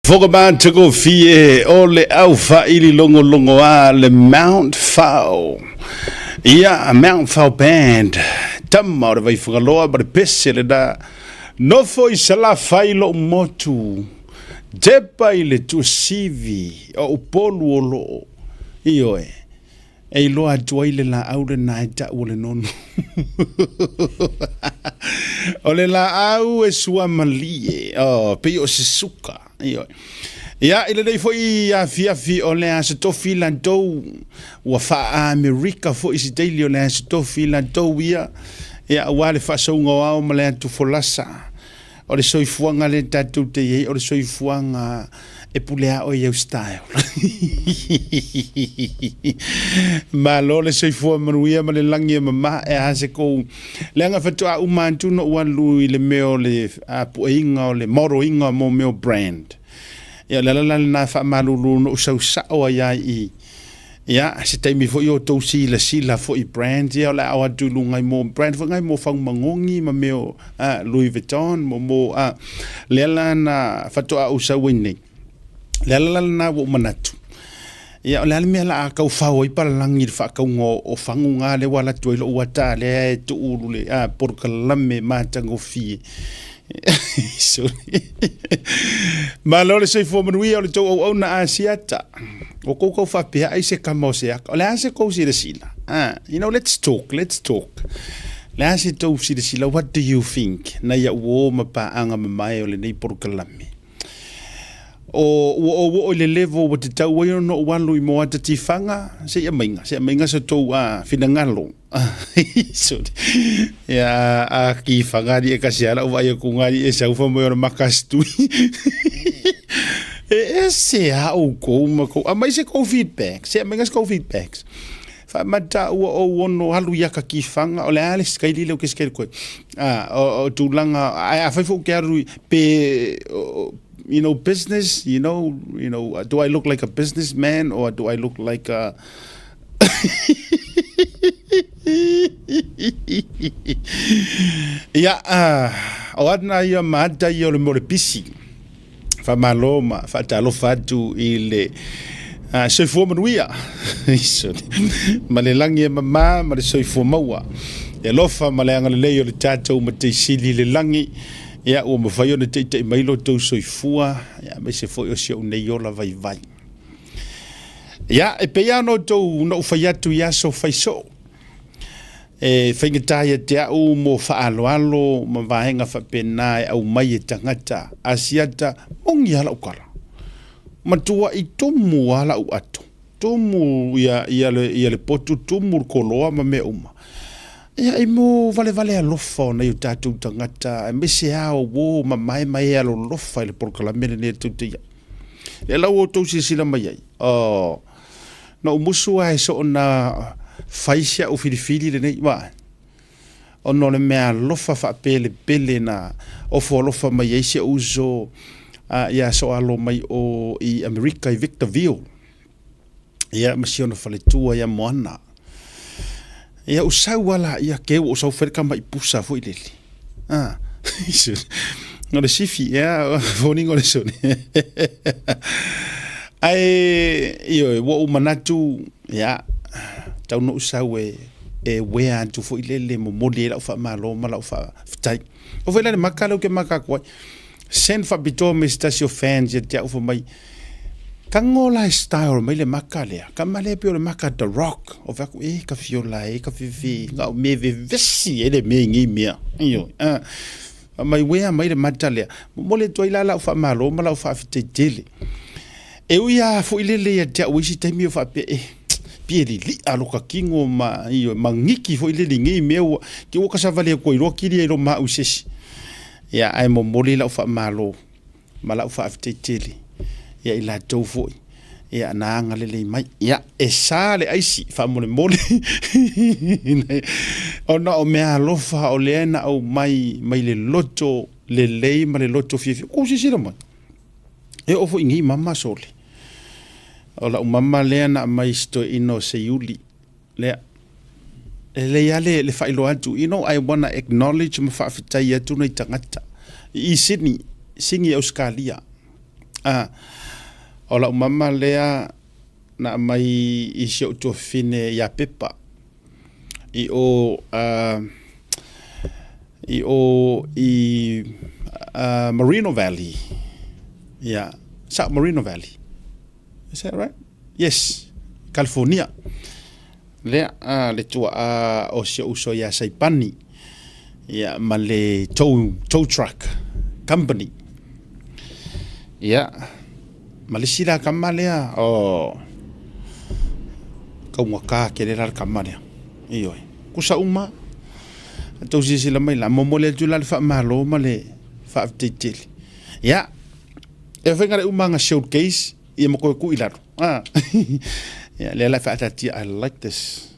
Fofoga matagofie o le aufaili logologoa le Mount Fao. Ia, Mount Fao Band, tama o le Vaifagaloa ma le pese lena. Nofo i Salafai lou motu, tepa i le Tuasivi o Upolu o loo. Ioe. E iloa atu ai le laau lena e tau o le nonu. O le laau e suamalie, oh, pei o se suka. Ioe. Ia, i lenei foi afiafi o le Aso Tofi latou, ua faa-Amerika foi se taili o le Aso Tofi latou ia, ia aua le faasauga o ao ma le atu folasa. O le soifuaga lea tatou te i ai, o le soifuaga e pule a oe i au style. Malo le soifua manuia ma le lagi e mama e a se kou. Leaga faatoa uma atu ona ou alu i le mea o le pueiga o le moroiga mo mea o brand. Ia o le ala la lena e faamalulu na ou sau sao ai lava i i. Ia, se taimi foi o tou silasila foi i brands ia o le a oo atu i luga i mo brand foi ngai mo fau magogi ma mea o Louis Vuitton mo mo a lea la na faatoa ou sau ai nei. Le ala la lena ua ou manatu. Ia o le a le mea la a tau fao ai palalagi i le faatauga o fagu na lea ua alu atu ai lou ata lea e tuulu le polokalame matagofie. Sorry. Malo le soifua manuia o le tou auauna Asiata. O kou kau faapea ai se kama o se aka. O le a se kou silasila? Ah, you know, let's talk, let's talk. Le a se tou silasila, what do you think? Na ia uo ma paaga mamae o lenei polokalame. O ua ou oo i le level ua tatau ai ona ou alu i Moata Tifaga, se i aumaiga, se i aumaiga so tou finagalo. Ia a ki whangari e kasi ala uva ia kungari e saufa mo ona makastui. E ese a ou kou ma kou. A mai se kou feedback. Se mai se kou feedbacks. Wha mata ua o ono alu ia ka ki whanga. O le ale skai lile o ke skai koe. A, o, o tūlanga, a, a whai fo ke aru pe, o, you know, business, you know, do I look like a businessman or do I look like a, Ia, o ana ia ma ata ia o le mea o le pisi. Faamalo ma faatalofa atu i le soifua manuia ma le lagi e mama ma le soifua maua. E alofa ma le agalelei o le tatou Mataisili i le lagi, ia ua mafai ona taitai mai lo outou soifua, ia aemaise foi o si ou nei ola vaivai. Ia, e pei lava ona outou na ou fai atu i aso fai soo, e faigata ia te au mo faaaloalo ma vaega faapena e aumai e tagata Asiata, moni lava lau tala. Matuai tumu lava lau ato, tumu ia, ia, le, ia le potu, tumu le koloa ma mea uma. Ia, e mo valevale alofa o nai o tatou tagata, aemaise lava o uo mamae ma e alolofa i le polokalame lenei a le tou te ia. Lea la ua outou silasila mai ai, oh, na ou musu lava e soona fai si au filifili lenei, wa, ona o le mea alofa faapelepele na ofo alofa mai ai si ou uso ia soalo mai o i Amerika i Victorville, ia ma si ona faletua ia Moana. Ia ou sau lava laia, ke ua ou sau fai le tama i pusa foi lele. Ah, o le sifi, ia, foliga o le sone. Ae, ioe, ua ou manatu, ia, tau na ou sau e, e uea atu foi lele, momoli ai lau faamalo ma lau faafetai. O foi la le maka lea ou te maka atu ai. Send faapitoa mai se tasi o fans ia te au fai mai, Tago la e style mai le maka lea, kama lea pei o le maka The Rock. O fai atu, e ka fiola e, ka fefe, nga o me vevesi e le mea i nei mea. Ioe, ah. Fai mai, uea mai le mata lea. Momoli atu ai la lau faamalo ma lau faafetai tele. E ui lava foi lele ia te au i isi taimi o faapea, e, pie lilia lo ka kino ma, ioe, ma giki foi lele i nei mea ua, ke ua ka savali atu ai loa kili ai lo ma au i se isi. Ia, ae momoli lau faamalo ma lau faafetai tele ia i latou foi ia na agalelei mai. Ia, e sa le aisi faamolemole ona o mea alofa o lea na aumai mai le loto lelei ma le loto fiafia. Kou silasila mai, e oo foi i nei mama sole. O lau mama lea na aumai i se toeaina o Seiuli lea. E lelei lava le, le faailoa atu, you know, I wanna acknowledge ma faafetai atu nai tagata i Sydney, Sydney Ausekalia. A, o lau mama lea na aumai i si ou tuafafine ia Pepa i o i o i Moreno Valley. Ia, sao Moreno Valley. Is that right? Yes, California. Lea le tuaa o si ou uso ia Saipani ia ma le tow, tow truck company. Ia, ma le isi la kama lea, o kaugata tele la le kama lea. Ioe, kusa uma. Tou silasila mai la, momoli atu la le faamalo ma le faafetai tele. Ia, e fai le umaga showcase ia ma toe tuu i lalo. Ah. Ia, lea la e faataatia, I like this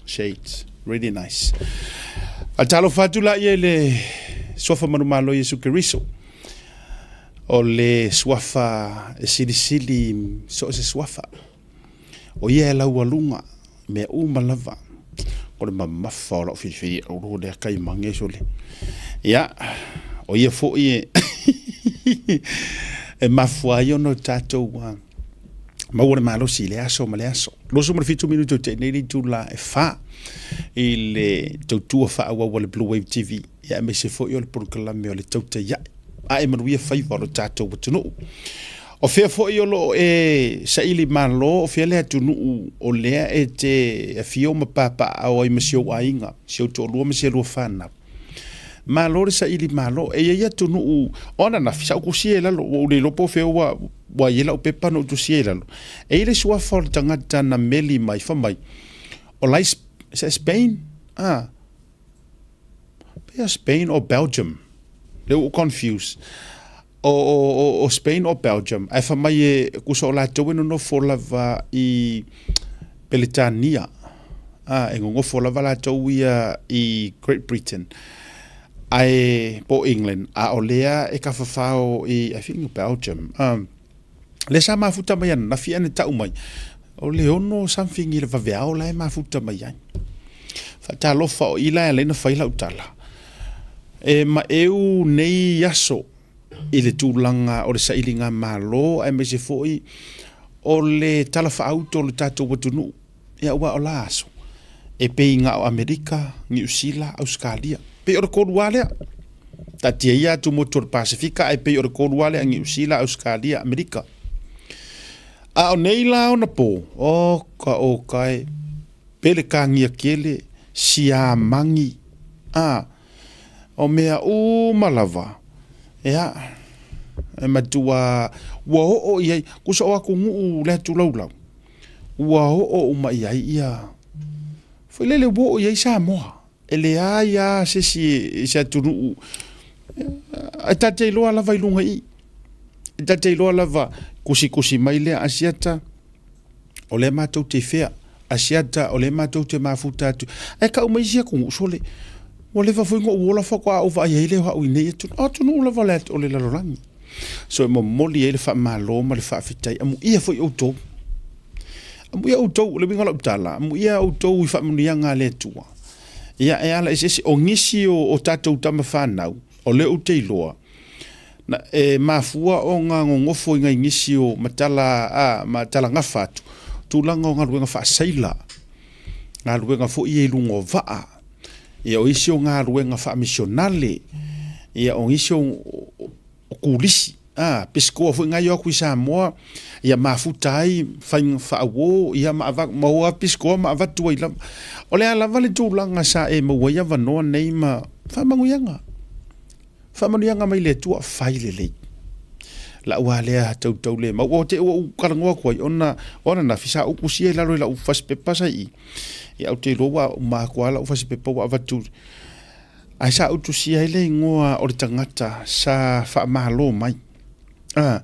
shades, really nice. Faatalofa atu la ia i le suafa manumalo Iesu Keriso. O le suafa e silisili so o se suafa. O ia e laualuga mea uma lava. O le mamafa o lau filifili auro lea kai mange sole. Ia, o ia foi e e mafua ai ona o tatou maua le malosi i le aso ma le aso. 27 minute o te nei le itula e 4 i le tautua faaauau a le Blue Wave TV. Ia aemaise foi o le polokalame o le Tautai Ae. Ae manuia faiva o lo tatou atunuu. O fea foi o lo o e saili malo, o fea le atunuu o lea e te afio ma papaaao ai ma si ou aiga, si ou toalua ma si a lua fanau. Malo le saili malo. E i ai atunuu, o ananafi, sa ou tusia i lalo, ua ou le iloa po o fea ua, ua i ai lau pepa na ou tusia i lalo. E i ai le suafa o le tagata na meli mai, fai mai, o la i Spain, ah, Pea Spain or Belgium. Lea ua ou confuse. O, o, o, o Spain or Belgium. Ae fai mai e kusa o latou e nonofo lava i Peretania. Ah, e nonofo lava latou ia i Great Britain. Ae po England. A o lea e tafafao i, I think Belgium. Um, lea sa mafuta mai ananafi ae na tau mai, o le ono something i le vaveao la e mafuta mai ai. Faatalofa o i la e ala ai ona fai lau tala. E maeu nei aso i le tulaga o le sailiga malo aemaise foi o le tala faauto o le tatou atunuu. Ia aua o la aso, e pei na o Amerika, Niu Sila, Ausetalia. Pei o le tolu lava lea. Taatia ia atu motu o le Pasefika ae pei o le tolu lava lea, Niu Sila, Ausetalia, Amerika. A o nei la ona po, oka oka e, Pelekānia tele, Siamani, a, o mea uma lava, ia, e matua ua oo i ai, kusa o atunuu le atu laulau, ua oo uma i ai ia, foi lele ua oo i ai Samoa. E leai lava se isi i se atunuu e ta te iloa lava i luga i i. E ta te iloa lava tusitusi mai lea Asiata, o lea matou te fea, Asiata o lea matou te mafuta atu. Ae tau mai isi atunuu, sole, ua leva foi ona ou ola faatoa ou vaai ai lea o au i nei atunuu. O atunuu lava o le lalolagi. So e momoli ai le faamalo ma le faafetai, amuia foi outou. Amuia outou, o le uiga o lau tala, amuia outou i faamanuiaga a le Atua. Ia, e ala eseese, o nisi o, o tatou tama fanau, o lea ou te iloa, na, e mafua ona nonofo i nai nisi o matala, a, ma talagafa atu, tulaga o galuega faasaila, galuega foi ia i luga o vaa, ia o isi o galuega faamisionale, ia o nisi o, o kulisi, a, pisikoa foi nai o atu i Samoa, ia mafuta ai faiga faauo, ia ma ava, maua pisikoa ma avatu ai lava. O le a lava le tulaga sa e maua ai avanoa nei ma faamanuiaga. Faamanuiaga mai le Atua, fai lelei. Lau a lea tautau le mau. Ua te ua ou talanoa atu ai, ona o ananafi sa ou tusia i lalo i lau fasipepa sa i i. Ia ou te iloa ua uma atu lava lau fasipepa ua avatu. Ae sa ou tusia ai le igoa o le tagata sa faamalo mai. Ah.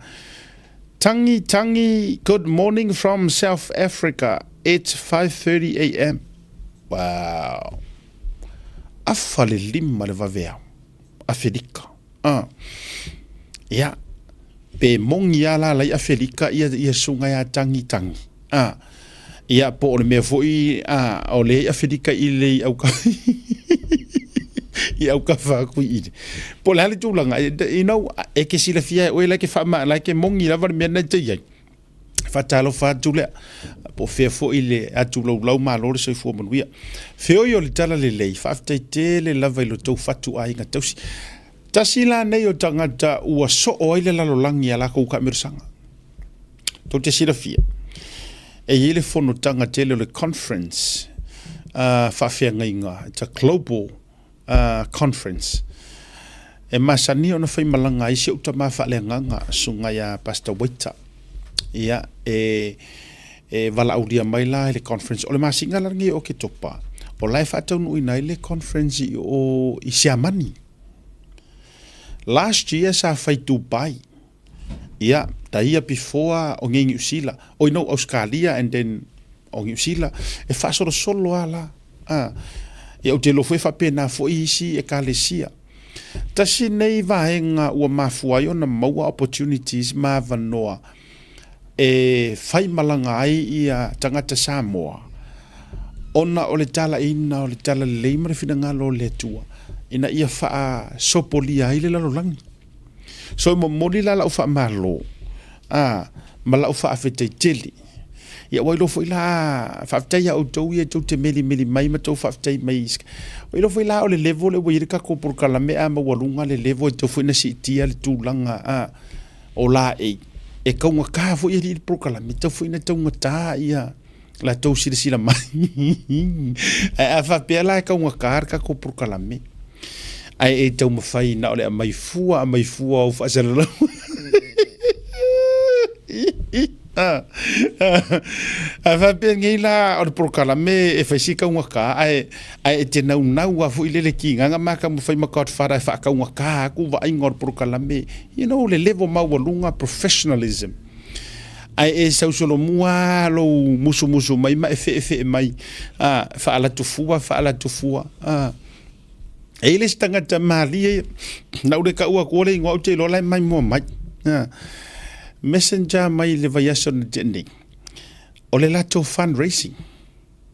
Tangi, tangi, good morning from South Africa. It's 5:30 a.m. Wow. Afa le lima le vaveao. Afelika. Ah. Ia, pe moni lava la la i Afelika ia, ia susuga ia Tangi Tangi. Ah. Ia, po o le mea foi, ah, o lea i Afelika i le auka... I aukafa aku i i. Po o le a le tulaga, you know, e ke silafia e oe la e ke faama, la e ke mogi lava le mea lena e te i ai. Faatalofa atu lea, po o fea foi le atu laulau malo le soifua manuia. Feoi o le tala lelei, faafetai tele lava i lo tou fatu aiga tausi. Tasi la nei o tagata ua soo ai le lalolagi i a lakou taamilosaga. Tou te silafia, e i ai le fonotaga tele o le conference faafeagaiga, it's a global conference, e masani ona faimalaga ai si ou tama faaleagaga, susuga ia Pastor Waita. Ia, e, e valaaulia mai la i le conference. O le masina la lenei o Oketopa, o la e faataunuuina ai le conference i o i Siamani. Last year sa fai Dubai. Ia, the year before o ngei Niu Sila, oi no, Auskalia and then o Niu Sila, e faasolosolo lava la. A, ia ou te iloa foi e faapena foi isi ekalesia. Tasi nei vaega ua mafua ai ona maua opportunities ma avanoa e faimalaga ai ia tagata Samoa ona o le talaiina o le talalelei ma le finagalo o le Atua ina ia faasopolia ai le lalolagi. So e momoli la lau faamalo a ma lau faafetai tele. Ia ua iloa foi la, faafetai ia outou ia tou te melimeli mai ma tou faafetai mai. Ua iloa foi la o le level lea ua i ai le tatou polokalame a maualuga le level e tatau foi ona siitia le tulaga a o laei. E taugata foi alii le polokalame, e tatau foi ona taugata ia latou silasila mai. Ae a faapea la e taugata le tatou polokalame, ae e taumafai na o le aumai fua, aumai fua o faasalalau. A faapea nei la o le polokalame e fai si taugata, ae, ae e te naunau lava foi lele kigaga ma taumafai ma Godfather e faataugata atu vaaiga o le polokalame, you know, le level maualuga, professionalism. Ae e sau solomua lava lou musumusu mai ma e feefee mai, a, faalatu fua, faalatu fua, a. E i ai le isi tagata malie ia, na ou le taua atua le igoa, ou te iloa la e maimoa mai. A, messenger mai i le vaiaso na tea nei, o le latou fundraising.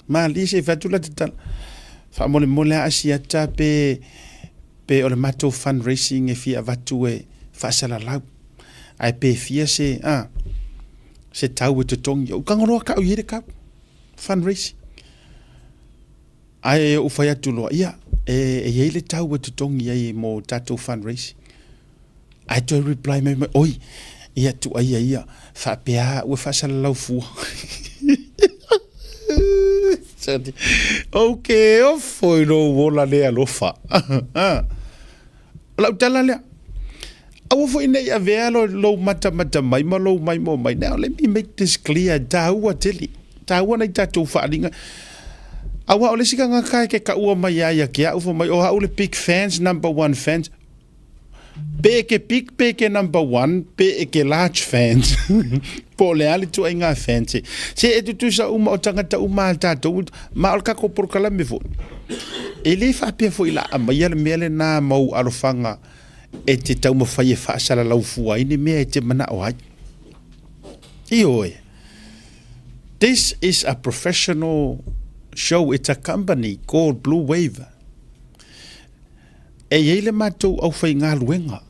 Malie se i fai atu la te tala, faamolemole lava Asiata pe, pe o le matou fundraising e fia avatu e faasalalau. Ae pe fia se, a, se tau e totogi. Ou tago loa tau i ai le tau, fundraising. Ae ou fai atu loa, ia, e, e i ai le tau e totogi ai mo tatou fundraising. Ae toe reply mai mai, oi, ia tuaia ia, faapea ua faasalalau fua. Ok, ofo i lou ola le alofa. O lau tala lea. Aua foi ne i avea lo, lou matamata mai ma lou maimoa mai. Now, let me make this clear. Tāua tele. Tāua nei tātou whaalinga. Aua o le isi tagata e ke kaua mai ia ia ki au, fai mai, o au le big fans, number one fans. Pe e ke big, pe e ke number one, pe e ke large fans. Po o le a le tuaiga fans e. Se e tutusa uma o tagata uma a tātou, ma o le tatou polokalame foi. E le faapea foi la aumaia le mea lena ma ou alofaga e te taumafai e faasalalau fua ai ni mea e te manao ai. Ioe. This is a professional show, it's a company called Blue Wave. E i ai le matou aufaigaluega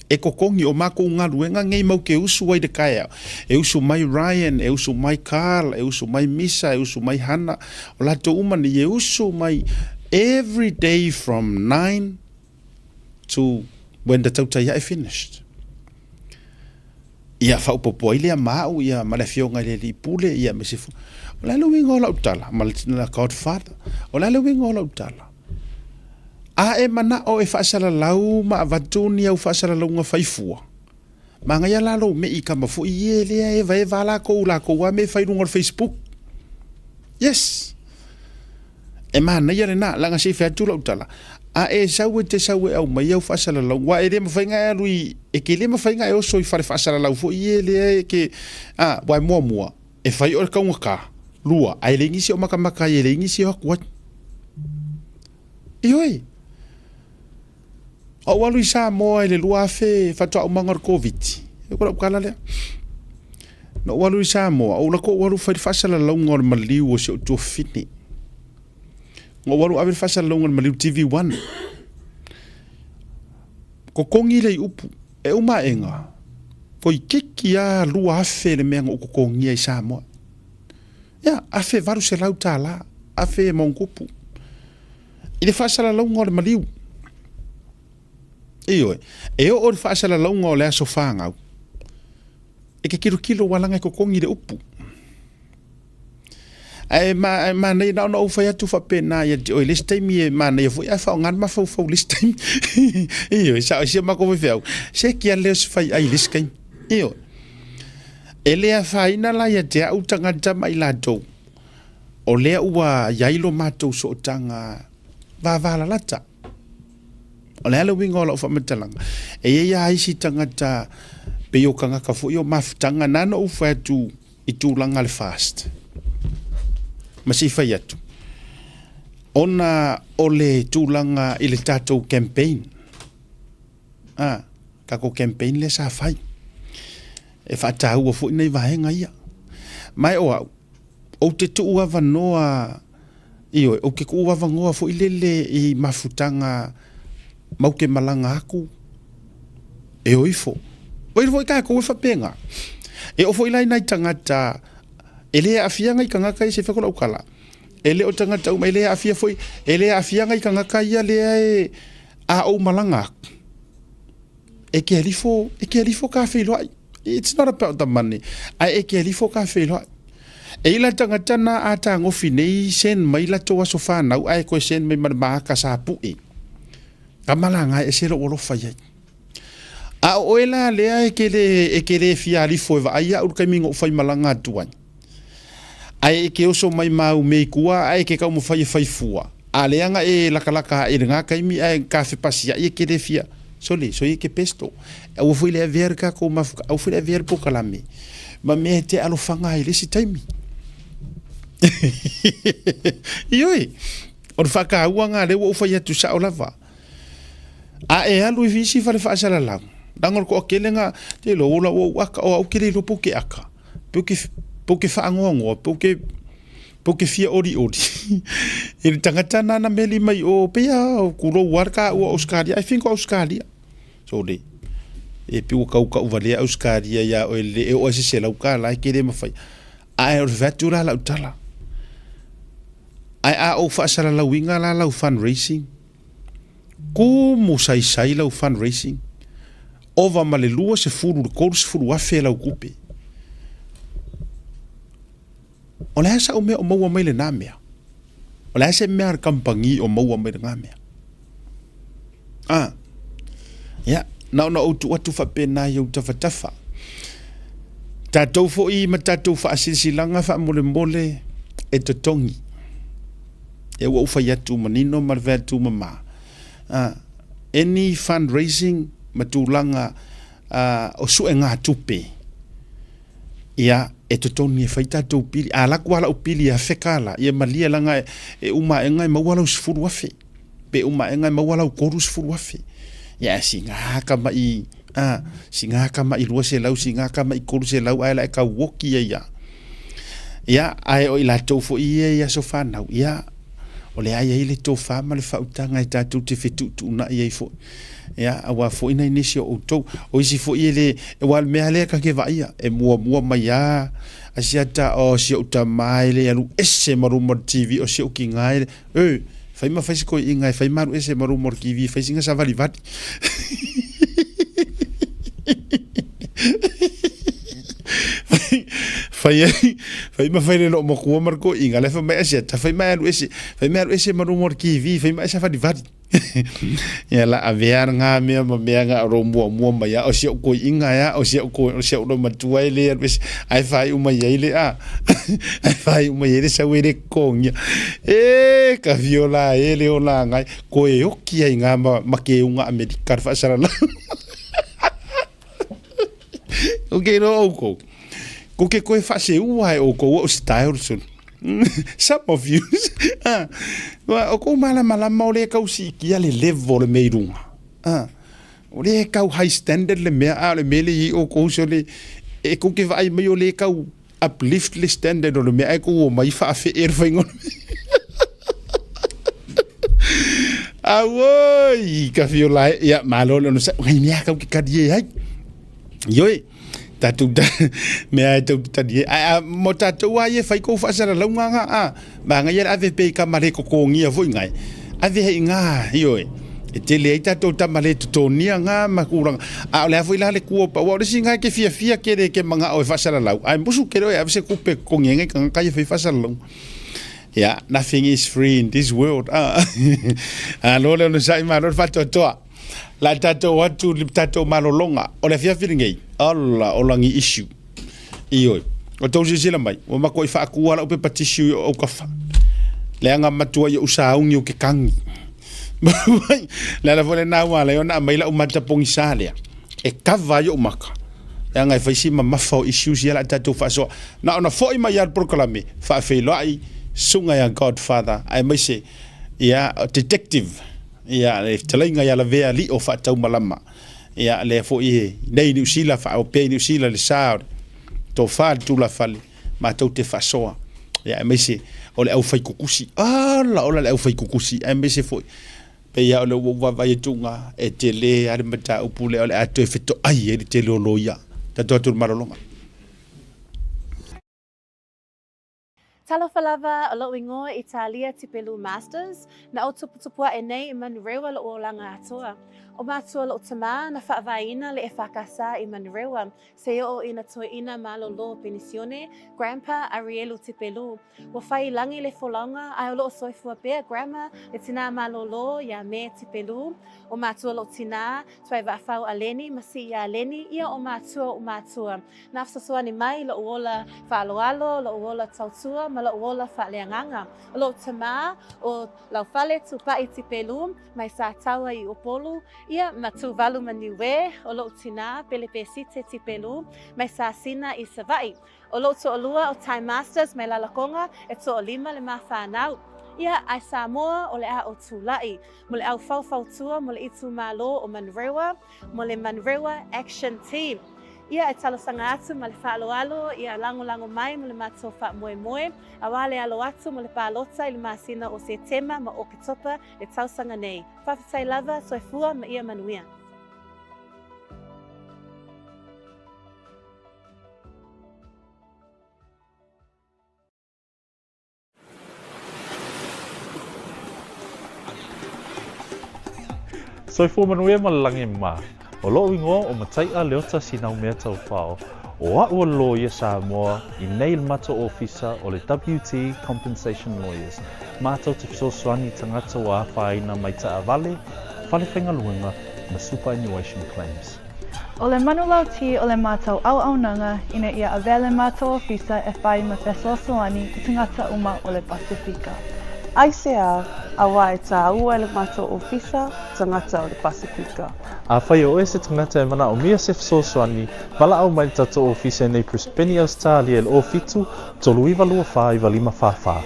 e totogi, o makou galuega nei mau te usu ai i le taeao. E usu mai Ryan, e usu mai Carl, e usu mai Misa, e usu mai Hana, o latou uma nei e usu mai every day from 9 to when the tautai ae finished. Ia faaopoopo ai lea ma au ia ma le afioga i le alii pule ia ma isi foi. O le a le uiga o lau tala ma le Godfather? O le a le uiga o lau tala? A e manao e faasalalau ma avatu ni au faasalalauga fai fua, manaia la lou mei kama foi ie lea e evaeva lakou lakou a mea e fai i luga o le Facebook. Yes! E manaia lena, leaga se i fai atu lau tala, a e sau e te sau e aumai au faasalalau, aua e le mafai ona e alu i, e te le mafai ona e oso i fale faasalalau foi ie lea e ke, a, aua e muamua, e fai o le taugata, lua, ae leai nisi o matamata ai, e leai nisi o atu ai. Ioe. A ou alu i Samoa i le 2000 faatoa aumaga o le Koviti, e ko lau tala lea. Na ou alu i Samoa, ou lako ou alu fai le faasalalauga o le maliu o si ou tuafafine. Na ou alu ave le faasalalauga o le maliu TV1. Totogi le iupu, e uma aʻega, toeitiiti lava 2000 le mea na ou totogia i Samoa. Ia, $1800, afe ma ona tupu. I le faasalalauga o le maliu. Ioe, e oo i le faasalalauga o le aso fanau, e te tilotilo ua laga e totogi le upu. Ae manaia na ona ou fai atu faapena ia te oe i le isi taimi e manaia foi ae faaaoga le mafaufau i le isi taimi. Ioe, sao si o matou faifeau, seki lava lea o se faiai i le isi taimi. Ioe. E le afaina la ia te au tagata ma i latou, o lea ua i ai lo matou sootaga vavalalata. O le a le uiga o lau faamatalaga? E i ai lava isi tagata pei o tagata foi o mafutaga, na ona ou fai atu i tulaga le fast ma se i fai atu ona o le tulaga i le tatou campaign, a tatou campaign lea sa fai e faataua foi nai vaega ia. Ma e o au ou te tuu avanoa, ioe, ou te tuu avanoa foi lele i mafutaga mau te malaga atu e o ifo. Ua iloa foi tatou e faapena. E oo foi la i nai tagata, e le aafia nai tagata ia se i fai atu lau tala, e le o tagata uma, e le aafia foi, e le aafia nai tagata ia lea e, a ou malaga atu, e te alifo, e te alifo ta feiloai. It's not about the money, ae e te alifo ta feiloai. E i la tagata na a tagofi nei send mai latou aso fanau ae toe send mai ma le maaka sa pue. Tama la na e ese lou alofa i ai. A o oe la lea e ke le, e ke le fia alifo e vaai au i le taimi na ou faimalaga atu ai. Ae e ke oso mai ma au mea i tua ae e ke taumafai e fai fua. A lea na e lakalaka ae i lena taimi ae ka fepasiai e ke le fia. Sole, soia ke pesto. Aua foi le avea le tatou mafuta, aua foi le avea le polokalame ma mea e te alofaga ai i le isi taimi. Ioe, o le faataua lena lea ua ou fai atu sao lava. A e alu i isi fale faasalalau, leaga o le toatele na, te iloa ua ou aka, o au ou te le iloa pe ou te aka, pe ou te, pe ou te faanoanoa, pe ou te, pe ou te fia olioli i le tagata na na meli mai o, pei lava tulou lava le taua o Ausetalia, I think o Ausetalia. Sole, e pei ua tau tauvalea Ausetalia ia oe le e oo ai se $100 e te le mafai. Ae o le fai atu la lau tala, ae a ou faasalalauina la lau fundraising, tumu saisai lau fundraising, ova ma le 20 i le 30 afe lau tupe. O le a sau mea o maua mai lena mea? O le a se mea a le kamupani o maua mai lena mea? A, ia, na ona ou tuu atu faapena i ou tafatafa. Tatou foi ma tatou faasilasilaga faamolemole e totogi. E ua ou fai atu manino ma le fai atu mama. A, any fundraising ma tulaga o suegatupe, ia, e totogi e fai tatou pili. A alu atu lava lau pili e $1000, ia malie leaga e uma aega e maua lau $10,000. Pe uma aega e maua lau $30,000. Ia ae siga tamai, a, siga tamai 200, siga tamai 300 ae la e tau oki ai lava. Ia, ae o i latou foi ia i aso fanau, ia, o lea e i ai le tofa ma le faautaga e tatou te fetuutuunai ai foi. Ia, aua foi nai nisi o outou. O isi foi e le, aua o le mea lea ta te vaaia, e muamua mai lava Asiata, o si ou tama e le alu ese ma luma o le TV, o si ou tiga e le, e, fai ma fai se toeaiina e fai ma alu ese ma luma o le TV, fai sina savalivali. Fai ai, fai ma fai le loomatua ma le toeaina, la e fai mai Asiata, fai ma e alu ese, fai ma e alu ese ma luma o le TV, fai ma e savalivali. Ia la avea ngā mea ma mea ngā ro mua mua mai a o si au koi inga ia o si au koi o si au matua e le alu ese ai whai uma i le a ai whai uma i le sau e le kongia e ka viola e le ona ngai ko e oki ai ngā ma, ma ke unga Amerika le whaasarala o ke ro au kou ko ke koe whaaseua e o kou o style sun Some of you. Ah, o kou malamalama o le kau siitia le level o le mea i luga. Ah, o le kau high standard le mea, a o le mea le i o kou so le, e kou ke vaai mai o le kau uplift le standard o le mea, ae kou o mai faafee le faiga o le mea. Auoi, ka fio lae, ia, malo le onosai, ngai mea kau ke kari e ai. Ioe, tatou ta, mea e tau te tali e. Ai, a, mo tatou a ie whai kou whaasalalauga ngā, a, ma ngai ala ave pe i ka mare kokongia foi ngai. Ave hei ngā, ioe, e tele ai tatou tama le totonia ngā ma kuranga. A o le a foi la le kua pa, ua o le si ngai ke fia fia ke le ke manga o e whaasalalau. Ai musu ke roe ave se kupe kokongia ngai ka ngai e whai whaasalalauga. Yeah, nothing is free in this world. Ah, alo le onosai malo le faatoatoa. La tatou atu le tatou malologa. O le afiafi lenei, ala o lagi issue. Ioe. O tou silasila mai, ua makuai faakua lau pepa tissue i o aukafa. Leaga matua i ou sauni o ke kagi. Le ala foi lena ua ala ai ona aumai lau mata pogisa lea e kava ai ou maka. Leaga e fai si mamafa o issues ia la tatou faasoa. Na ona foi mai lava le polokalame, faafeiloai susuga ia Godfather aemaise ia Detective ia le fetalaiga ia Lavea Lio Faataumalama. Ia lea foi e nei Niu Sila faaopea i Niu Sila le sa o le tofa le tulafale matou te faasoa. Ia aemaise o le aufaikukusi. Ola ola le aufaikukusi aemaise foi Pei lava o lea ua ou vaavaai atu ga, e tele lava le mataupu lea o le a toe fetoai ai le tele o loia. Tatou atu i le malologa. Talofa lava, o loʻu ingoa i Talia Tipelu Masters, na ou tuputupu aʻe nei i Manurewa loʻu olaga atoa. O matua loʻu tamā na faavaeina le EFKS i Manurewa, se oʻo ina toeʻina malolo penisione, Grandpa Arielu Tipelu. Ua fai i lagi le folauga, ae o loo soifua pea Grandma le tinā malōlō iā Me Tipelu, o mātua loʻu tinā, Tuai Vaafau a Leni ma Sii iā Leni, ia o mātua oʻu mātua. Na fesoasoani mai loʻu ola faaaloalo, loʻu ola tautua ma loʻu ola faaleagaga. O loʻu tamā, o Laufale Tupaʻi Tipelu, mai Sataua i Upolu, ia ma Tuvalu ma Niue, o loʻu tinā, Pelepesite Tipelu, mai Sasina i Savaʻi. O loʻu toʻalua o Time Masters mai Lalakoga e toʻalima le ma whanau. Ia ae Samoa o le a o Tulaʻi, mo le au faufautua mo le itumalo o Manurewa, mo le Manurewa Action Team. Ia e talosaga atu ma le faaaloalo ia lagolago mai mo le matou faamoemoe, auā le alo atu mo le palota i le masina o Setema ma Oketopa le tausaga nei. Faafetai lava, soifua ma ia manuia. Soifua manuia ma le lagi ma. O loʻu ingoa o Mataiʻa Leota Sinaumea Taufao. O aʻu o le loia Samoa i nei le matou ofisa o le WT Compensation Lawyers. Matou te fesoasoani i tagata ua afaina mai taavale, fale faigaluega ma superannuation claims. ʻO le manulauti o le mātou auaunaga ina ia avea le mātou ofisa e whai ma fesoasoani i tagata uma o le Pasifika. Aisea, auā e tāua e le mātou ofisa tagata o le Pasifika. Afai o oe se tagata e manaʻomia se fesoasoani, valaau mai le tatou ofisa i nei Brisbane, Ausetalia i le 07 39 24 95 44.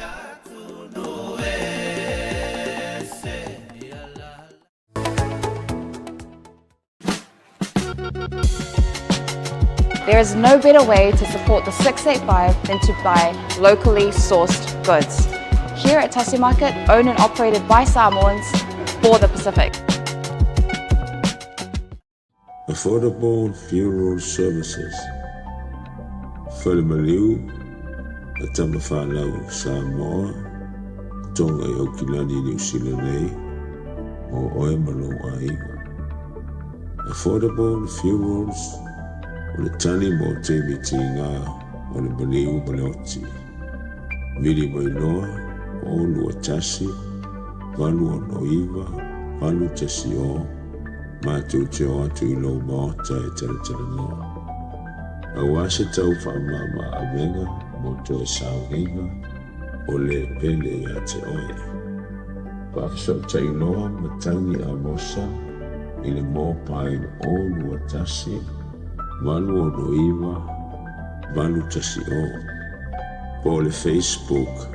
There is no better way to support the 685 than to buy locally sourced goods. Here at Tasi Market, owned and operated by Samoans for the Pacific. Affordable Funeral Services, Fale Maliu a Tamafanau Samoa, Tonga i Aukilani Niu Sila nei, mo oe ma lou aiga. Affordable Funerals o le tali mo taimi tiga o le maliu ma le oti. Vili mai loa, 0 2 1 8 6 9 8 1 0, matou te o atu i lou maota e talatalanoa. Aua se tau faamama avega mo toe sauniga o le pele ia te oe. Faafesootai loa Matangi Amosa i le mobile 0 2 1 8 6 9 8 1 0 po o le Facebook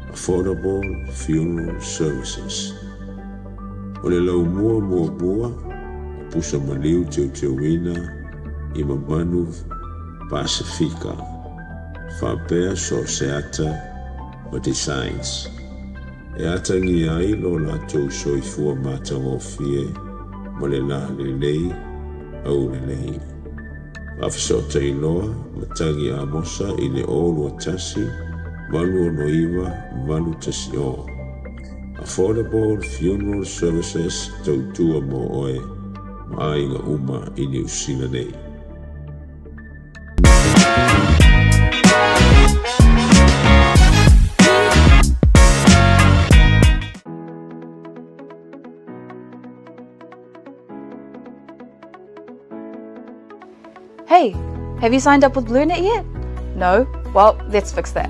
Affordable Funeral Services. O le laumua muamua o pusa maliu teuteuina i mamanu Pasifika faapea so o se ata ma designs. e atagia ai lo latou soifua matagofie ma le lalelei aulelei. Faafesootai loa ma tagi Amosa i le 0 21 869 810. Affordable Funeral Services tautua mo oe ma aiga uma i Niu Sila nei. Hey, have you signed up with BlueNet yet? No? Well, let's fix that.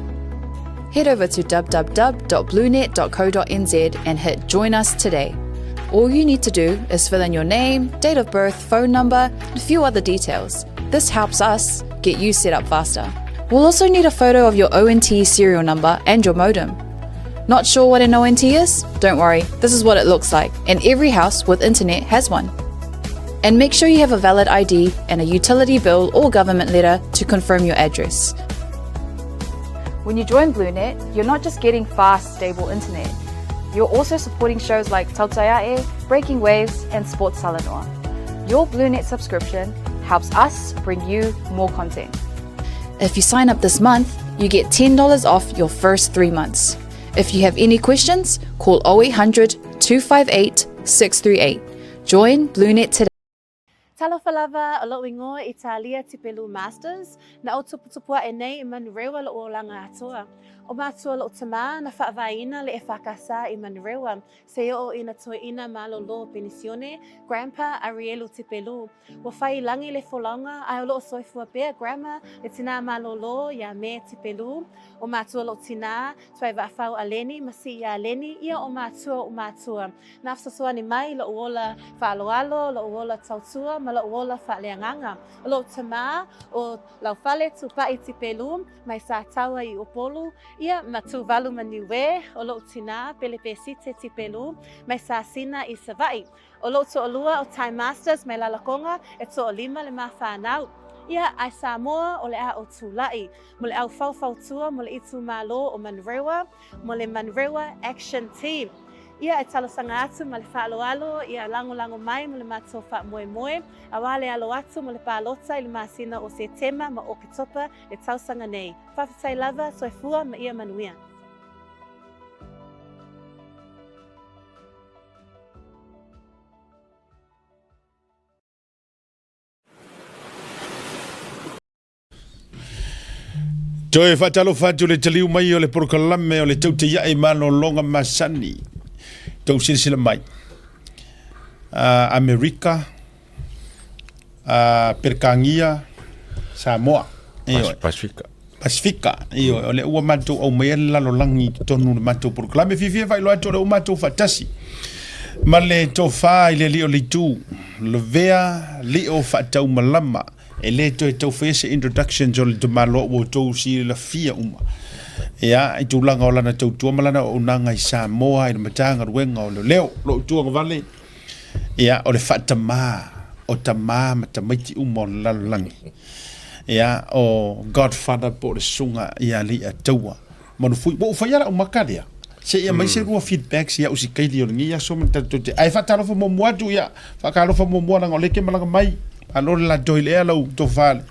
Head over to www.bluenet.co.nz and hit Join Us today. All you need to do is fill in your name, date of birth, phone number, and a few other details. This helps us get you set up faster. We'll also need a photo of your ONT serial number and your modem. Not sure what an ONT is? Don't worry, this is what it looks like, and every house with internet has one. And make sure you have a valid ID and a utility bill or government letter to confirm your address. When you join BlueNet, you're not just getting fast, stable internet. You're also supporting shows like Tautai A'e, Breaking Waves, and Sports Talanoa. Your BlueNet subscription helps us bring you more content. If you sign up this month, you get $10 off your first 3 months. If you have any questions, call 0800 258 638. Join BlueNet today. Talofa lava, o lou igoa Italia Tipelu Masters, na ou tuputupu aʻe nei i Manurewa loʻu olaga atoa. ʻO mātua loʻu tamā na faavaeina le EFKS i Manurewa, seia oo ina toeʻina malōlō penisione, Grandpa Arielu Tipelu. Ua fai i lagi le folauga, ae o loo soifua pea Grandma le tinā malōlō iā Me Tipelu. ʻO mātua loʻu tinā, Tuaivaafau Aleni ma Sii Aleni, ia ʻo mātua oʻu mātua. Na fesoasoani mai i loʻu ola faaaloalo, loʻu ola tautua ma loʻu ola faaleagaga. ʻO loʻu tamā, ʻo Laufale Tupaʻi Tipelu, mai Sataua i Upolu, ia ma Tuvalu ma Niue, ʻo loʻu tinā, Pelepesite Tipelu, mai Sasina i Savaʻi. ʻO loʻu toʻolua ʻo Ty Masters mai Lalakoga, e toʻolima le ma whānau. Ia, ae Samoa, o le a o Tulaʻi, mo le au faufautua mo le itumalo o Manurewa, mo le Manurewa Action Team. Ia e talosaga atu ma le faaaloalo, ia lagolago mai mo le matou faamoemoe, auā le alo atu mo le palota i le masina o Setema ma Oketopa le tausaga nei. Faafetai lava, soifua ma ia manuia. Toe faatalofa atu le taliu mai o le polokalame o le tautaiaʻi malologa masani tou silasila mai. Amerika, Peretānia, Samoa. Ioe. Pasifika. Pasifika. Ioe, o lea ua matou aumaia le lalolagi i totonu o le matou polokalame. Fiafia e faailoa atu o lea ua matou faatasi ma le tofa i le alii o le itu, Lavea Lio Faataumalama. E le toe tau faia se introductions o le tamaloa ua outou silafia uma. Ia, i tulaga o lana tautua ma lana auaunaga i Samoa i le Matagaluega o Leoleo. Lou tuagavale, ia, o le faatamā o tamā ma tamaiti uma o le lalolagi. Ia, o Godfather po o le susuga ia Alii-a-Taua. Manufui, ua ou faia lau maka lea. Seia mai se lua feedbacks ia usikaili o lenei aso ma le tatou te. Ae faatalofa muamua atu ia, faatalofa muamua leaga o lea e te malaga mai. Malo le latou i le ea lau tofa le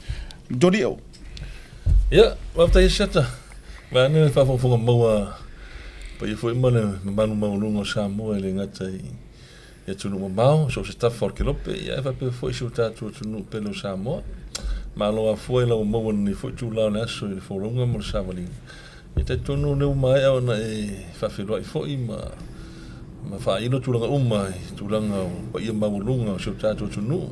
Tolio. Ia, faafetai e Siata. Vaeane le faafogafoga maua paia foi ma le mamalu maualuga o Samoa e le gata i atunuu mamao, so o se tafa o le kelope, ia ae faapea foi si o tatou atunuu pele o Samoa. Malo afua i lau maua lenei foi itula o le aso i le folauga ma le savaliga. E talitonu o lea ua maea ona e faafeiloai foi ma ma faailo tulaga uma i tulaga o paia maualuga o si o tatou atunuu.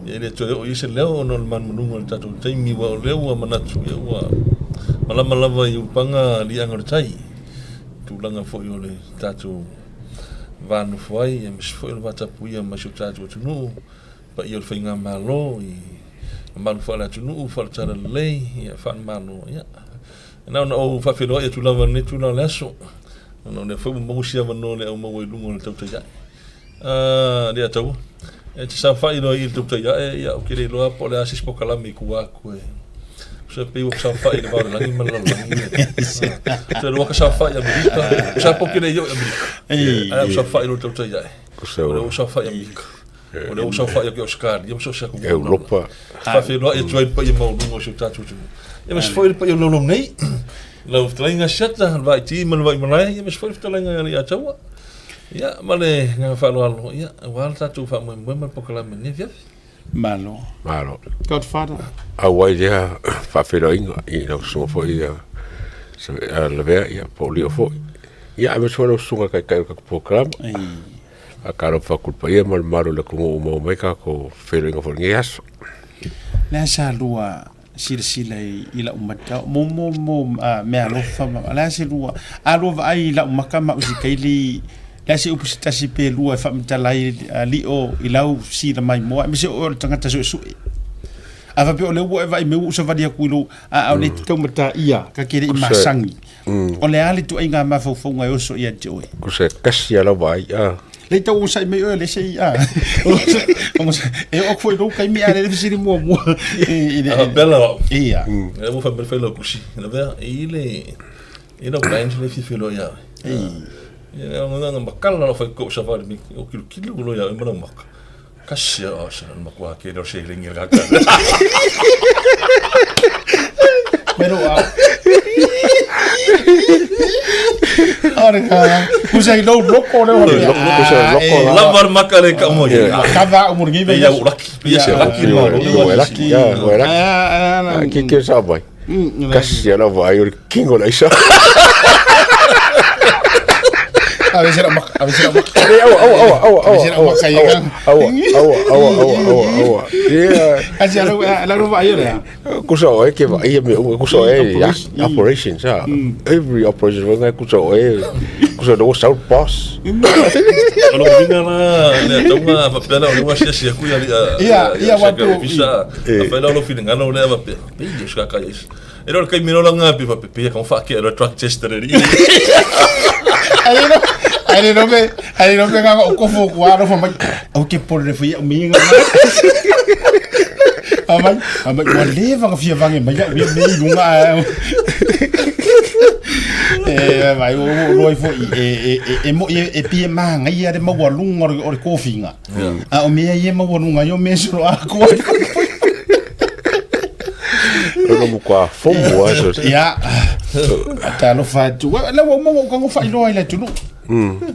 Ia e le toe oo i ai se leo ona o le manumanuga o le tatou taimi aua o lea ua manatu ia ua malama lava i Ulupaga liaga o le tai i tulaga foi o le tatou va nofo ai aemaise foi o le va tapuia mai si o tatou atunuu, paia o le faigamalo i mamalu faale-atunuu, faale-talalelei, ia, faale-Malo. Ia, na ona ou faafeiloai atu lava i lenei tula o le aso, ona o lea foi ua maua si avanoa o le au maua i luga o le tautai ae. Alii Ataua, e te saofai loa i le tautai ae, ia, ou te le iloa po o le a se isi polokalame i tua atu e. Se pei ua saofai i le vao o le lagi ma le lalolagi. Se lua ka saofai i Amerika. Sa po kele i o i Amerika. Ai ua saofai lo tau tai ai. O le ua saofai i Amerika. O le ua saofai i Australia ma so se aku. Europa. Faafeiloai atu ai le paia maualuga o si o tatou atunuu. Ia ma se foi le paia o le laulau nei. Lau fetalaiga Siata, le Vaaiti ma le Vaaimalae, ia ma se foi le fetalaiga ia Alii-a-Taua. Ia ma le agaga faaaloalo, ia aua le tatou faamoemoe ma le polokalame i lenei afiafi. Malo. Malo. Godfather. Auai lea faafeiloaiga i lau susuga foi ia Lavea ia po o Lio foi. Ia aemaise foi lau susuga taitai o le tatou polokalame. Faatalofa atu i le paia ma le mamalu o le atunuu ua maua mai tatou feiloaiga foi i lenei aso. Le a sa lua silasila i lau mata mo mo mo meaalofa ma o le a se lua a lua vaai i lau maka ma au sikaili le a se upu se tasi pe lua e faamatala ai lio i lau sila maimoa aemaise o oe o le tagata suesue. A faapea o lea ua e vaai mai ua ou savali atu i lou a o lea e te taumataia ka te le i masani. O le a le ituaiga mafaufauga e oso ia te oe? Ko se kasi a lau vaai a. Lei tau onosai mai oe le se i a. E oo atu foi i lou taimi a le fesili muamua. A bela o. Ia. E ua fai mai fai lau kusi. Na vea i le i lau client le fia feiloai ia oe. Ia o nga makala lau fai kou savali mi o kilu kilu lo ia oe ma lau maka. Kasi a o se na makuā kele o seleni a kaka. Mero a. Ore ka. Kusa i lou loko le ore. Kusa loko la. Lava le maka le ka mo i. Kava o murgi ve. Ia laki. Ia se laki ma lo. Ua laki. Ia ua laki. Ki ke sa mai. Kasi a lava ai o le kingo la isa. A ver se la maka, a ver se la maka. Aua, aua, aua, aua, A ver se la maka ia ka. Aua, aua, aua, aua, aua, aua. Ia. Asi ala ala ro vai le. Kusa oe ke vai ia me kusa oe ya operations ah. Every operation vai ngai kusa oe. Kusa no south boss. O lo vinga la le taunga faapea la o le ua asiasi aku ia Ia, ia wa tu. Visa. Afai la o lo finagalo lea faapea. Pei o se kaka ia. E le o le taimi loa la gapi faapea ka faakea le drug test le alii. Ai no, ai no me, ai no me nga o kofo ku aro fa mai. Au ke pole le fia mi nga. Amai, amai ua leva ka fia vange mai au ia me i lunga a. E vai o loi foi e e e e mo e e pie manaia le maualuga o le kofiga. A o mea ia e maualuga ai o mea solo a koa. Lona matua fomo lava so se. Ia, talofa atu. La ua uma ona ou tago faailoa i le atunuu.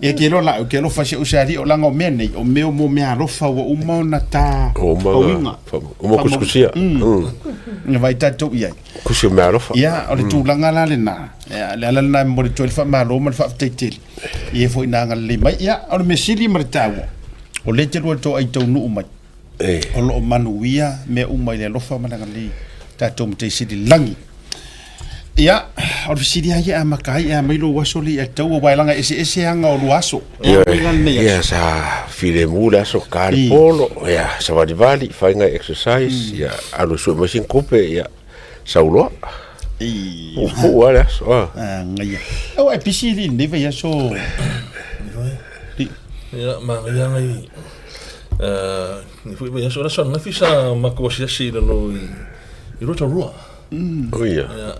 Ia ke iloa la au ke alofa si ou sealii o laga o mea nei, o mea mo meaalofa ua uma ona ta Ua uma pauiga. Uma kusikusia. Na vaai tatou i ai. Kusi o meaalofa. Ia, o le tulaga la lena. Ia, le ala lena e momoli atu ai le faamalo ma le faafetai tele. I e foi na agalelei mai. Ia, o le mea sili ma le taua, o lea e te lua toai taunuu mai. O lo o manuia mea uma i le alofa ma le agalelei tatou Matai Sili i le lagi. Ia, o le fesili lava ia e amata ai, e a mai lou aso lea ia tau, aua e laga eseese aga o lua aso. E a mai la lenei aso? Ia, sa filemu le aso, ka le polo, ia, savalivali, fai nai exercise, ia, alu e sue mai sina tupe, ia, sau loa. Puupuu lava le aso. Agaia. Aua e pisi i lenei vaiaso. Ia, manaia nai ni foi vaiaso, le aso ananafi sa matou asiasi i lalo i Rotorua. Oh ia. Ia,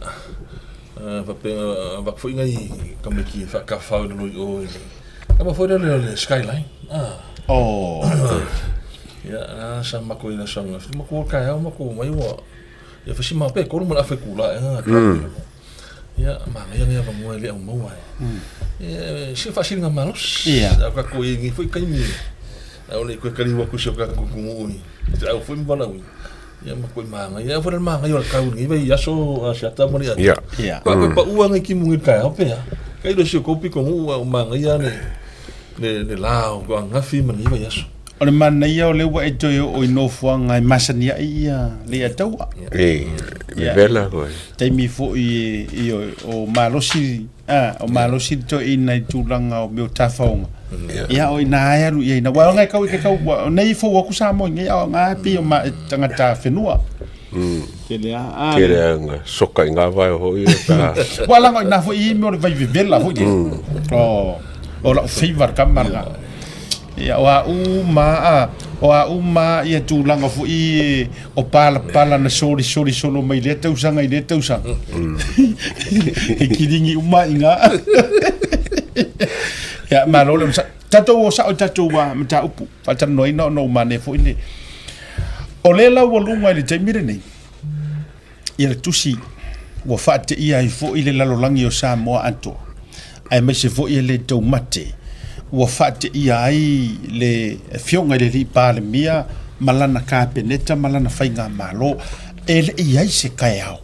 faapea avatu foi nai tamaiti e faatafafao i lalo i o i le tama foi lea o le Skyline. Oh. Ia, sa matou i le aso ananafi, matou o i le taeao matou omai ua Ia fai si mau pe tolu ma le afa itula ea na mm. Ia manaia nei avanoa e le au maua e. Mm. Ia se faasiliga malosi. Ia. A tatou i nei foi taimi a o le koe kaliu atu i si o tatou atunuu i te au foi ma valaauina. Ia matuai manaia. Ia foi le manaia o le tau i lenei vaiaso a Siata ma le Ia. Ia. Koe koe paua ngai timu i le taeao pe a. Kai le si o kou pitonuu a o manaia le le la o ananafi ma lenei vaiaso. O le manaia o lea ua e toe oo i nofoaga e masani ai ia Leiataua. E, Ia. vela koe. Taimi foi e, o malosi, a, o malosi le toeaina i tulaga o mea o tafaoga. Ia, o ina e alu i ai. Na ua ngai kau i ke kau, ua, nei fou aku Samoa i nei, a o ngā pei o ma, tangata whenua. Tele a, a. Tele a nga soka i ngā vae o hoi e ka. Ua langa i nā foi i mea o le vai vevela foi. O, o lau favor ka marga. Ia, o a u ma a, O a uma ia tulaga foi o palapala na solisoli solo mai lea tausaga i lea tausaga. E kiligi uma i ngā. Ia, malo le onosai. Tatou o sao i tatou mataupu faatalanoaina ona ua manaia foi le. O lea la ua luga i le taimi lenei, ia le tusi ua faateia ai foi le lalolagi o Samoa atoa, aemaise foi e le taumate, ua faateia ai le Afioga i le Alii Palemia ma lana Kapeneta ma lana Faigamalo. E le i ai se taeao.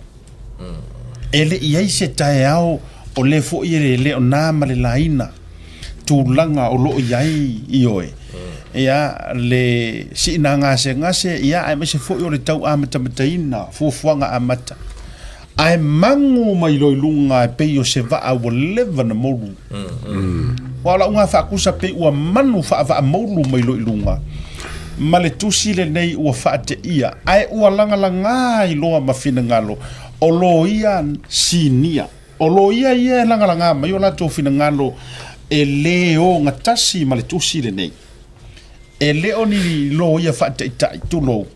E le i ai se taeao o lea foi e le o na ma le laina tulaga o lo o i ai ioe. Ia, le siina gasegase, ia, aemaise foi o le tau amatamataina, fuafuaga amata. Ae magu mai loa i luga e pei o se vaa ua leva na moulu. Aua o lau ga faakusa pei ua manu faavaa moulu mai loa i luga ma le tusi lenei ua faateia, ae ua lagalaga ai loa ma finagalo o loia sinia. O loia ia e lagalaga mai o latou finagalo e lē ogatasi ma le tusi lenei. E le o ni loia faataitai, tulou,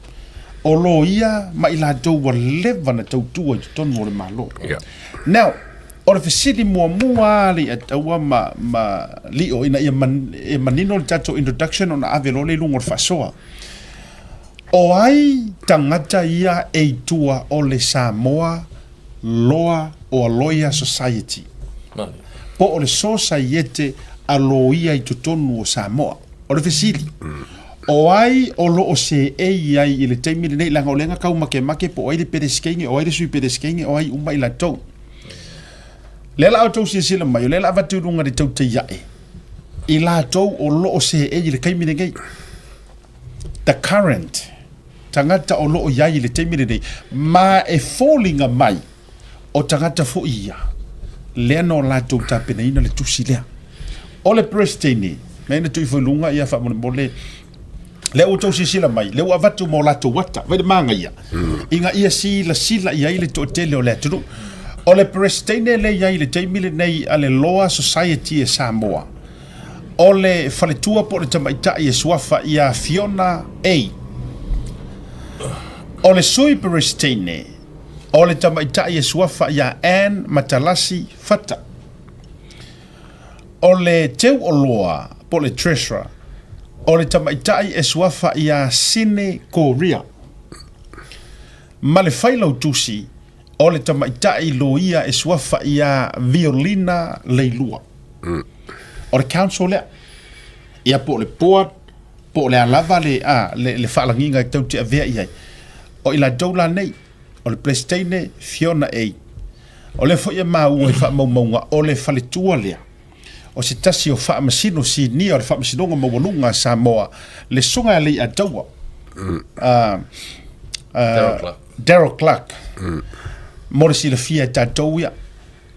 o loia ma i latou ua leva na tautua i totonu o le Malo. Yeah. Now, o le fesili muamua lava Leiataua ma, ma Lio, ina ia man, e manino le tatou introduction ona ave loa lea i luga o le faasoa. O ai tagata ia e i tua o le Samoa Law or Lawyer Society, po o le Sosaiete a Loia i totonu o Samoa. O le fesili, o ai o lo o seei ai i le taimi lenei, leaga o lea na tau makemake po o ai le Peresetene, o ai le Sui Peresetene, o ai uma i latou. Lea la a outou silasila mai, o lea la avatu i luga i le tautai ae, i latou o lo o seei i le taimi lenei. The current tagata o lo o i ai i le taimi lenei, ma e foliga mai o tagata foi ia, lea na o latou tapenaina le tusi lea. O le Peresetene, mea ina tuu ifo i luga, ia faamolemole, lea ua outou silasila mai, lea ua avatu ma o latou ata, vaai le manaia, ina ia silasila i ai le toatele o le atunuu. O le Peresetene lea e i ai i le taimi lenei a le Law Society a Samoa, O le faletua po o le tamaitai e suafa ia Fiona A. O le sui Peresetene, o le tamaitai e suafa ia Ann Matalasi Fata. O le teu oloa po o le treasurer, o le tamaitai e suafa ia Sine Koria. Ma le failautusi, o le tamaitai loia e suafa ia Violina Leilua. O le council lea. Ia po o le board, po o le a lava le, a, le, le faalagiga e tou te avea i ai. O i latou la nei, o le Peresetene, Fiona A. O lea foi e maua i faamaumauga, o le faletua lea, o se tasi o faamasino sinia o le Faamasinoga Maualuga a Samoa, le Susuga ia Leiataua, Darryl Clarke. Darryl Clarke, mo le silafia e tatou ia.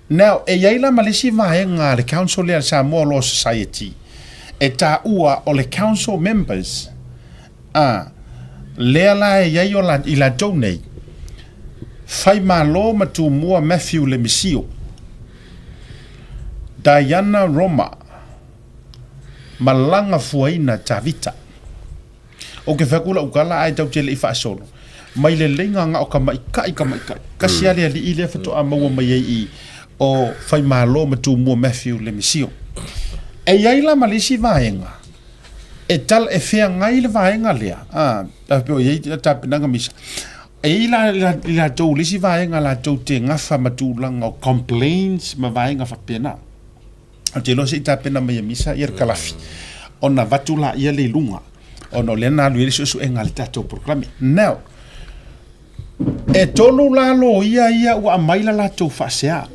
Now, e i ai la ma le isi vaega a le Council lea a le Samoa Law Society, e taua o le Council Members, a, lea la e i ai o la, i latou nei, Faimalo ma Tumua Matthew Lemisio, Diana Roma, ma Lagafuaina Tavita. Ou te fai atu lau tala ae tatou te le i faasolo mai le leiga na o tamaitai tamaitai. Tasi lava le alii lea faatoa maua mai ai i o Faimalo ma Tumua Matthew Lemisio. E i ai la ma le isi vaega e tala e feagai le vaega lea, a, faapea o i ai tapenaga misa. E i ai la i latou le isi vaega latou te gafa ma tulaga o complaints ma vaega faapena. Ou te iloa se i tapena mai e Misa ia le kalafi ona avatu laia lea i luga ona o lea na alu i ai le suesuega a le tatou polokalame. Now, e tolu la loia ia ua aumai la latou faasea.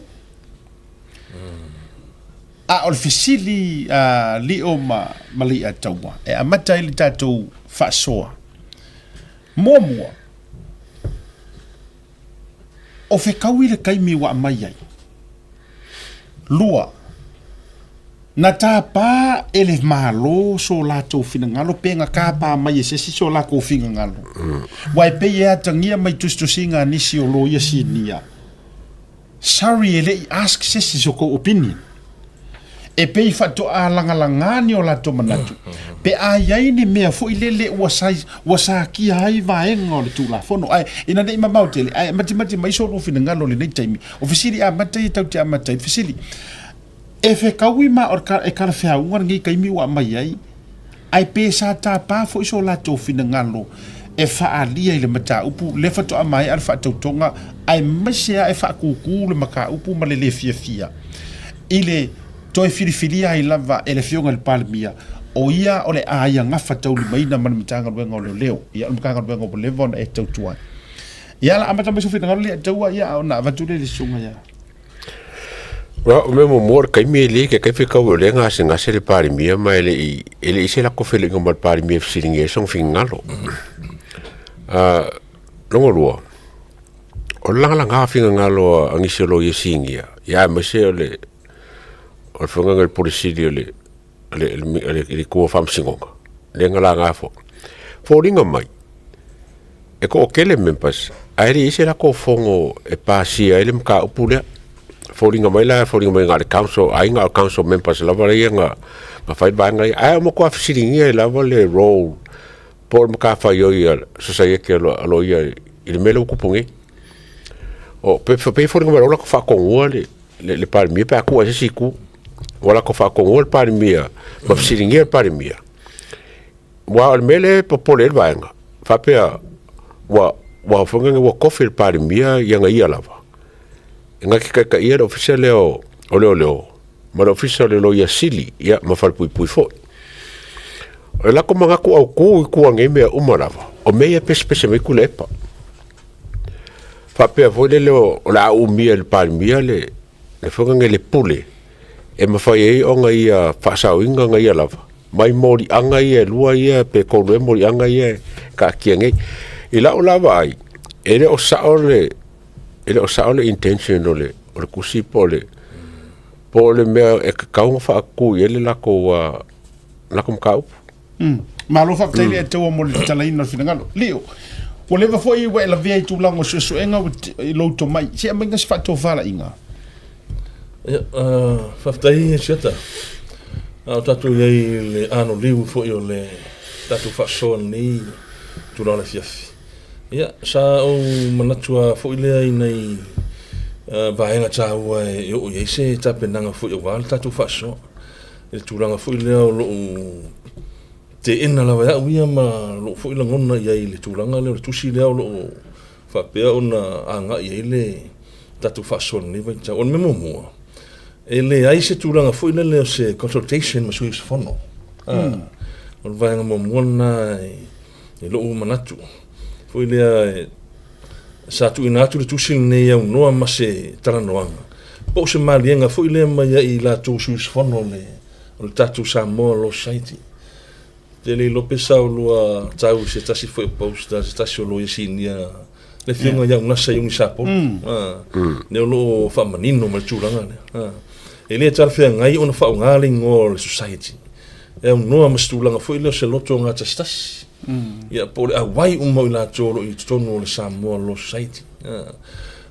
A o le fesili a Lio ma Leiataua e amata ai le tatou faasoa. Muamua, o fekaui le taimi ua aumai ai. 2, Na tāpā e le Malo so latou finagalo pe na tāpā mai e se isi so latou finagalo. Aua e pei e atagia mai tusitusiga a nisi o loia sinia. Sorry e le i ask se isi so tou opinion. E pei faatoa lagalaga ni o latou manatu pe a i ai ni mea foi lele ua sai, ua sakia ai vaega o le Tulafono. Ae ina ne i mamao tele, ae matimati mai so lua finagalo i lenei taimi. O fesili amata ia tatou te amata ai. Fesili, E fekaui ma o e kalafeauga lenei taimi ua aumai ai, ae pe sa tapa foi so latou finagalo e faaalia i le mataupu lea faatoa maea le faatautoga aemaise lava e faakūkū le mataupu ma le le fiafia i le toe filifilia ai lava e le Afioga i le Palemia o ia o le a ia gafataulimaina ma le Matagaluega o Leoleo, ia o le Matagaluega ua leva ona e tautua ai. Ia la amata mai sou finagalo lea taua ia ona avatu lea i le susuga ia. O mea muamua o le taimi e le taitai fetau o lea e gasegase le Palemia ma e le i e le i se latou feiloaiga ma le Palemia e fesiligia ai sona finagalo. Lona lua, o le lagalaga o finagalo a nisi o loia sinia, ia aemaise o le o le afioga i le Pule Sili o le le itu o Faamasinoga, lea na laga foi. Foliga mai, e toatele members ae le i ai se latou fono e pasia ai le mataupu lea. Foliga mai la, foliga mai na o le council, ai na o council members lava ia na fai vaega ia. Ae ua matua fesiligia ai lava le role po o le matafaioi a le Sosaiete a Loia i le mea lea ua tupu nei. O, pe pei foliga mai o la latou faatonuga le le Palemia pe a tuu ai se isi itu. Ua latou faatonuga le Palemia ma fesiligia le Palemia. Aua o le mea lea e popole ai le vaega, faapea ua ua foi lea ua tofi e le Palemia ia na ia lava. E na te taitaia le Ofisa lea o Leoleo ma le Ofisa o le Loia Sili ia ma Falepuipui foi. O le latou manatu autu i tua o nei mea uma lava, o mea ia e pesepese mai Tuilaepa. Faapea foi lele o le a umia e le Palemia le le foi lele le pule e mafai ai ona ia faasaoina na ia lava mai moliaga ia e lua ia pe tolu ea moliaga ia e taatia nei. I lau la vaai, e le o sao le e le o sao le intention o le o le tusi po o le po o le mea e tatau ona faatu i ai le latou latou mataupu. Malo faafetai le Ataua mo le tatalaina o le finagalo. Lio, ua leva foi ua e lavea i tulaga o suesuega i lou tomai. Se aumaiga se faatofalaiga. Ia, faafetai Siata. A o tatou i ai i le anoliu foi o le tatou faasoa lenei itula o le afiafi. Ia, sa ou manatu lava foi lea i nai vaega taua e oo i ai se tapenaga foi aua le tatou faasoa. I le tulaga foi lea o lou teena lava e au ia ma lou foi lagona i ai i le tulaga lea o le tusi lea o lo o faapea ona agai ai le tatou faasoa i lenei vaitau. O le mea muamua, e leai se tulaga foi lele o se consultation ma sui usufono. O le vaega muamua lena i lou manatu foi lea sa tuuina atu le tusi lenei aunoa ma se talanoaga po o se maliega foi lea mai ai i latou sui usufono o le, o le tatou Samoa Law Society. Te le iloa pe sa olua tau i se tasi foi o post a se tasi o loia sinia le afioga ia Unasa Iuni Sapolu. Lea o lo o faamanino mai le tulaga lea. E le talafeagai ona faaaoga le igoa o le Society e aunoa ma se tulaga foi lea o se loto gatasitasi. Ia, po o le auai uma o i latou o lo o i totonu o le Samoa Law Society.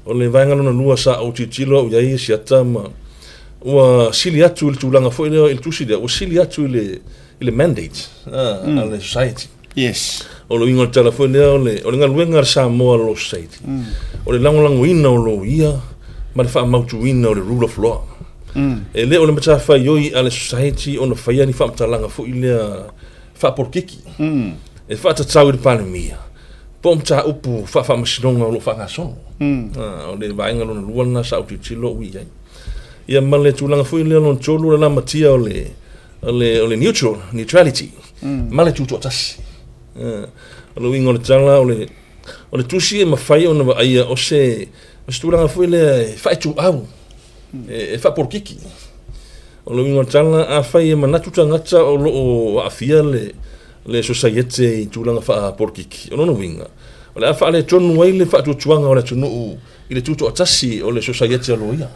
O le vaega lona lua sa ou tilotilo au i ai Siata ma ua sili atu i le tulaga foi lea i le tusi lea, ua sili atu i le, i le mandate a le Society. Yes. O le uiga o le tala foi lea, o le, o le galuega a le Samoa Law Society, o le lagolagoina o loia ma le faamautuina o le rule of law. E le o le matafaioi a le Society ona faia ni faamatalaga foi lea faapolokiki e faatatau i le Palemia po o mataupu faafaamasinoga o lo o faagasolo. O le vaega lona lua lena sa ou tilotilo au i ai. Ia ma le tulaga foi lea lona tolu, o le lamatia o le, o le, o le neutral, neutrality, ma le tutoatasi. O le uiga o le tala, o le, o le tusi e mafai ona vaaia o se, o se tulaga foi lea e faaituau, e faapolokiki. O le uiga o le tala, afai e manatu tagata o lo o aafia le, le sosaiete i tulaga faapolokiki, o lona uiga, o le a faaletonu ai le faatuatuaga o le atunuu i le tutoatasi o le sosaiete a loia.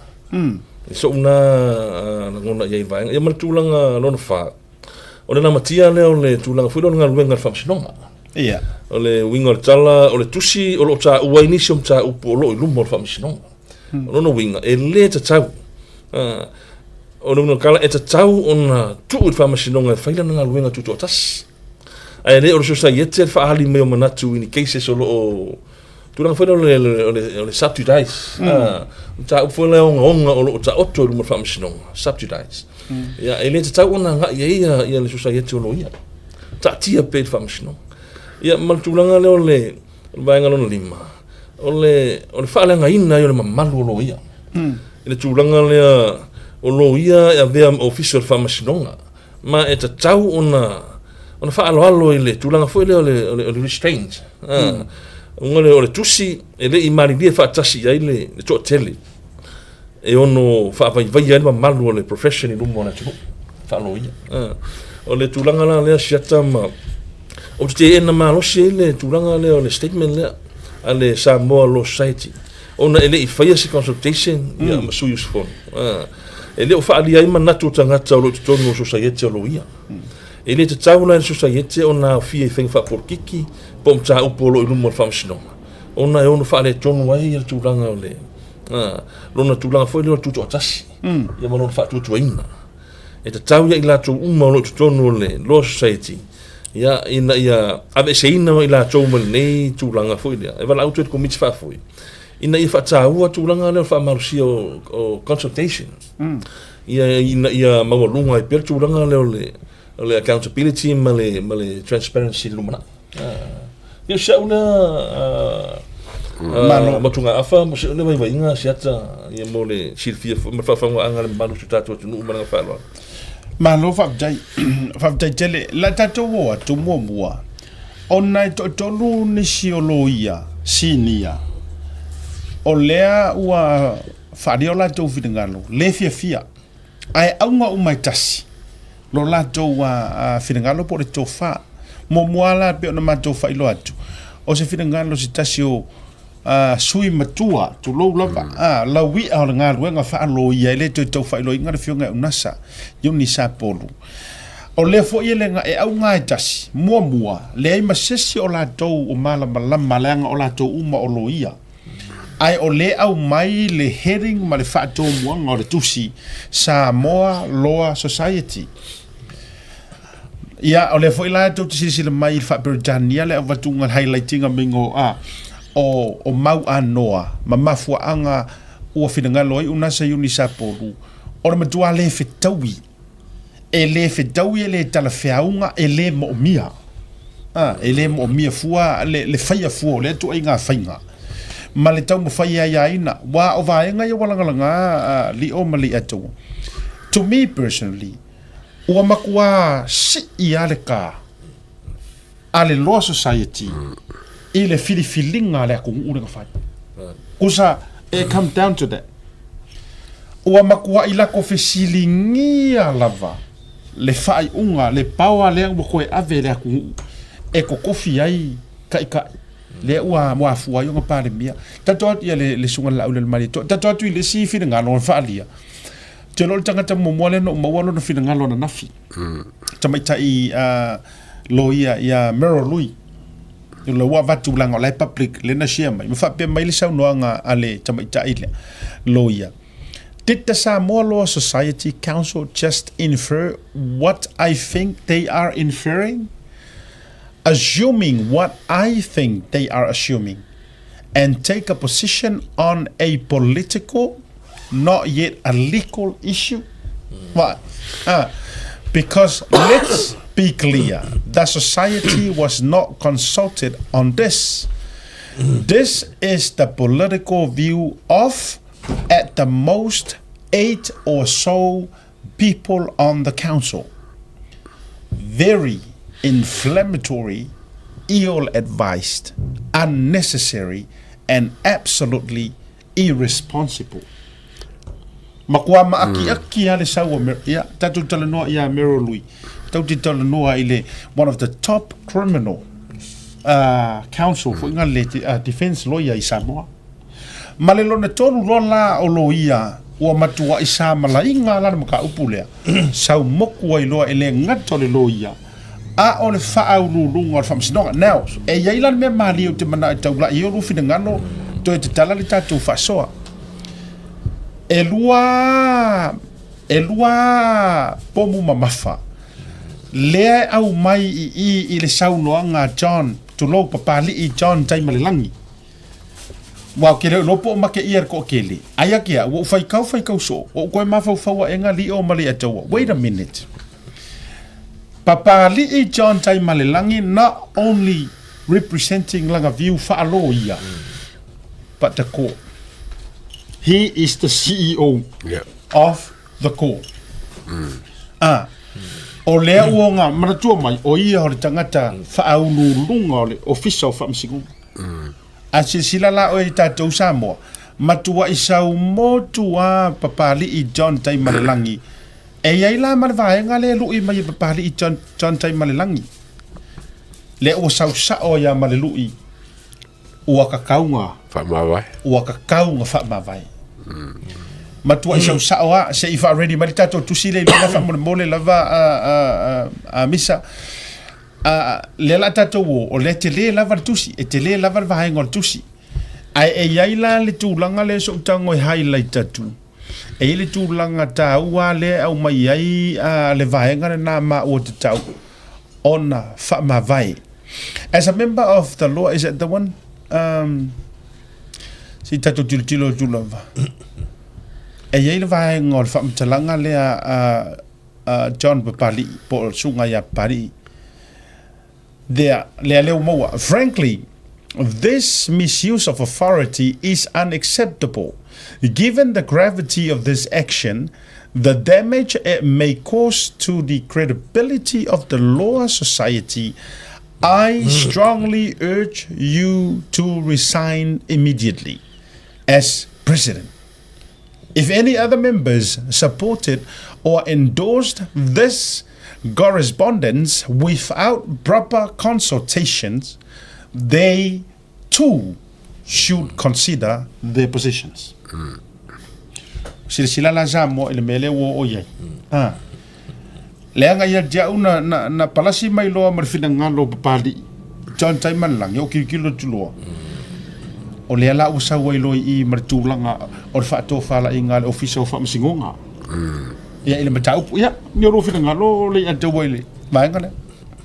I so'u na lagona i ai vaega. Ia ma le tulaga lona fa, o le lamatia lea o le tulaga foi lea o le galuega a le Faamasinoga. Ia. O le uiga o le tala, o le tusi o lo o taua ai nisi o mataupu o lo o i luma o le Faamasinoga. O lona uiga, e le tatau. O le uiga o le tala, e tatau ona tuu i le Faamasinoga e fai lana galuega tutoatasi. Ae le o le Sosaiete le faaali mai o manatu i ni cases o lo o tulaga foi lea o le, o le, o le subjudice. Mm. Ah, mataupu foi lea ogaoga o lo o taoto i luma o le Faamasinoga, subjudice. Mm. Ia, e le tatau ona agai ai ia, ia le Sosaiete o Loia. Taatia pea i le Faamasinoga. Ia, ma le tulaga lea o le, o le vaega lona lima, o le, o le faaleagaina ai o le mamalu o loia. Mm. I le tulaga lea o loia e avea ma ofisa o le faamasinoga, ma e tatau ona, ona faaaloalo i le tulaga foi lea o le, o le, o le restraint. Ah, mm. Ona o le tusi e le i malilie faatasi i ai le, le toatele e ono faavaivaia ai le mamalu o le profession i luma o le atunuu faaloia. Ah. O le tulaga la lea siata ma Ou te teena malosi ai le tulaga lea o le statement lea a le Samoa Law Society ona e le i faia se consultation mm. ia, ma sui usufono. Ah, e le o faaalia ai manatu o tagata o lo o i totonu o sosaiete o loia. Mm. E le tatau la i le sosaiete ona aofia i faiga faapolokiki po o mataupu o lo o i luma o le faamasinoga ona e ono faaletonu ai le tulaga o le ah, lona tulaga foi lea o le tutoatasi mm. ia ma lona faatuatuaina. E tatau ia i latou uma o lo o i totonu o le Law Society, ia, ina ia aveeseina i latou mai lenei tulaga foi lea, e valaau atu ai le Komiti Faafoe, ina ia faataua tulaga lea o le faamalosia o, o consultation, mm. ia, ina ia maualuga ai pea le tulaga lea o le, o le accountability ma le, ma le transparency i le lumanai. Ah. Ia o si au lea ah, matugaafa ma si au lea vaivaiga siata ia mo le silafia foi ma le faafaugaga a le mamalu o si o tatou atunuu ma le agaga faaaloalo. Malo faafetai. Faafetai tele. La tatou o atu muamua, ona e toatolu nisi o loia sinia o lea ua faaalia o latou finagalo le fiafia Ae auga uma e tasi lo latou finagalo po o le tofa. Muamua la pei ona matou faailoa atu, o se finagalo se tasi o sui matua, tulou lava, mm. laui'a o le galuega faaloia e le toe tau faailoaina le afioga ia Unasa, Iuni Sapolu. O lea foi e le e auga e tasi, muamua, leai ma sesi o latou o malamalama leaga o latou uma o loia. Ae o lea aumai le heading ma le faatomuaga o le tusi, Samoa Law Society. Ia, o lea foi la tou te silasila mai i le faa-Peretania le avatuga le highlightinga maiga o, a, o, o mau anoa ma mafuaaga ua finagalo ai Unasa Iuni Sapolu, o le matua le fetaui E le fetaui, e le talafeauga, e le moomia. A, e le moomia fua le, le faia fua o lea ituaiga faiga ma le taumafai e aiaina. Ua o vaega ia ua lagalaga a Lio ma Leiataua. To me personally, ua matua sii lava le ka a le Law Society i le filifiliga a le atunuu lea na fai. Kusa, it come down to that. Ua matuai lako fesiligia lava le faaiuga, le power lea ua toe ave i le atunuu e totofi ai taitai lea ua ua afua ai ona Palemia. Tatou atu ia le, le susuga i le Laaulialemalietoa, tatou atu i le isi finagalo na faaalia. Ou te iloa o le tagata muamua lea na ou maua lona finagalo ananafi. Tamaitai uh, loia ia Merrill Lui. O la ua avatu leaga o la e public lea na share mai. Ma faapea mai le saunoaga a le tamaitai lea loia. Did the Samoa Law Society Council just infer what I think they are inferring? Assuming what I think they are assuming and take a position on a political, not yet a legal issue? Why? Because let's be clear, the society was not consulted on this. This is the political view of, at the most, eight or so people on the council. Very inflammatory, ill-advised, unnecessary, and absolutely irresponsible. Matua maakiaki lava le sau o Mer, ia, tatou talanoa ia Meryl Lui. Tatou te talanoa i le one of the top criminal uh, counsel foi nga le uh, defense lawyer i Samoa. Ma le lona tolu loa la o loia ua matuai samalaiga la le mataupu lea, sau moku ai loa e le gata o le loia, a o le faauluuluga o le faamasinoga. Now, e i ai la le mea malie ou te manao e taulai ai o lou finagalo toe tatala le tatou faasoa. E lua E lua pomu mamafa lea e aumai i i i le saunoaga a John, tulou, Papali'i John Taimalelagi. Aua ou te le o iloa po o make ia i le toatele. Aia ke au, ua ou faitau faitau soo, ua ou toe mafaufau aʻega liʻo ma Leiataua. Wait a minute. Papali'i John Taimalelagi not only representing lana view faaloia, but the court. He is the CEO of the court. Ah, o lea ua ona manatua mai, o ia o le tagata faauluuluga o le Ofisa o Faamasinoga. A silasila la oe i tatou Samoa, matuai sau motu a Papali'i John Taimalelagi, e i ai la ma le vaega lea e lui mai e Papali'i John, John Taimalelagi. Lea ua sau sao ai a ma le lui, ua kakauga. Faamavae. Ua kakauga faamavae. Matuai sau sao a, se i faa-ready mai le tatou tusi lea i luga faamolemole lava a, a, a, a Misa. A, lea la tatou o, o lea tele lava le tusi, e tele lava le vaega o le tusi. Ae e i ai la le tulaga lea so'u tago e highlight atu, e i ai le tulaga taua lea e aumai ai a, le vaega lena ma ua tatau ona faamavae. As a member of the law, is that the one? Um, se i tatou tilotilo atu lava. E i ai le vaega o le faamatalaga lea a, a John Papali'i, po o le susuga ia Papali'i. Lea, lea lea ua maua. Frankly, this misuse of authority is unacceptable. Given the gravity of this action, the damage it may cause to the credibility of the law society, I strongly urge you to resign immediately as president. If any other members supported or endorsed this correspondence without proper consultations, they too should consider their positions. Silasila la Samoa i le mea lea ua oo i ai. Ha. Leaga ia te au na, na, na palasi mai loa ma le finagalo o Papali'i, John Taimalelagi, o kilokilo atu loa. O lea la ua sau ai loa i i ma le tulaga o le faatofalaiga a le Ofisa o Faamasinoga. Ia i le mataupu, ia, ni o lua finagalo le ia taua i le vaega lea.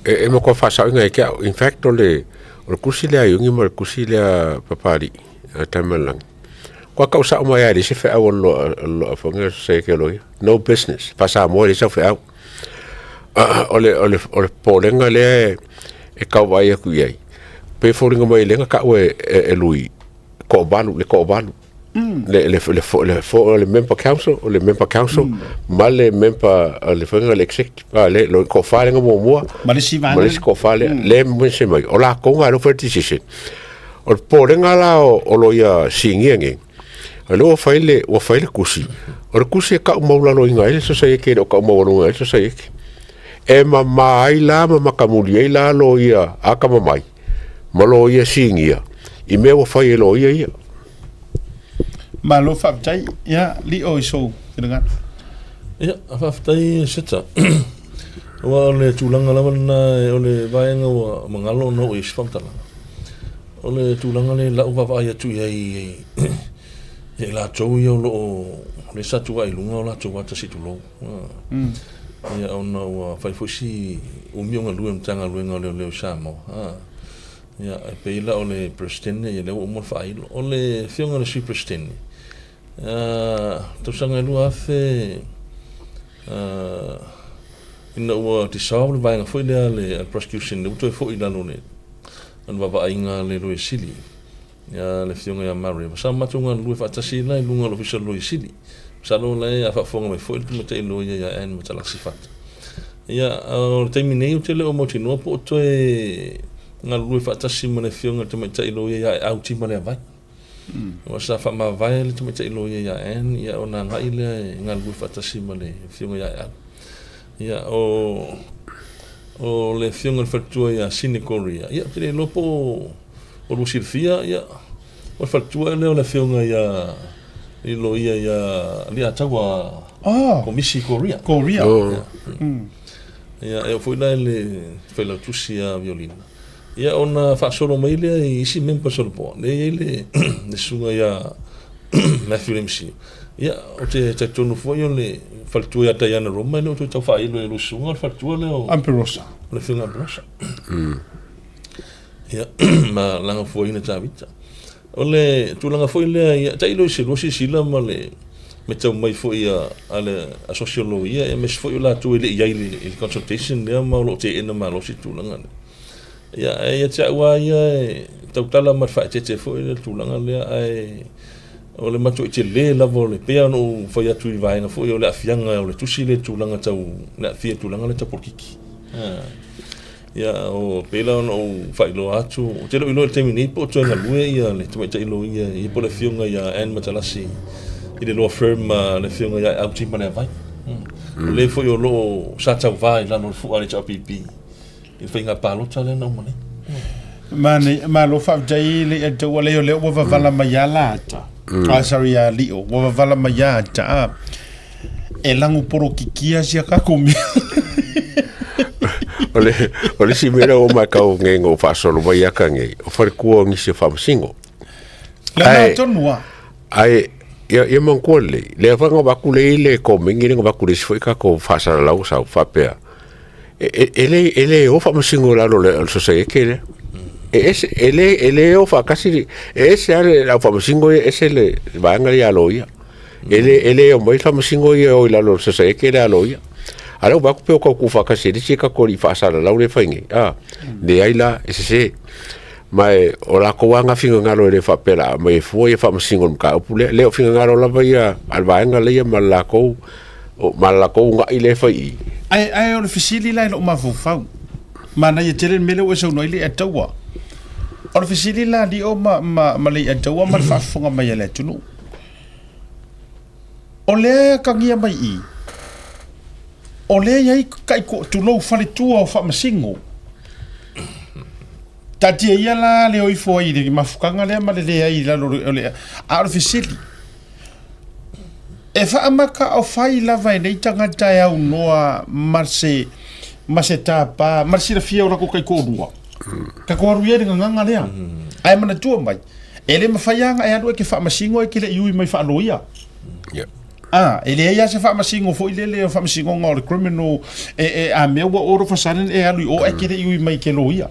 E, e matua faasaoina e te au. In fact, o le, o le tusi lea a Iuni ma le tusi lea a Papali'i, a Taimalelagi, Kua kau sao mai ai le isi feau o loa fonga se ke loia. No business. Fa Samoa le sau feau. O le o le o le polenga lea e kau vai aku i ai. Pe foliga mai lenga ka ue e lui ko valu le ko valu. Le le le le fo le member council o le member council ma le member le fonga le executive le lo ko fa lenga mua ma le si ma le ko fa le le mo se mai o la ko nga lo fa decision. O le popolega la o loia sinia nei, o lea ua fai le, ua fai le kusi. O le kusi e kau maulaloina ai le sosaiete, e le o kau maualuga ai le sosaiete. E mama ai la ma makamuli ai la loia akamamai ma loia sinia i mea ua fai e loia ia. Malo faafetai. Ia, Lio i sou finagalo. Ia, faafetai Seta. Aua o le tulaga lava lena o le vaega ua magalo ona oo i ai se faamatalaga. O le tulaga lea i lau vaavaai atu i ai ia i latou ia o lo o lea sa tuuai i luga o latou ata se i tulou. Ia ona ua fai foi si umi o galue i le Matagaluega o Leoleo i Samoa. Ia e pei la o le Peresetene ia lea ua uma ona faailo. O le Afioga i le Sui Peresetene, tausaga e 2000 ina ua dissolve le vaega foi lea a le prosecution lea ua toe foi i lalo o le vaavaaiga a le Loia Sili le Afioga ia Mareva. Sa matou galulue faatasi la i luga o le Ofisa o le Loia Sili. Masalo o la e faafofoga mai foi le Tamaitai Loia ia Anne Matalasi Fata. Ia, o le taimi nei ou te le o mautinoa po o toe galulue faatasi ma le Afioga i le Tamaitai Loia ia Aeau Timaleavai. Aua sa faamavae le tamaitai loia ia Ann, ia ona agai lea e galulue faatasi ma le afioga ia Aeau. Ia o o le afioga i le faletua ia Sine Korea, ia ou te le iloa po o lua silafia, ia o le faletua lea o le afioga ia i loia ia Aliataua oh. Komisi Korea. Korea. Oh. Ia. Ia, e oo foi la i le failautusi ia Violina. Ia ona faasolo mai lea i isi members o le board, lea e i ai le, le susuga ia Matthew Lemsio. Ia, ou te talitonu foi o le faletua ia Diana Roma e le o toe tau faailo e Lusuga o le faletua lea o Amperosa. O le afioga Amperosa. Ia, ma laga fuaina Tavita. O le tulaga foi lea, ia, tailo i se lua silasila ma le matau mai foi a, a le asosi o loia, aemaise foi o latou e le i i ai i le consultation lea ma o lo o teena malosi le tulaga lea. Ia, ae ia te au lava ia e tautala ma le faaeteete foi le tulaga lea, ae o le matuai tele lava o le, pei lava ona ou fai atu i vaega foi o le aafiaga o le tusi lea i le tulaga tau, le aafia i le tulaga lea tau polokiki. Ia, o, pei la ona ou faailoa atu, ou te le o iloa i le taimi nei po o toe galue ia le tamaitai loia ia po o le afioga ia Ann Matalasi i le law firm a le afioga ia Auti Maleavai. O le foi o lo o sa tauva i lalo o le fua a le HRPP i le faiga palota lea na uma nei. Mane, malo faafetai le ia ua leo lea ua vavala mai a la ata. Ah, sorry a lio, ua vavala mai a ata. Ah. E lagu polokikia sia kako mea. O le, o le isi mea lea ua matau nei na ou faasolo mai aka nei, o falekua o nisi o faamasino. Le Ae- mea tonu a. Ae, ia, ia manatua lelei, lea foi na avatu lea i le komeni lea na avatu le isi foi tatou faasalalau sau faapea, e, e, e le, e le o faamasino i lalo o le, o le sosaiete lea. E ese, e le, e le o faatasi, le- e ese lava le au faamasino ia, ese le vaega lea a loia. E le, e le omai faamasino ia e o i lalo o le sosaiete lea a loia. A lea ua vaai atu pei o tau tuufaatasi e le isi tatou alii faasalalau lea e fai nei, a, leai la, e sese. Ma e, o latou lava na finagalo e le faapea o le a aumai e fua ia faamasino i le mataupu lea. Lea o finagalo lava ia a le vaega lea ma le latou, ma le latou uunai lea e fai i i. Ae, ae o le fesili la i lou mafaufau, manaia tele le mea lea ua e saunoa ai Leiataua. O le fesili la Lio ma, ma, ma Leiataua ma le faafofoga mai a le atunuu. O lea e atagia mai i i, o lea e i ai kai tulou faletua o Faamasino. Taatia ia la le o ifo ai i le mafutaga lea ma le leai i lalo o le... A o le fesili, e faamata o fai lava e nei tagata e aunoa ma se, ma se tapa, ma le silafia o latou taitoalua. Tatou alu ia i le gagana lea. Ae manatua mai, E le mafai lava ona e alu e te faamasino e te le i ui mai faaloia. Yeah. Ah, e leai lava se faamasino foi lele o faamasinoga o le criminal e, e a mea ua all of a sudden e alu i o e te le i ui mai ke loia.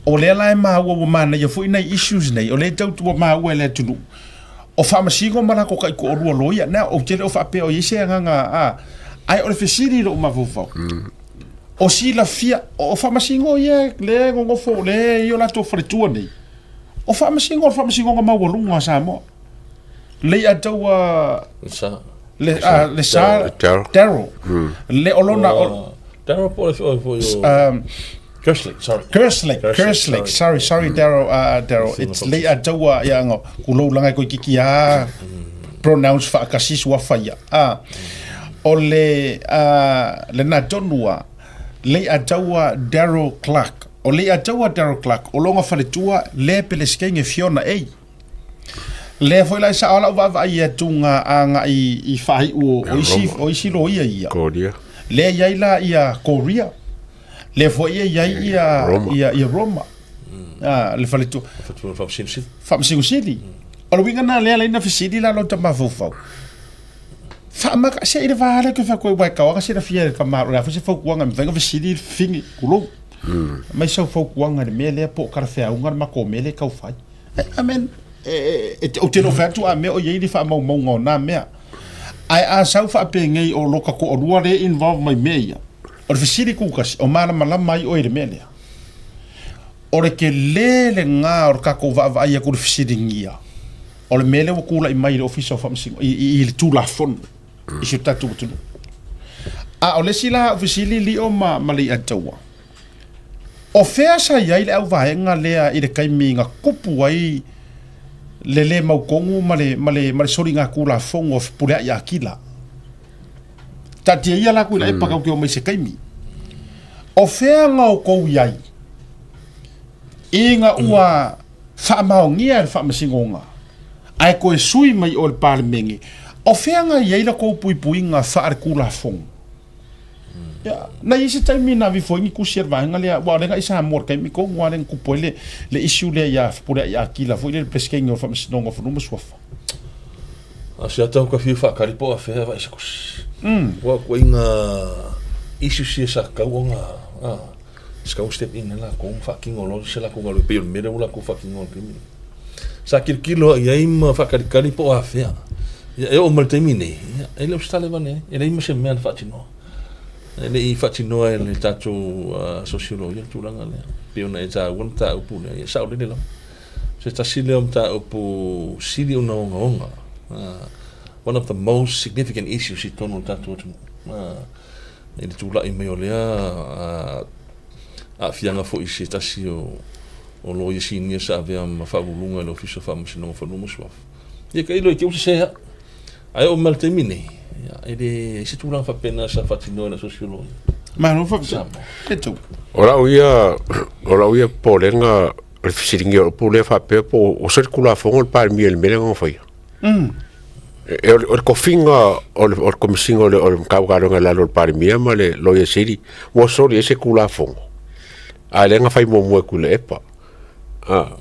O lea la e maua ua manaia foi nai issues nei, o lea e tau ua maua e le atunuu. O faamasino ma latou taitoalua loia. Now, ou te le o faapea o i ai se agaga, a, ae o le fesili i lou mafaufau. O silafia, o faamasino ia lea e nonofo, lea e i o latou faletua nei, O faamasino o le faamasinoga maualuga a Samoa. Leiataua Le sa. Le, a, le sa Darryl. Darryl. Le o lona o, Darryl po o le foi o Kerslake, sorry. Kerslake, Kerslake, sorry, sorry Darryl, Darryl. It's Leiataua ia ngo kulou langa ko kiki a pronounce faakasi suafa ia. Ah. O le le na tonua Leiataua Darryl Clark. O Leiataua Darryl Clark, o lona faletua lea Pelesikeine Fiona A. Lea foi la e sao lau vaavaai atu nga agai i faaiu o isi, o isi loia ia. Korea. Lea i ai la ia Korea. Lea foi e i ai ia Roma. ia, ia Roma. Ah, le faletua. Faletua Faamasino Sili. Faamasino Sili. O le uiga na lea la ina fesili la lo ta mafaufau. Faamaka se i le va lea ke fa koe wai ka se silafia e le tama o le a foi se fautuaga e mafai ona fesili le fafine, tulou. Aumai sau fautuaga i le mea lea po o talafeauga le matou mea lea e tau fai. I mean, ou te le o fai atu a mea o i ai ni faamaumauga o na mea. Ae a sau faapenei o lota toalua lea e involve mai i mea ia, o le fesili tutasi, o malamalama ai oe i le mea lea? O le tele lena o le tatou vaavaai atu i le fesiligia o le mea lea ua tulai mai i le Ofisa o Faamasino, i le Tulafono i si o tatou atunuu. A o le isi la au fesili Lio ma Leiataua, o fea sa i ai le auvaega lea i le taimi na tupu ai le le mautonu ma le, ma le, ma le soligatulafono o Fepuleai Akila? Taatia ia la Tuilaepa tatou te omai i se taimi. O fea na outou i ai ina ua faamaonia e le Faamasinoga ae toe sui mai o le Palemene, o fea na i ai la tou puipuiga faaletulafono? Ia, na i ai se taimi na ave ifo ai ni tusi a le vaega lea, aua o lea na i Samoa i le taimi tonu lava lea na tupu ai le issue lea ia Fepuleai Akila foi lea i le Peresetene o le Faamasinoga o Fanua ma Suafa. A se ata ka fia whaakari po a whea vai sa kusi. Wa ko inga issues ia sa kau o nga sa kau step in la ko whakingo lo se la ko ngalo pe mere ula ko whakingo ke mi. Sa kilokilo ia i ma whakarikari po a whea. Ia e o ma le taimi nei. Ia e le o se tale vane e le ima se mea na whaatinoa. E le i whaatinoa e le tātou sociologia le tulaga lea. Pe ona e tāua le mataupu lea. Ia sao lele lava. Se tasi lea o mataupu sili ona ogaoga, one of the most significant issues i totonu o le tatou atunuu, i le tulai mai o lea aafiaga foi i se tasi o loia sinia sa avea ma faauluuluga i le Ofisa o Faamasinoga o Fanua ma Suafa. Ia ka ilo i te ua sese au. Ae oo mai le taimi nei, ia, e leai se tulaga faapena sa faatinoa e le Asosi o Loia. Malo faafetai. E tou. O lau ia, o lau ia popolega o le fesiligia o le upu lea faapea po o se Tulafono le Palemia i le mea lea na faia. E, o le tofiga o le, o le Komesina o le, o le Matagaluega i lalo o le Palemia ma le Loia Sili, ua soli ai se Tulafono. A lea na fai muamua e Tuilaepa. Ah.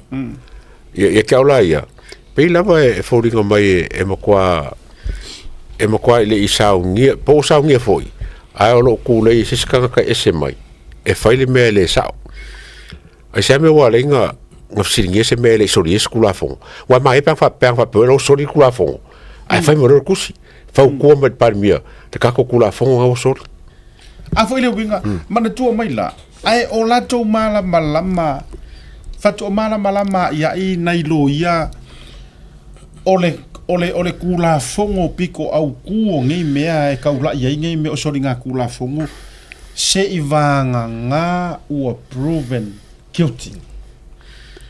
Ia, ia te au la ia, pei lava e, e foliga mai e, e matua e matua i le i saunia, po o saunia foi, ae o loo tulei e se isi tagata ese mai, e fai le mea e le sao. Ai se mea ua alai na, na fesiligia se mea e le i soli ai se Tulafono. Ua manaia pe ana fa, pe ana faapea ua soli le Tulafono, ae fai mai loa le tusi, fautua mai le Palemia, le tatou Tulafono na ua soli. A foi le uiga, manatua mai la, ae o latou malamalama, faatoa malamalama a'ia'i nai loia o le, o le, o le Tulafono pito autū o nei mea e taula'i ai nei mea o soligatulafono, se'i vagagā ua proven guilty.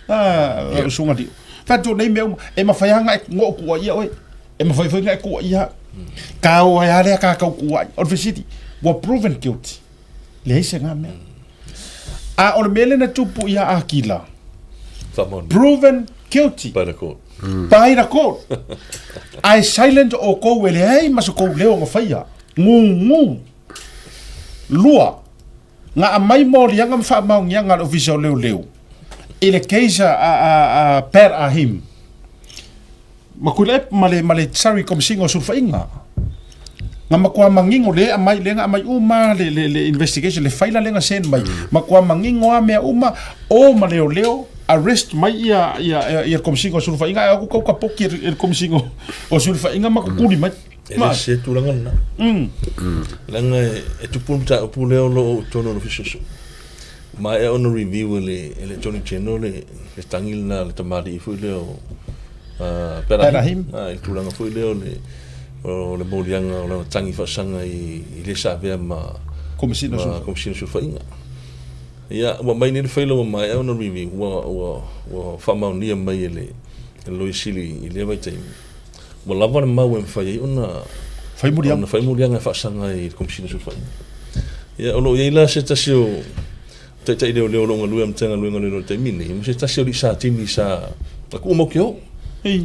A, lau susuga Lio. Faatoa nei mea uma, e mafai lava ona e, ona ou tuuaia oe. E mafai foi ona e tuuaia au. Ka o ai lava lea ka tau tuuai. O le fesili, ua proven guilty. Leai se ga mea. A o le mea lea na tupu ia Akila, proven guilty. By the court. By the court. Ae silent outou e leai ma so kou leo na faia. Gugu. Lua, na aumai moliaga ma faamaoniaga a le Ofisa o Leoleo i le case a, a, a, a Pat Ahim. Ma Tuilaepa ma le, ma le Surrey Komesina o Sulufaiga. Na matua manino le aumai, le na aumai uma le, le, le investigation, le faila le na send mai. Matua manino a mea uma, o ma leoleo, arrest mai ia, ia, ia, ia Komesina o Sulufaiga, ae o atu kau kapoki e le Komesina o Sulufaiga ma kukuli mai. E le se tulaga lena. Leaga e tupu le mataupu lea o lo o i totonu o le Ofisa Suesuega. Maea ona review e le, e le Attorney General le, le tagi lena a le tamalii foi lea o Pat Ahim, i le tulaga foi lea o le, o le moliaga o lana tagi faasaga i, i le sa avea ma Komesina ma Komesina o Sulufaiga. Ia, ua aumai nei le faila ua maea ona review, ua, ua, ua faamaonia mai e le, e le Loia Sili i lea vaitaimi. Ua lava le mau e mafai ai ona fai muliaga, ona fai muliaga e faasaga ai i le Komesina o Sulufaiga. Ia, o lo o i ai la se tasi o taitai leoleo o lo o galue ma Matagaluega o Leoleo i le taimi nei, ma se tasi o alii Satini sa na tuumau ke o.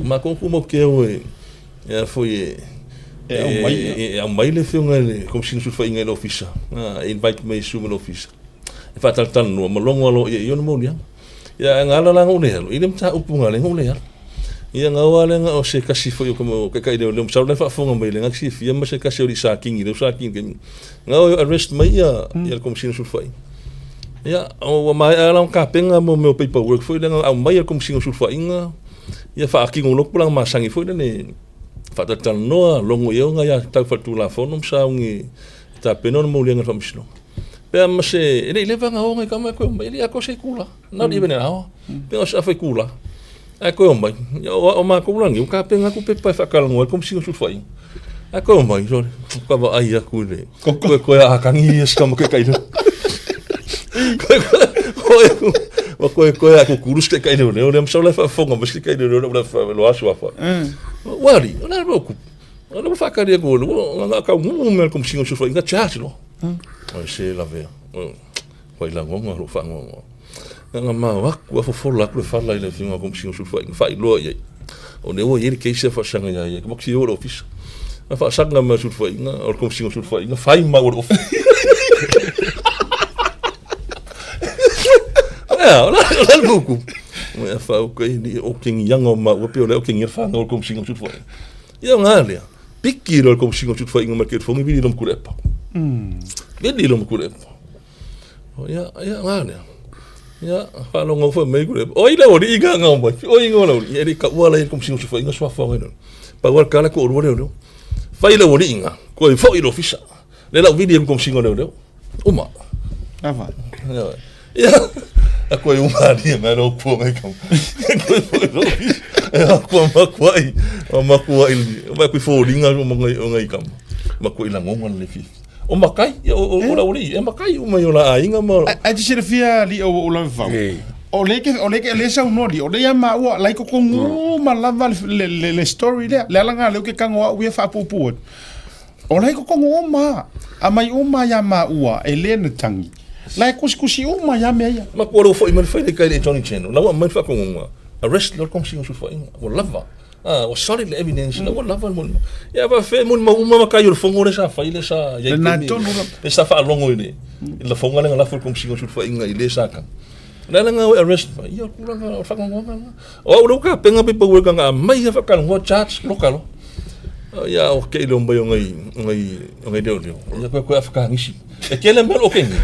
Matou na tuumau ke o e, e a foi e, e aumai, e, e aumai le afioga i le Komesina o Sulufaiga i le ofisa, e invite mai e susu mai i le ofisa, e faatalatalanoa ma logo aloaia i ona moliaga. Ia ae ga ala la ga ou le alu, i le mataupu ga le ga ou le alu. Ia ga o a lea ga o se kasi foi o o taitai leoleo masalo la e faafofoga mai le ga silafia ma se kasi o alii Sa Kingi lea ua Sa Kingi i le taimi ga o e arrest mai ia ia le Komesina o Sulufaiga. Ia ua maea la ona tapena mo mea o paper work foi lea na aumai e le Komesina o Sulufaiga ia faatino loa tulaga masani foi lele faatalatalanoa logo i ai ona aiatatau faaletulafono ma sauni e tapena ona moliaga i le Faamasinoga. Pe a ma se, e le i leva na o ngai tama e koe omai, e le i atoa se itula. Na o le even an hour. Pe o se afa itula. Ae koe omai. O, o matou la nei, ua tapena atu pepa e faatalanoa ai le Komesina o Sulufaiga. Ae koe omai, sole, ka vaai atu i le, koe koe a kangi ia si tama kekai leo. Koe koe, koe aku, wa koe koe a kukuru si kekai leo leo, lea masalo la e faafofoga mai si kekai leo leo, lea fa lo asu afa. Ua ali, o le a le mea o kupu. O lea ua faatali atu, ua na kau mumu mea le Komesina o Sulufaiga, charge loa. Oi se lavea. Ua i lagona lou faanoanoa. Na na mao atu a fofola atu le fala i le afioga a Komesina o Sulufaiga, faailoa i ai. O lea ua i ai le case e faasaga ia ia, ka o le ofisa. Na faasaga mai Sulufaiga, o le Komesina o Sulufaiga, fai mau o le ofisa. Ea, o la o la buku. Mo ia fa o kai ni o kengi yanga o mau pe o le o kengi le whanga o le Komesina o Sulufaiga. Ia o ngā lea, piki loa le Komesina o Sulufaiga ma le Kelifogi vili loa ma Tuilaepa. Vili loa ma Tuilaepa. Ia, ia ngā lea. Ia, faalogo foi mai Tuilaepa. O ai le aualii nga ngao mai? O ai ngo le aualii? E le i taua la i le Komesina o Sulufaiga suafa o ngai lea. Pau lava le tala toalua leoleo. Fai le aualii nga, toe foi i le ofisa. Lea la ua vili ai ma le Komesina o Leoleo. Uma. Lava. Ia, a koe uma alia mai lo kua mai kama. Koe foi lo ofisa. E a kua makuai, o makuai, o mai kui fōlinga o ngai, o ngai kama. Makuai langonga le fifi. O makai, ia, o, o, o la uli, e makai uma i o la aiga ma... Ai te silafia li o o lava fau. O le ke o le ke le saunoa li o le ia maua lai ko kongu ma lava le le le story lea. Le ala ngā leo ke kango au ia whaapupu atu. O lai kokongo uma, a mai uma ia maua e le na tangi. Lai kusikusi uma ia mea ia. Ma kua lou foi mai le fai le kai le Attorney General, la ua aumai le faatongonga, arrest loa le Komesina o Sulufaiga, ua lava. Ah, ua solid le evidence, la ua lava le molimau. Ia faafefea e molimau uma matai o le fono lea sa fai lea sa i ai taimi, lea sa faalogo i le lafoga lea na lafo e le Komesina o Sulufaiga i le sa tagi. O le ala lena ua e arrest mai, ia o le tulaga o le faanoanoaga lena. O au lea ua tapena paperwork na aumai lava faatalanoa charge, loka loa. Ia o te ile mai o ngai o ngai o ngai leoleo. Ia koe koe Afghanisi. E tele mea o kengi.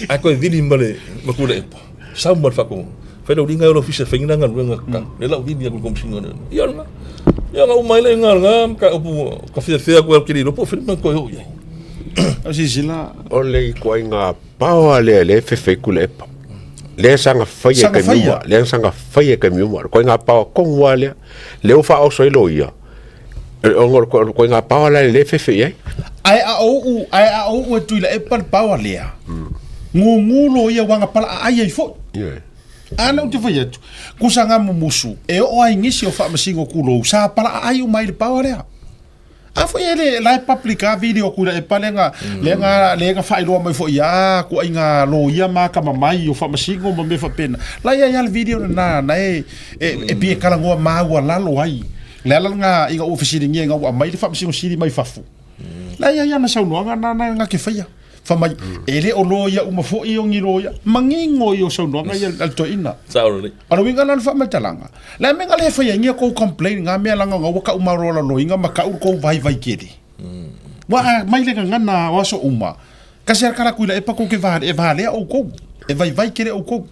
Ai koe vili ma le ma Tuilaepa. Sau ma le whakongo. Whai lau ringa o le ofisa whainga ngā ruenga ka. Le lau vili aku komisinga ne. Ia nga. Ia nga umai le ngā nga ka upu ka whia whia koe au kiri ropo whiri mai koe o ia. O sisila. O le ikoaiga paoa lea lea e fefe i Tuilaepa. Lea saga faia e taimi uma. Lea saga faia e taimi uma. Koe ngā paoa tonu lava lea. Lea ua faaoso ai loia, ona o le ituaiga paoa la e le fefe i ai. Ae a ou, ae a ou e Tuilaepa le paoa lea, gugu loia ua gapala aai ai foi. Ioe. A na ou te fai atu, kusa nga mumusu, e oo ai nisi o faamasino kulou, sa pala aai uma ai le paoa lea. A foi e le la e public a video Tuilaepa lea na lea na lea na faailoa mai foi a kuaiga loia ma akamamai o faamasino ma mea faapena. La i ai lava le video lena na e e pei e talanoa maualalo ai. Le ala lena ina ua fesiligia ina ua aumai le faamasino sili mai fafo. La i ai ana saunoaga na na na ke faia. Fai mai, e le o loia uma foi o ni loia. Manino ia o saunoaga ia a le toeaina. Sao lelei. O le uiga lena o le faamatalaga, le a mea na le fai ai ni kou complain nga mea leaga ua kau malolaloina ma kau le kou vaivai tele. Ua a mai le gagana o aso uma, kasi a kala Tuilaepa kou ke e valea oukou, e vaivai tele oukou.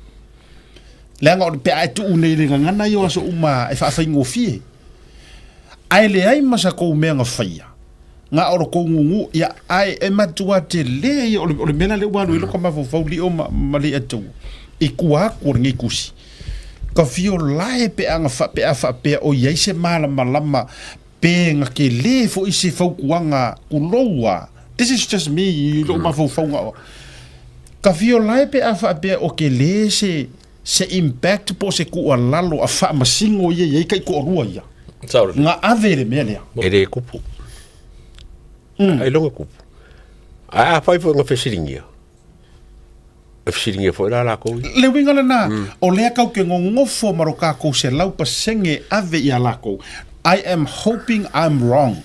Leaga o le pe a e tuu nei i le gagana ia o aso uma e faafaigofie. Ae leai ma sa kou mea na faia, nga o lo kou gugu, ia, ae e matua tele ia o le, o le mea la lea ua alu ai loko mafaufau lio ma, ma Leiataua, i tua atu o lenei tusi. Ka fio lae pe a na fa, pe a faapea o i ai se malamalama pe na tele foi se fautuaga tulou a, this is just me i lou mafaufauga, ka fio lae pe a faapea o tele se, se impact po o se tuualalo a faamasino ia i ai kai toalua ia. Nga ave le mea lea. E le kupu. Ailoga kupu. Ae afai foi na fesiligia, e fesiligia foi la lakou ia. Le uiga lena, o lea kau ke gogofo ma lo kakou 100% ave ia lakou. I am hoping I'm wrong.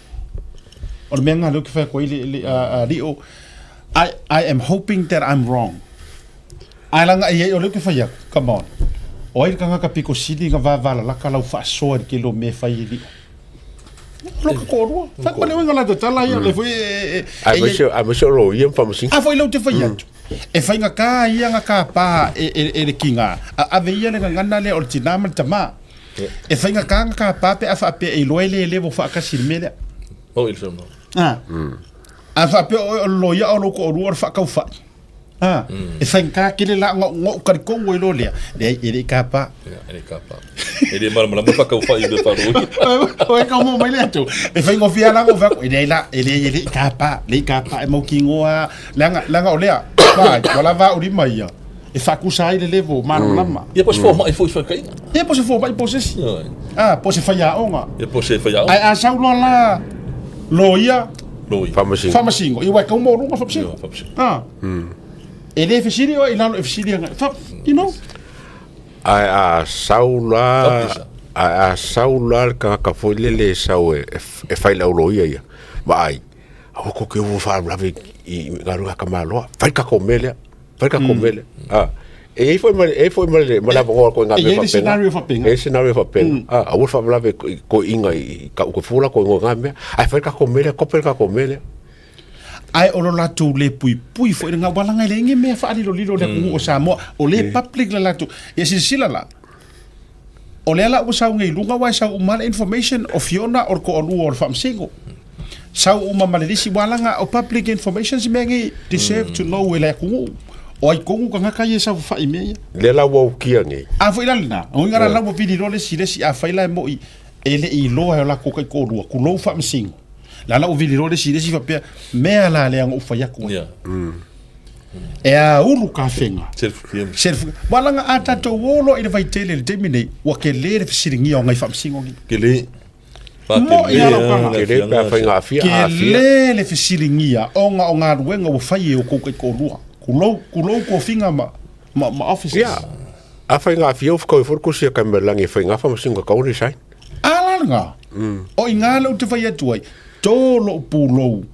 O le mea lena lea ou te fai atu ai le, le, a, a, Lio, I, I am hoping that I'm wrong. Ae laga i ai o lea ou te fai atu, come on. O ai le tagata pito sili na vavalalaka lau faasoa i le tele o mea e fai e Lio? O lou toalua. Fai ma le uiga latou tala ia, o lea foi e, e, e, e, Aemaise o loia ma faamasino. A foi lea ou te fai atu. E faigata ia na tapa e, e, e le tiga, a ave ia le gagana lea o le tina ma le tama. E faigata na tapa pe a faapea e iloa e le level faatasi i le mea lea. Oh, i le saunoaga. A. A faapea oe o le loia o lou toalua o le faataufai. A, e faigata tele la ona ou talitonu ai loa lea, leai, e le i tapa. Ia, e le i tapa. E le malamalama faataufai i mea faaloi. Oi, ka mo mai le atu. E faigofie lava la ona ou fai atu, e leai la, e leai e le i tapa, le i tapa, e mautinoa lava, leaga, leaga o lea, vai, ua lava au lima ia, e faatusa ai le level malamalama. Ia, po o se fomai foi se faitaiga. Ia, po o se fomai po o se isi. A, po o se faiaoga. Ia, po o se faiaoga. Ae a sau loa la loia, Loia. Faamasino. Faamasino. Ia, aua e tau maualuga le faamasino. Ia, faamasino. A. E le fesili oe i lalo e fesili agai. Fa, you know. Ae a sau la, Kapisa. ae a sau la le tagata foi lele e sau e, e, e fai le auloia ia, vaai, aua kou te ua faalavelave i, i galuega a Kamaloa, fai le tatou mea lea, fai le tatou mea lea. A, E i ai foi ma le, e i ai foi ma le, ma le avanoa koe ngā E mea i ai le faapena. scenario faapena. E i ai scenario faapena. A, aua le faalavelave i toeaiina i tau te fua latou igoa i ngā mea. Ae fai le tatou mea lea, kope le tatou mea lea. Ae o lo latou le puipui foi i le aua leaga e leai ni mea faalilolilo i le atunuu o Samoa, o lea e public le latou. Ia silasila la, o lea la ua sau nei i luga aua e sau uma lava le information o Fiona o le toalua o le Faamasino. Sau uma ma le lisi, aua leaga o public information se mea nei deserve to know e le atunuu. O ai tonu tagata ia e saofafai i mea ia. Lea la ua ukia nei. A foi la lena, o uiga la la ua vili loa le isi i le isi, afai la e moi e le i iloa e o latou taitoalua, tulou Faamasino. La la ua vili loa le isi i le isi faapea, mea la lea na ou fai atu ai. E aulu kafega. Self Aua leaga a tatou o loa i le vaitele i le taimi nei, ua tele le fesiligia o nai faamasino nei. Tele. Moi lava lau tala. Tele pe afai na aafia, aafia. Tele le fesiligia ona o galuega ua fai e outou taitoalua. Tulou, tulou tofiga ma, ma, ma officers. Ia, afai na aafia ua fetaui foi le tusi a Taimalelagi e fai na faamasinoga tatau ona resign. A la lena. O i ina lea ou te fai atu ai, to lou pulou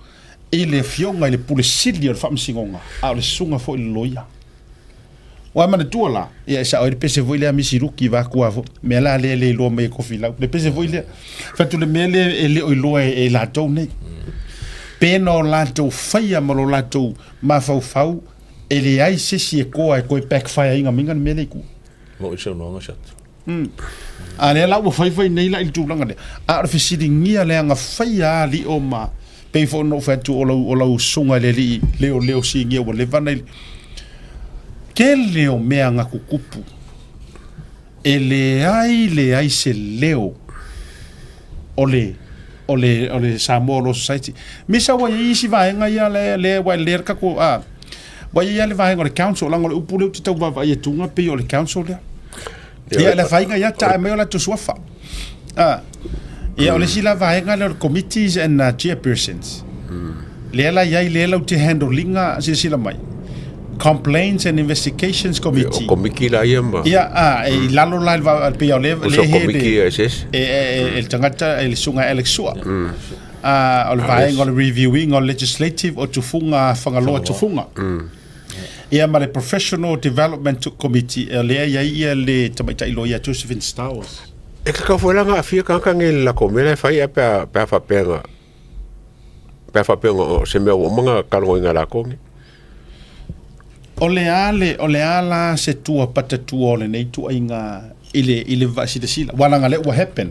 i le afioga i le Pule Sili o le Faamasinoga, a o le susuga foi i le loia. Ua manatua la, ia e sao ai le pese foi lea Misi Luki vaeatu a foi, mea la lea e le iloa mai e Tofilau, le pese foi lea, fai atu le mea lea e le o iloa e latou nei. Pe na o latou faia ma lo latou mafaufau e leai se isi e toa e toe backfire ina mai le mea lea i tua. Mo i saunoaga se atu. A lea la ua faifai nei la i le tulaga lea. A o le fesiligia leaga faia alii o ma pei foi ona ou fai atu o lau, o lau susuga i le alii leoleo sinia ua leva ona i le tele o mea na tutupu e leai leai se leo o le o le o le Samoa Law Society. Misa ua i ai isi vaega ia le le ua le le tatou a ua i ai le vaega o le council leaga o le upu lea ou te tau vaavaai atu pei o le council lea. Ia le faiga ia tae mai o latou suafa. A ia o le isi la vaega lea o le committees and chairpersons. Lea la i ai lea lau te handle ina silasila mai. Complaints and Investigations Committee. O komiti la ia ma. Ia, a, e i lalo la i le va- pei o le O so komiti ia e se isi. E, e, e, le tagata, e le susuga Alex Sua. A, o le vaega o le reviewing o le legislative o tufuga Fagaloa tufuga. Ia ma le Professional Development Committee, o lea i ai ia le tamaitai loia Josephine Stowers. E tatau foi la ona aafia tagata nei i le latou mea la e fai ae pe a, pe a faapea na, pe a faapea na o se mea ua uma ona talanoaina e latou nei. O le a le, o le a la se tua patatua o lenei ituaiga i le, i le vaasilasila? Aua leaga lea ua happen,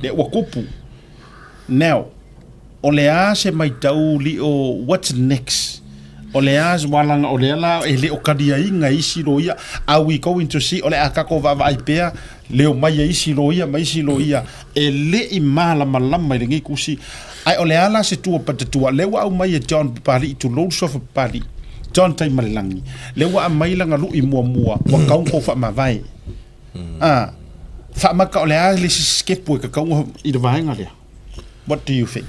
lea ua tupu. Now, o le a se maitau lio, what's next? O le a, aua leaga o lea la e le o kaliaina e isi loia, are we going to see, o le a tatou vaavaai pea le omai a isi loia ma isi loia e le i malamalama i lenei tusi. Ae o le a la se tua patatua? Lea ua aumai e John Papali'i, tulou le suafa Papali'i, John Taimalelagi, lea ua aumai lana lui muamua, ua tatau ona tou faamavae. A, faamata o le a le isi sitepu e tatau ona i le vaega lea? What do you think?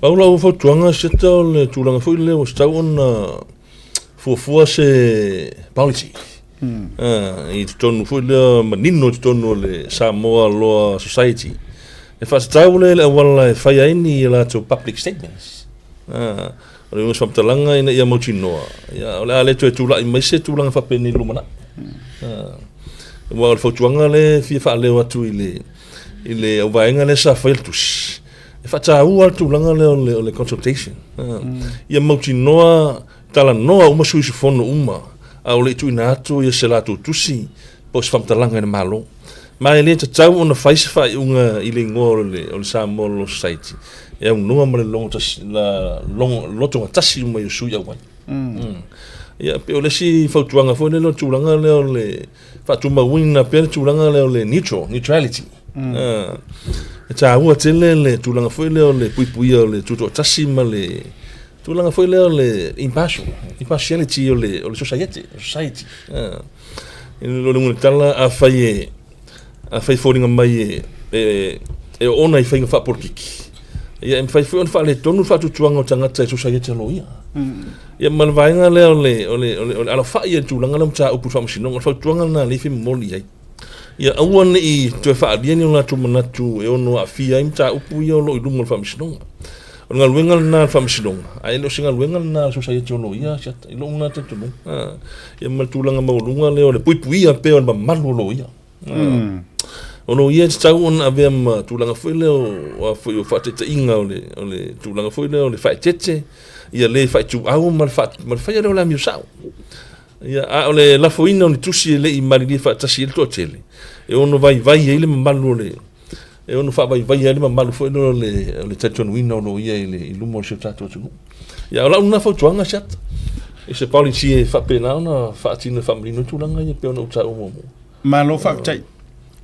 Pau lau fautuaga Seta o le tulaga foi lea ua tatau ona fuafua se policy i totonu foi lea manino i totonu o le Samoa Law Society e faatatau lea i le auala e fai ai ni a latou public statements. O le uiga o se faamatalaga ina ia mautinoa, ia, o le a le toe tulai mai se tulaga faapenei i le lumanai. Aua o le fautuaga lea e fia faaleo atu i le, i le auvaega lea sa faia le tusi, e faataua le tulaga lea o le, o le consultation. Ia mautinoa talanoa uma sui usufono uma, a o le i tuuina atu ia se latou tusi po o se faamatalaga i le Malo. Ma e le tatau ona fai se faaiuga i le igoa o le, o le Samoa Law Society e aunoa ma le logo tasi, la, logo, lotoga tasi uma i o sui auai. Mm. Ia, pe o le isi fautuaga foi lea o le tulaga lea o le faatumauina pea le tulaga lea o le neutral, neutrality. Mm. E taua tele le tulaga foi lea o le puipuia o le tutoatasi ma le tulaga foi lea o le impartial, impartiality o le, o le society, society. O le uiga o le tala, afai e, afai e foliga mai e, e, e oona i faiga faapolokiki, ia e mafai foi ona faaletonu le faatuatuaga o tagata i sosaiete a loia. Ia ma le vaega lea o le, o le, o le, o le alafai i le tulaga lea o mataupu i le faamasinoga, o le fautuaga lena lea e fia momoli i ai. Ia aua ne i toe faaalia ni o latou manatu e ono aafia ai mataupu ia o lo o i luma o le faamasinoga. O le galuega lena a le Faamasinoga, ae le o se galuega lena a le Sosaiete o Loia, Asiata, i lou lena talitonuga. Ia ma le tulaga maualuga lea o le puipuia pea o le mamalu o loia. O loia e tatau ona avea ma tulaga foi lea o a foi o faataitaiga o le, o le tulaga foi lea o le faaeteete, ia le faaituau ma le, faa, ma le faia lea o le amio sao. Ia, a o le lafoina o ni tusi e le i malilie faatasi ai le toatele, e ono vaivai ai le mamalu o le, e ono faavaivai ai le mamalu foi lea o le, o le talitonuina o loia i, le, i luma o si o tatou atunuu. Ia, o lau lena fautuaga, Siata, i se policy e faapena ona faatino e faamanino ai tulaga ia e pei ona ou taua muamua. Malo faafetai.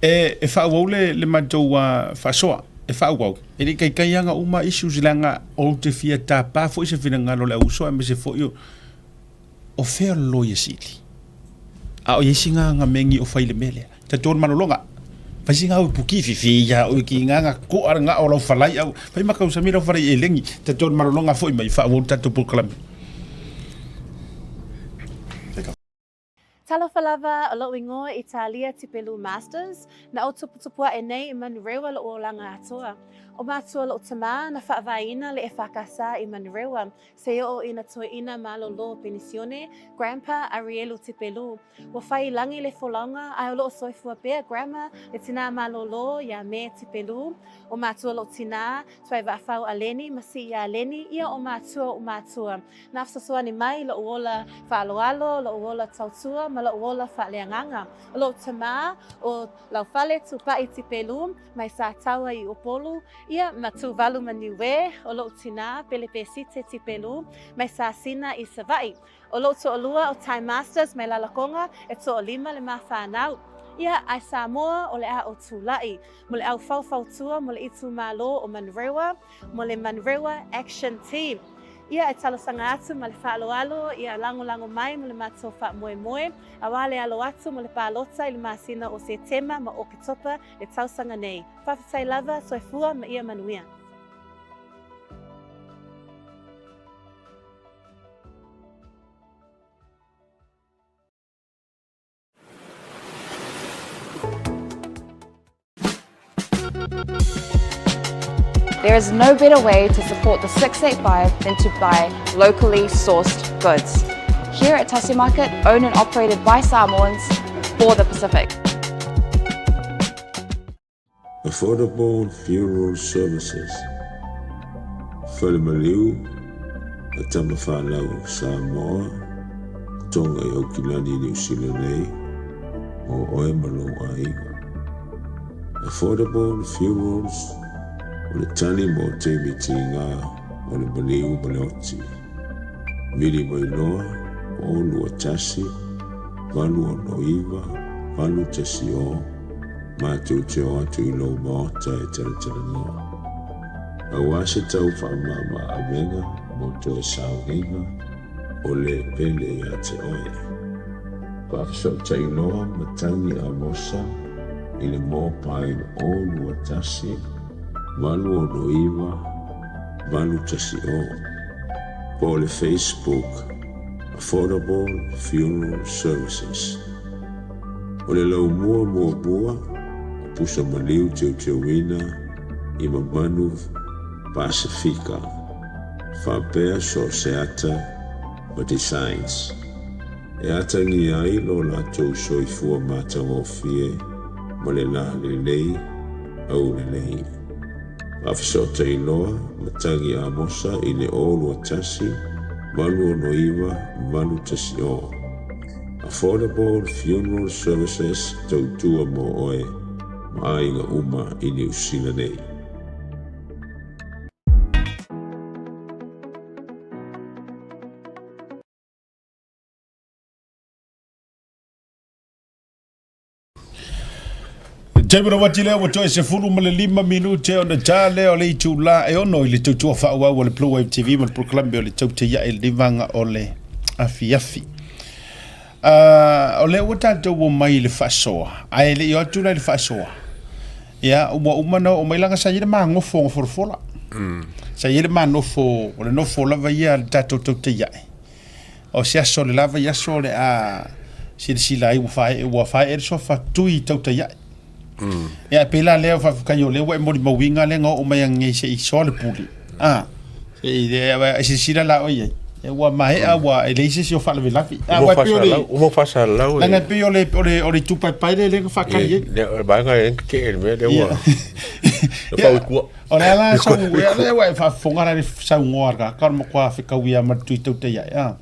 E, e faaauau le, le matou uh, faasoa, e faaauau. E le i taitai aga uma issues leaga ou te fia tapa foi se finagalo o le auuso aemaise foi o, o fea le Loia Sili? A o i ai sina aga megi o fai i le mea lea? Tatou le malologa. Fai sina au puki fifi ia o ki nganga ko ara nga o lau falai au. Fai makau sami lau falai e lengi. Tatou le malologa foi mai fa o tatou polokalame. Talofa lava, o lou ingoa Italia Tipelu Masters, na ou tuputupu aʻe nei i Manurewa loʻu olaga atoa. O matua loʻu tamā na faavaeina le EFKS i Manurewa, Se oo ina toeʻina malolo penisione, Grandpa Arielu Tipelu. Ua whai i langi le folaunga, ae o loo soifua pea Grandma le tinā malolo iā Me Tipelu. O matua loo tinā, Tuai Vaafau a Leni ma Sii a Leni, ia o matua o matua. Na fesoasoani mai loʻu ola faaaloalo, loʻu ola tautua ma loʻu ola faaleagaga. O loʻu tamā, o Laufale Tupaʻi Tipelu, mai Sataua i Upolu, Ia, ma Tuvalu ma Niue, o loʻu tinā, Pelepesite Tipelu, mai Sasina i Savaʻi. O loʻu toʻalua o Time Masters mai Lalakoga, e toʻalima le ma whanau. Ia, ae Samoa, o le a o Tulaʻi, mo le au faufautua mo le itumalo o Manurewa, mo le Manurewa Action Team. Ia, e talosaga atu ma le faaaloalo, ia lagolago mai mo le matou faamoemoe, auā le alo atu mo le palota i le masina o Setema ma Oketopa le tausaga nei. Faafetai lava, soifua ma ia manuia. There is no better way to support the 685 than to buy locally sourced goods. Here at Tasi Market, owned and operated by Samoans for the Pacific. Affordable Funeral Services, Falemaliu a Tamafanau Samoa, Tonga i Aukilani Niu Sila nei, mo oe ma lou aiga. Affordable Funerals o le tali mo taimi tiga o le maliu ma le oti. Vili mai loa, 0 2 1 6 9 8 1 0, matou te o atu i lou maota e talatalanoa. Auā se tau faamama avega mo toe sauniga o le pele ia te oe. Faafesootai loa Matangi Amosa i le mobile 0 2 1 8 6 9 8 1 0 po o le Facebook Affordable Funeral Services. O le laumua muamua o pusa maliu teuteuina i mamanu Pasefika, faapea so o se ata ma designs e atagia ai lo latou soifua matagofie ma le la lelei aulelei. Faafesootai loa Matagi Amosa i le 0 2 1 8 6 9 8 1 0. Affordable Funeral Services tautua mo oe ma aiga uma i Niu Sila nei. Taimi na wati lea ua toe 15 minute ona ta lea o le itulā e 6 i le tautua faaauau a le Blue Wave TV ma le polokalame o le Tautaiae i le vaga o le afiafi. Uh, o lea ua tatou o mai i le faasoa, ae le i o atu la i le faasoa, ia, ua uma na oo mai laga sa i ai le magofo o gafolafola. Sa i ai le manofo, o le nofo lava ia a le tatou Tautaiae. O se aso o le lava i aso o le a silasila ai ua fae ua fae le sofa tui tautai ai. Mm. Ia pe la lea faafetai o lea ua e molimauina lea na oo mai anei se i soa le pule. Ah. E silasila la oe i ai. E ua maea ua e leai se isi o faalavelave. A ua pei o le Uma faasalalau. Leaga e pei o le o le o le itupaepae lea lea na faatali ai. Le o le vaega e tetee i le mea lea ua. E pau i tua. O le ala sau lea ua e faafofoga la i le saunoa a le tagata o le matua fetaui lava ma le tui tautai ae a.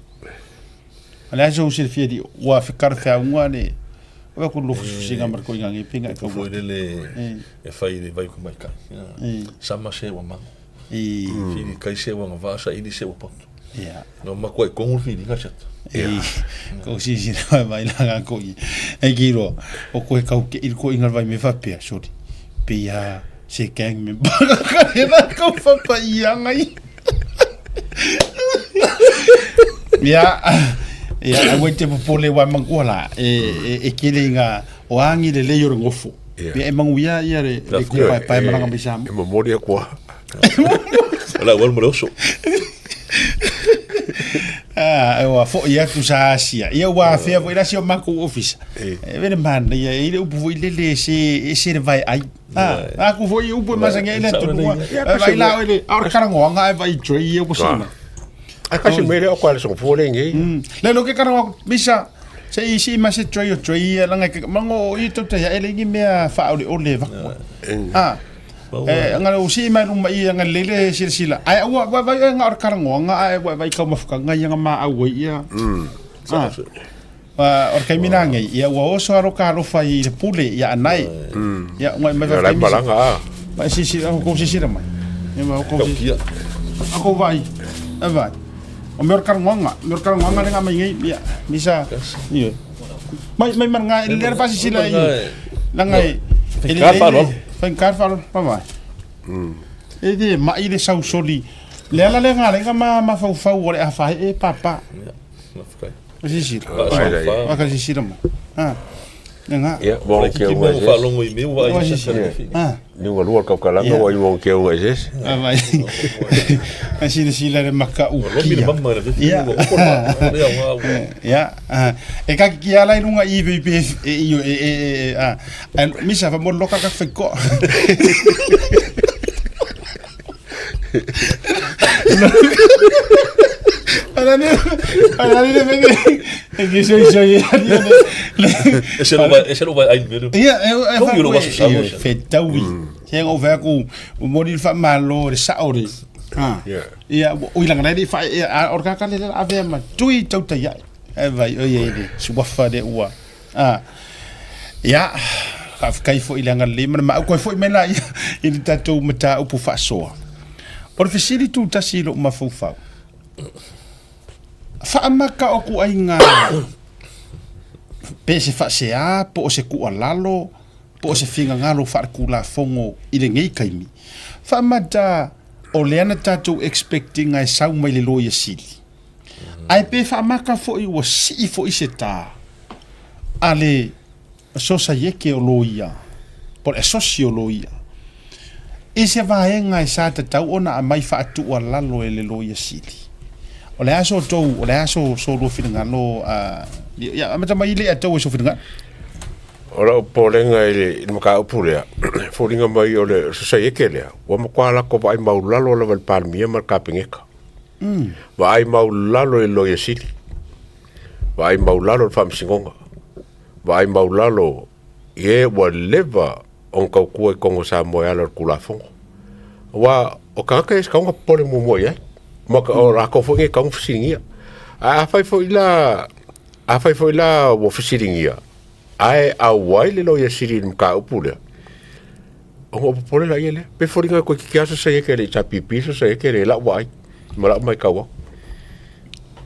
O le a sou silafia alii ua fetalafeauga le Ua ku lufusifusiga ma le koiga ngi pinga i kau. Foi lele e fai le vai kumaikai. Sama se ua mango. Fili kai se ua ngava sa ili se ua poto. Ia. No makua i kongu fili nga sata. Ia. Ko si si na mai la nga ko i. E ki ro o koe kau ke il ko inga vai me fa pea sorry. Pe ia se gang member. Ka he na ko fa pa ia ngai. Ia ia aua te popole wa mangua la e e, e kele inga o angi le lei o le ngofo. Ia e manguia ia le le kupaepae malaga mai Samoa. E momoli aku a. O la ualu ma le oso. Ah, e ua foi atu sa asia. Ia ua afea foi la si o makou ofisa. E vele manaia e i le upu foi lele e se e se le vae ai. Ah, aku foi upu e masani ai le atunuu. E vai la oe le a o le karangoanga e vai tray ia ua sina. Ai kasi me le o kwa le songo le ngi. Le lo ke karangoa misa se i si ma se tray o tray ia langa ke mango i tau tai e le ngi mea faaoleole vaku. Ah. E nga o si mai luma i nga lele silasila. Ai ua ua vai nga o karangoanga ai ua vai kau mafukanga ia nga ma au ia. Ah. O le taimi la nei, ia ua oso alo ka alofa i le pule ia anai. Ia ngai mai Ia lai malaga a. Mai si si o ko si si mai. Ia ma ko si. Ako vai. E vai. O mea o karangoanga, mea o karangoanga le nga mai nei ia misa. Ia. Mai mai mar nga le le fasi sila i. La ngai. Whaikar whaaloalo. Whaikar whaaloalo, pa vai. E le mai le sausoli. Le ala le nga le nga ma mafaufau o le afa e papa. Sisira. Waka sisira mo. Ah. Nga. Ia, mo ke unga se. Faalogo i meu ai sa sa. Ah. Ni ua lua kau kalanga wa i mo ke unga se. Ah vai. A sila sila le maka u kia. Ia. Ia. E ka ki ala i lunga i pe e i e e e a. Misa fa mo loka ka whaikoa. Ala ni le menge e ki soi soi Ese lo vai, ese lo vai ai mero. Ia, e e fa lo vaso sa. Fetaui. Se ngo fa ku o moni fa malo le sa ore. Ha. Ia, o ilanga nei fa e a or ka ka le ave ma tui tau tai ai. E vai o ye le suafa le ua. Ah. Ia, faafetai foi i le agalelei ma le maau koe foi mai la ia i le tatou mataupu faasoa. O le fesili tutasi i lou mafaufau, faamaka o kuaiga pe se faasea po o se kualalo po o se finagalo faalekulafono i lenei taimi, faamata o lea na tatou expect ina e sau mai le Loia Sili, Ae pe faamaka foi ua sii foi se tā a le Sosaiete o Loia, po o le Asosi o Loia, i se vaega e sa tatau ona aumai faatuualalo e le Loia Sili. O le a so tou, o le a so, so lua finagalo, a, ia, amata mai i le tou e so finagalo. O lau popolega i le mataupu lea, e foliga mai o le Sosaiete lea, ua matua lako vaai maulalo lava i le Palemia ma le Kapeneta. Vaai maulalo i le Loia Sili, vaai maulalo i le Faamasinoga, vaai maulalo i e ua leva ona tautua i totonu o Samoa e ala i le Tulafono. Aua o tagata ia e tatau ona popole muamua i ai, ma o latou foi nei e tatau ona fesiligia. Ae afai foi la, afai foi la ua fesiligia, ae auai le Loia Sili i le mataupu lea, Ona ou popole laia lea, pe foliga e toeitiiti lava sosaiete e le HRPP sosaiete e le lau vaai ma lau matau atu.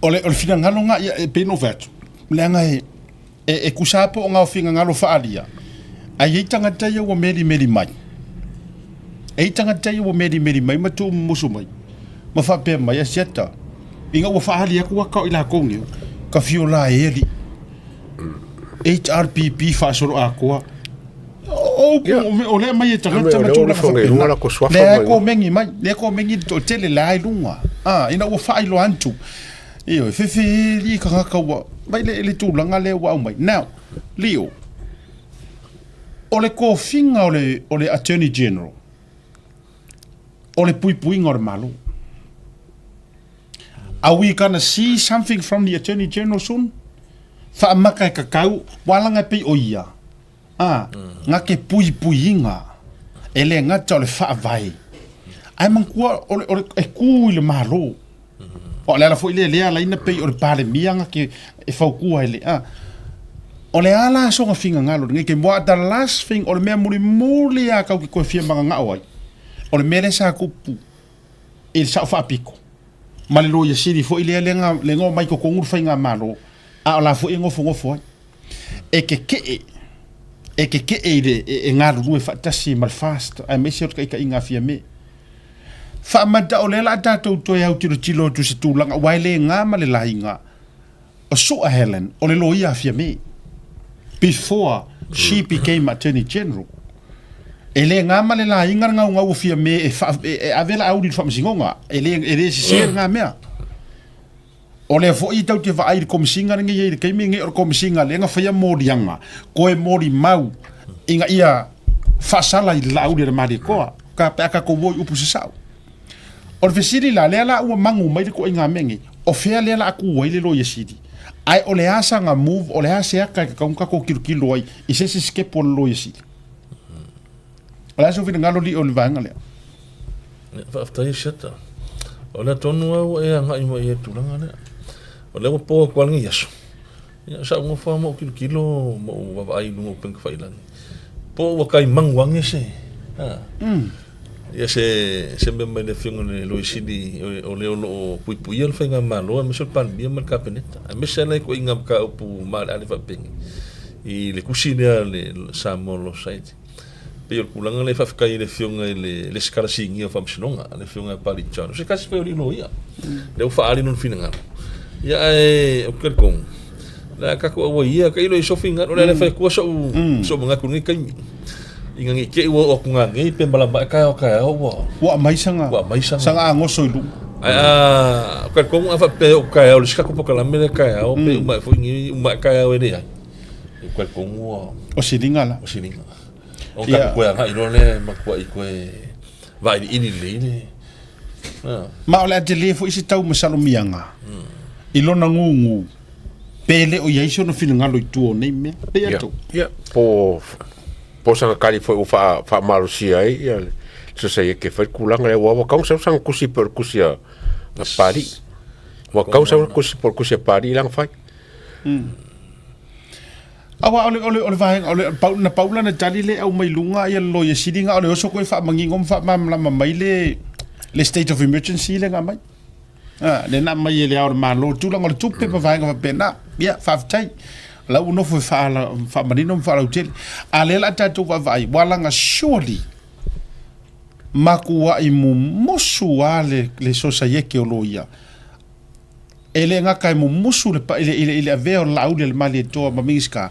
O le, o le finagalo na, ia, e pei ona ou fai atu, leaga e, e, e tusa lava po o na o finagalo faaalia, ae i ai tagata ia ua melimeli mai. E i ai tagata ia ua melimeli mai ma tuumumusu mai, ma faapea mai, Asiata, ina ua faaali atu ata o i latou nei, ka fio la e alii. HRPP faasolo atoa. O o lea mai e tagata ma tulaga faapena. Lea e komeni mai, lea e komeni le toatele la i luga. Ah, ina ua faailoa atu. Ioe, fefeli i tagata ua mai le, le tulaga lea ua aumai. Now, Leo, o le kofiga o le, o le Attorney General, o le puipuiga o le Malo. Are we gonna see something from the Attorney General soon? Whaamaka e kakau, walanga e pei o ia. A, nga ke puipuiga, e le gata o le faavae, ae manatua o le, o le, e kū i le Malo. O le ala foi lea, lea ala ai na pei o le Palemia nga ke e faukua ai le, a. O le a la soga fingagalo lenei taimi, aua the last thing, o le mea mulimuli lava kau ke toe fia magagao ai, o le mea lea sa tupu i le sao faapito, ma le Loia Sili foi lea, lea na, lea na omai i totonu le Faigamalo, a o la foi e nofonofo ai. E kekeʻe, e kekeʻe i le, e, e galulue faatasi ma le FAST, aemaise o le taitaiga a Fiame. Faamata o lea la a tatou toe autilotilo atu i se tulaga, aua e le na ma le laina, o Sua Helen, o le loia a Fiame, before she became Attorney General. E le na ma le laina le gaugau o Fiame e, fa, e, e ave la auli i le faamasinoga, e le, e le sese lena mea. O lea foi tou te vaai i le Komisiga lenei i le taimi lenei, o le Komisiga lea na faia moliaga, koe molimau ina ia faasala i le Laauli a le Malietoa, ka pe a tatou o i upu sasao. O le fesili la, lea la ua magu mai le ituaiga mea nei, o fea lea la a tu ai le Loia Sili? Ae o le a sana move, o le a se aka e tatau ona tatou tilotilo ai i se isi sitepu a le Loia Sili? O le a sou finagalo lio i le vaega lea? Faafetai Sheta. O lea tonu lava ua e agai mai i le tulaga lea. O lea ua po atu lava lenei aso. Ia, sa ou nofo lava ma ou tilotilo ma ou vaavaai i luga o upega tafailagi. Po ua tai magu ane se, a, ia se, se mea mai le Afioga i le Loia Sili o le o lo o puipuia le Faigamalo aemaise o le Palemia ma le Kapeneta, aemaise lava ituaiga mataupu maaleale faapenei i le tusi lea a le Samoa Law Society. Pei o le tulaga lea e faafetai i le Afioga i le Resitala Sinia o Faamasinoga, le Afioga ia Pali John, o se tasi foi o alii loia, lea ua faaali lona finagalo. Ia ae ou te talitonu, o le a tatou auai ia, tailo i sofi o le a le fai atua so'u, so'u manatu i lenei taimi. Ina ne i te i ua oo atu nanei pe malama ae taeao taeao ua Ua aumai saga, ua aumai saga. Saga agoso i luga. Ae a, ou te talitonu a faapea e oo taeao i le isi tatou polokalame lea taeao, pe uma ae foi nei, uma ae taeao e leai. E talitonu ua... O siliga la. O siliga. O tatou toe agai loa lea e matuai toe vailiili lelei le... Ma o le a tele foi se tau masalomiaga i lona gugu pe le o i ai sona finagalo i tua o nei mea. Pei a tou. Ia, po po saga kali foi ua faa faamalosia ai ia le sosaiete e fai le tulaga lea aua ua tatau ona sau saga tusi pei o le tusi a Papalii. Ua tatau ona sau le tusi po o le tusi a Papalii la na fai. Aua o le, o le, o le vaega, o le, pau, na pau lana tali le au mai luga ia le loia sili na o le oso koe faamanino ma faamalamalama mai le, le state of emergency le na mai. Ah, le na mai e le ao o le Malo, tulaga o le tupe ma vaega faapena. Ia, faafetai. La ua nofo e faala, faamanino ma faalautele. A lea la tatou vaavaai, ua laga surely makuai mumusu lava le, le sosaiete o loia. E le gata e mumusu le, i le, i le, i le avea o le Laauli a le Malietoa ma Minisita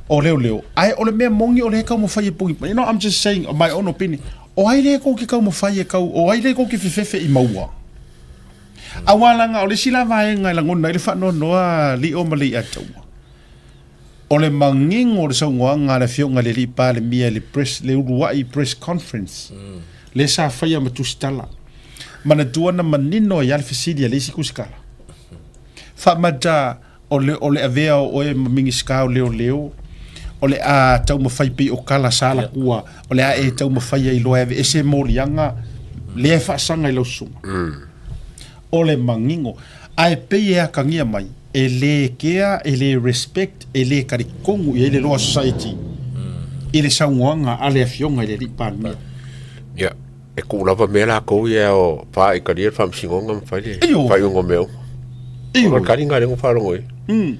o Leoleo, ae o le mea moni o lea e taumafai e puni mai. You know, I'm just saying my own opinion. O ai lea tou te taumafai e tau, o ai lea tou te fefefe i maua? Aua leaga o le isi la vaega e lagona ai le faanoanoa Lio ma Leiataua, o le manino o le saunoaga a le Afioga i le Alii Palemia i le press, le uluai press conference lea sa faia ma tusitala. Manatua na manino ai lava le fesili a le isi tusitala. Faamata o le, o le avea o oe ma Minisita o Leoleo, o le a taumafai pei o kala sa latua, o le a e taumafai ai loa e aveese moliaga lea e faasaga i lau susuga. O le manino. Ae pei e akagia mai, e le kea, e le respect, e le talitonu i ai le Law Society i le saunoaga a le Afioga i le Alii Palemia. Ia, e tuu lava mea latou ia o pa i talia le faamasinoga ma fai le faaiuga o mea uma. Io. O le taliga lea ua faalogo i ai.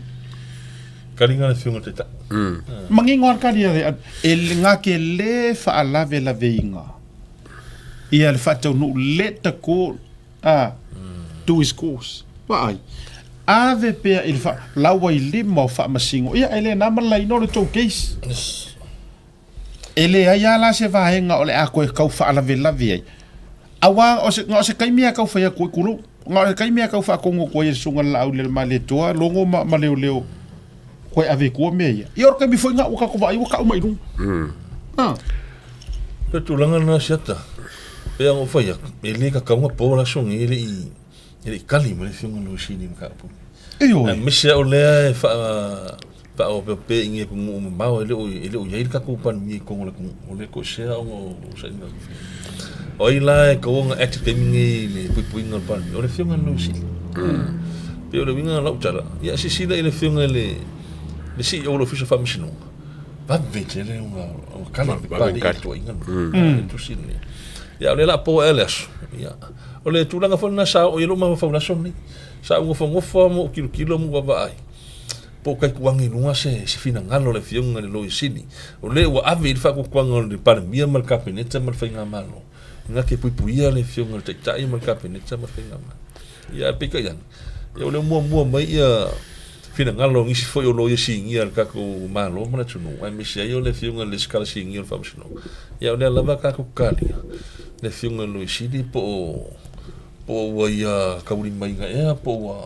Taliga le Afioga i le Taitai. Manino lava le tali a le, e na te le faalavelaveina ia le faataunuu let the court a do his course. Vaai, ave pea i le faa, la ua i lima o faamasino, ia e le na ma le laina o le tou case. E leai lava la se vaega o le a toe tau faalavelave ai. Aua o se, na o se taimi lava e tau fai atu ai, tulou, na o se taimi lava e tau faatonu atu ai e le Susuga i le Laauli a le Malietoa, Logo ma, ma Leoleo, koe ave i tua mea ia. Ia o le taimi foi lena ua tatou vaai ua tau mai i luga. Ah. O le tulaga lena Siata, pei ona ou fai atu, e le tatau ona po le aso lenei e le i... E le i kali mai le Afioga i le Loia Sili i le mataupu. Ioe. Aemaise o lea e faaopeopea i atunuu mamao, e le o i ai le tatou Palemia i totonu o le atunuu, o lea e toesea ona o sailiga tofiga. O ai la e tatau ona act i le taimi lenei i le puipuiga o le Palemia? O le Afioga i le Loia Sili. E pei o le uiga o lau tala, ia silasila i le Afioga i le CEO o le Ofisa o Faamasinoga, vave tele ona kali le pepa i le tuuaiga lenei, le tusi lenei. Ia o lea o le a po ea le aso. Ia, o le tulaga foi lena sa oo i ai lou mafaufau i le aso lenei. Sa ou nofonofo lava ma ou tilotilo ma ou vaavaai, po o taituaga i luga se finagalo o le Afioga i le Loia Sili, o lea ua ave i ai le faatuatuaga o le Palemia ma le Kapeneta ma le Faigamalo, na te puipuia le Afioga i le Taitai ma le Kapeneta ma le Faigamalo. Ia, ae peitai ane, ia o lea ua muamua mai ia finagalo o nisi foi o loia sinia a le tatou Malo ma le atunuu, aemaise ai o le Afioga i le Resitala Sinia o le Faamasinoga. Ia o lea lava tatou te talia le Afioga i le Loia Sili po o po o ua ia taulimaina ea, po o ua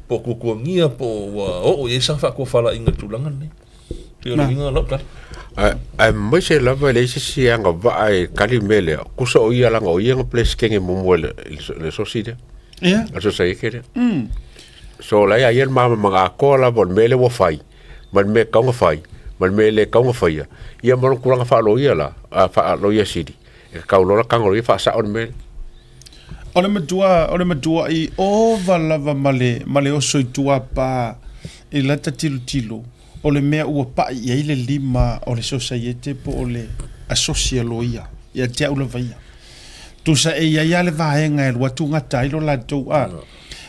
po o tuatuagia, po o ua oo i ai sana faatofalaiga i le tulaga lenei. Pei o le uiga o lau tali. Aemaise lava e leai se isi e agavaa e kali le mea lea, tusa o ia leaga o ia na Peresetene muamua i le asosi lea. Ia. Le sosaiete lea. So la e a ia le malamalamaga atoa lava o le mea lea ua fai, ma le mea e tatau ona fai, ma le mea e le tatau ona faia, ia ma lona tulaga faa-loia la, faa-loia sili, e tatau loa la tago loia faasao le mea lea. O le matua, o le matuaʻi ova lava ma le, ma le oso i tuapa i lata tilotilo, o le mea ua paʻi i ai le lima o le sosaiete po o le asosi a loia, ia te au lava ia. Tusa e i ai lava le vaega e alu atu gata ai lo latou, a,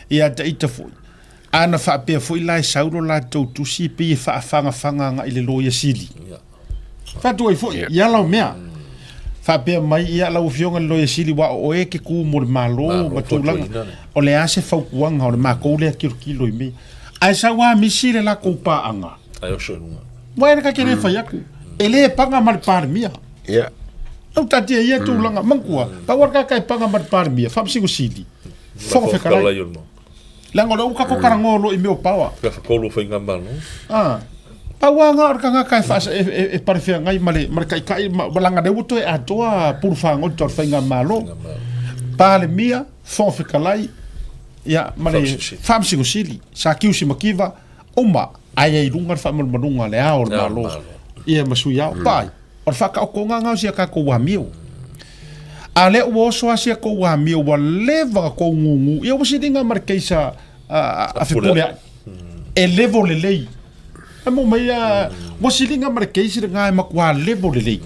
ia te ita foi. Ana faapea foi la e sau lo latou tusi e pei e faafagafaga agai i le Loia Sili. Faatu ai foi, ia lau mea. Faapea mai, ia lau Afioga i le Loia Sili, aua o oe e te ku mo le Malo ma tulaga. O le a se fautuaga o le matou lea tilotilo i mea. Ae sau lava misi le latou paaga. Ae oso i luga. Ua e le kake le fai atu. E le paga ma le Palemia. Ia. Lau taatia ia tulaga, manatua, pau lava le kaka e paga ma le Palemia, Faamasino Sili, Fofoga Fetalai. Leaga o lea ua tatou talanoa loa i mea o power. Tafatolu o Faigamalo. Ah. Pau lava na o le tagata e, faasa, e, e, e palefeagai ma le, ma le taitai, ma, ma leaga lea ua toe atoa pulu fagota o le Faigamalo. Palemia, Fofoga Fetalai, ia, ma le Faamasino Sili, Sa Kiusi Makiva, uma, ae ai i luga le faamalumaluga a le Ao o le Malo, ia ma Sui Ao. Paai. O le faataotoga lena o si a tatou amio. A lea ua oso lava si a tou amio ua leva ona tou gugu, ia ua siliga ma le case a, a, a Fepuleai. E level lelei. E mo mai a, ua siliga ma le case lena e matua level lelei.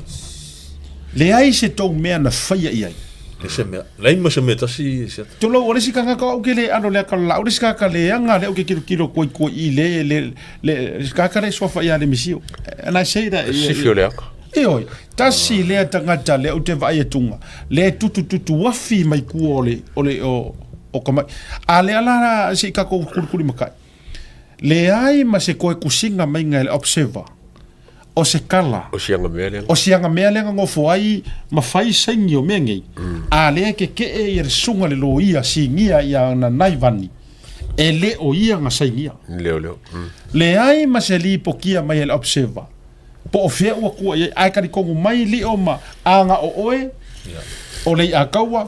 Leai se tou mea na faia i ai. Leai se mea. Leai ma se mea tasi se ata. Tulou, o le isi tagata o au ke le alo le aka lau, le isi tagata leaga lea ou te tilotilo atu ai tua i le, le, le, le isi tagata lea e suafa ia Alemisio. And I say that. Sifi o le aka. Ioe, tasi lea tagata lea ou te vaai atuga, lea e tutututuafi mai tua o le, o le, o, o ka mai. A lea la se i tatou kulikuli makai. Leai ma se toe tusiga maiga e le Observer o se kala. O siaga mea lea. O siaga mea lea na nofo ai ma fai saini o mea nei. A lea e keke'e ia le susuga i le loia sinia ia Nanaivani, e le o ia na sainia. Leo leo. Leai ma se lipotia mai e le Observer po o fea ua tua i ai, ae talitonu mai lio ma a na o oe, o Lei'ataua,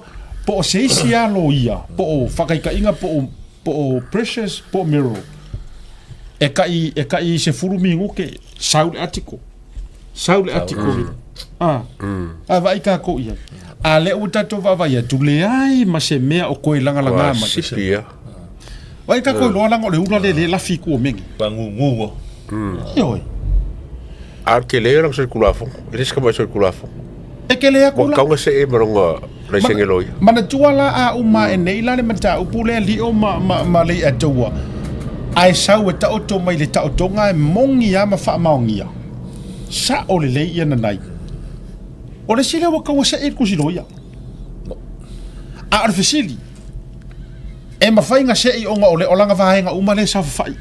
po o se isi lava loia, po o faataitaiga po o po o Precious, po o Meryl. E kai, e kai 10 minute, sau le article. Sau le article. Ah. A vaai tākou i ai. A lea ua tatou vaavaai atu, leai ma se mea o koe lagalaga mai. Sipi ia. Vaai tākou iloa leaga o le ula lea le lafi i tua o mea nei. Pagūgū. Ioe. A o le tele ia o lana solitulafono. E le se tamai solitulafono. E kele aku Ua la. tatau ona see ma lona laisene loia. Manatua la a uma ae nei la le mataupu lea lio ma, ma, ma Lei'ataua, ae sau e taoto mai le taotoga e moni a ma faamaonia. Sa'o lelei ia nanai. O le isi lea ua tatau ona see le tusi loia. A o le fesili, e mafai ona see ona o le o lana vaega uma lea e saofafai i i.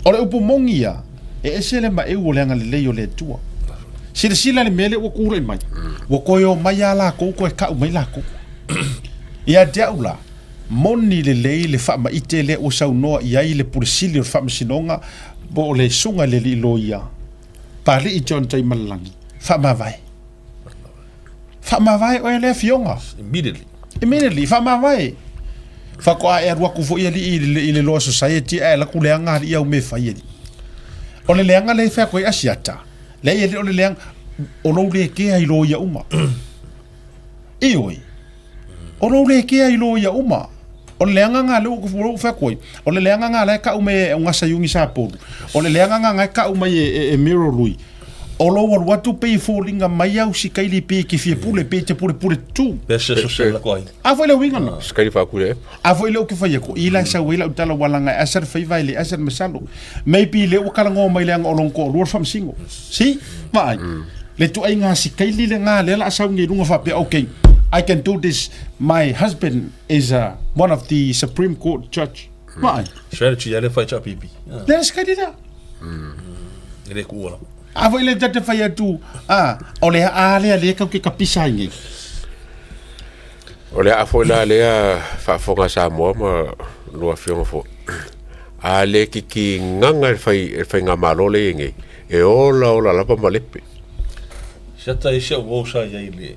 O le upu moni ia, e ese le maeu o le agalelei o le Atua. Silasila i le mea lea ua tulai mai, ua toe omai lava latou toe tau mai latou. Ia te au la, moni lelei le faamaite lea ua saunoa i ai le Pule Sili o le Faamasinoga po o le Susuga i le Alii Loia, Palii John Taimalelagi, faamavae. Faamavae oe lea Afioga. Immediately. Immediately, faamavae. Faatoa e alu atu foi alii i le, i le Law Society ae alu atu leaga alii au mea e fai alii. O le leaga lea e fai atu ai Asiata, leai e le o le leaga, o lou le kea i loia uma. Ioe. O lou le kea i loia uma. O le leaga nga lea ua fai atu ai, o le leaga nga la e kau mai e Ugasa Iugi Sapolu, o le leaga nga nga e kau mai e, e, e Miro Lui, o lou alu atu pei e foliga mai au sikaili pei e te fia pule, pei e te pulepule tu. Pe se so se la ko ai. A foi le uiga na. Sikaili faakule e. A foi le o ke fai aku, i la sau ai lau tala ua langa e asa le faiva e le asa le masalo. Maybe le ua kalagoa mai leaga o lona toalua le faamasino. See? Vaai. Le tuaiga sikaili lena lea la a sau nei i luga faapea, okay, I can do this, my husband is a, one of the Supreme Court judge. Vaai. Strategy a le fai HRPP. Le sikaili lea. E le kuua lava. A foi le tate fai atu, a, o le a lea lea kau ke kapisa ai nei. O le aa foi la lea faafofoga a Samoa ma lua afioga foi. A le kiki gaga le fai le faigamalo lea i ai nei, e ola ola lava malepe. Siata i si au uo sa i ai le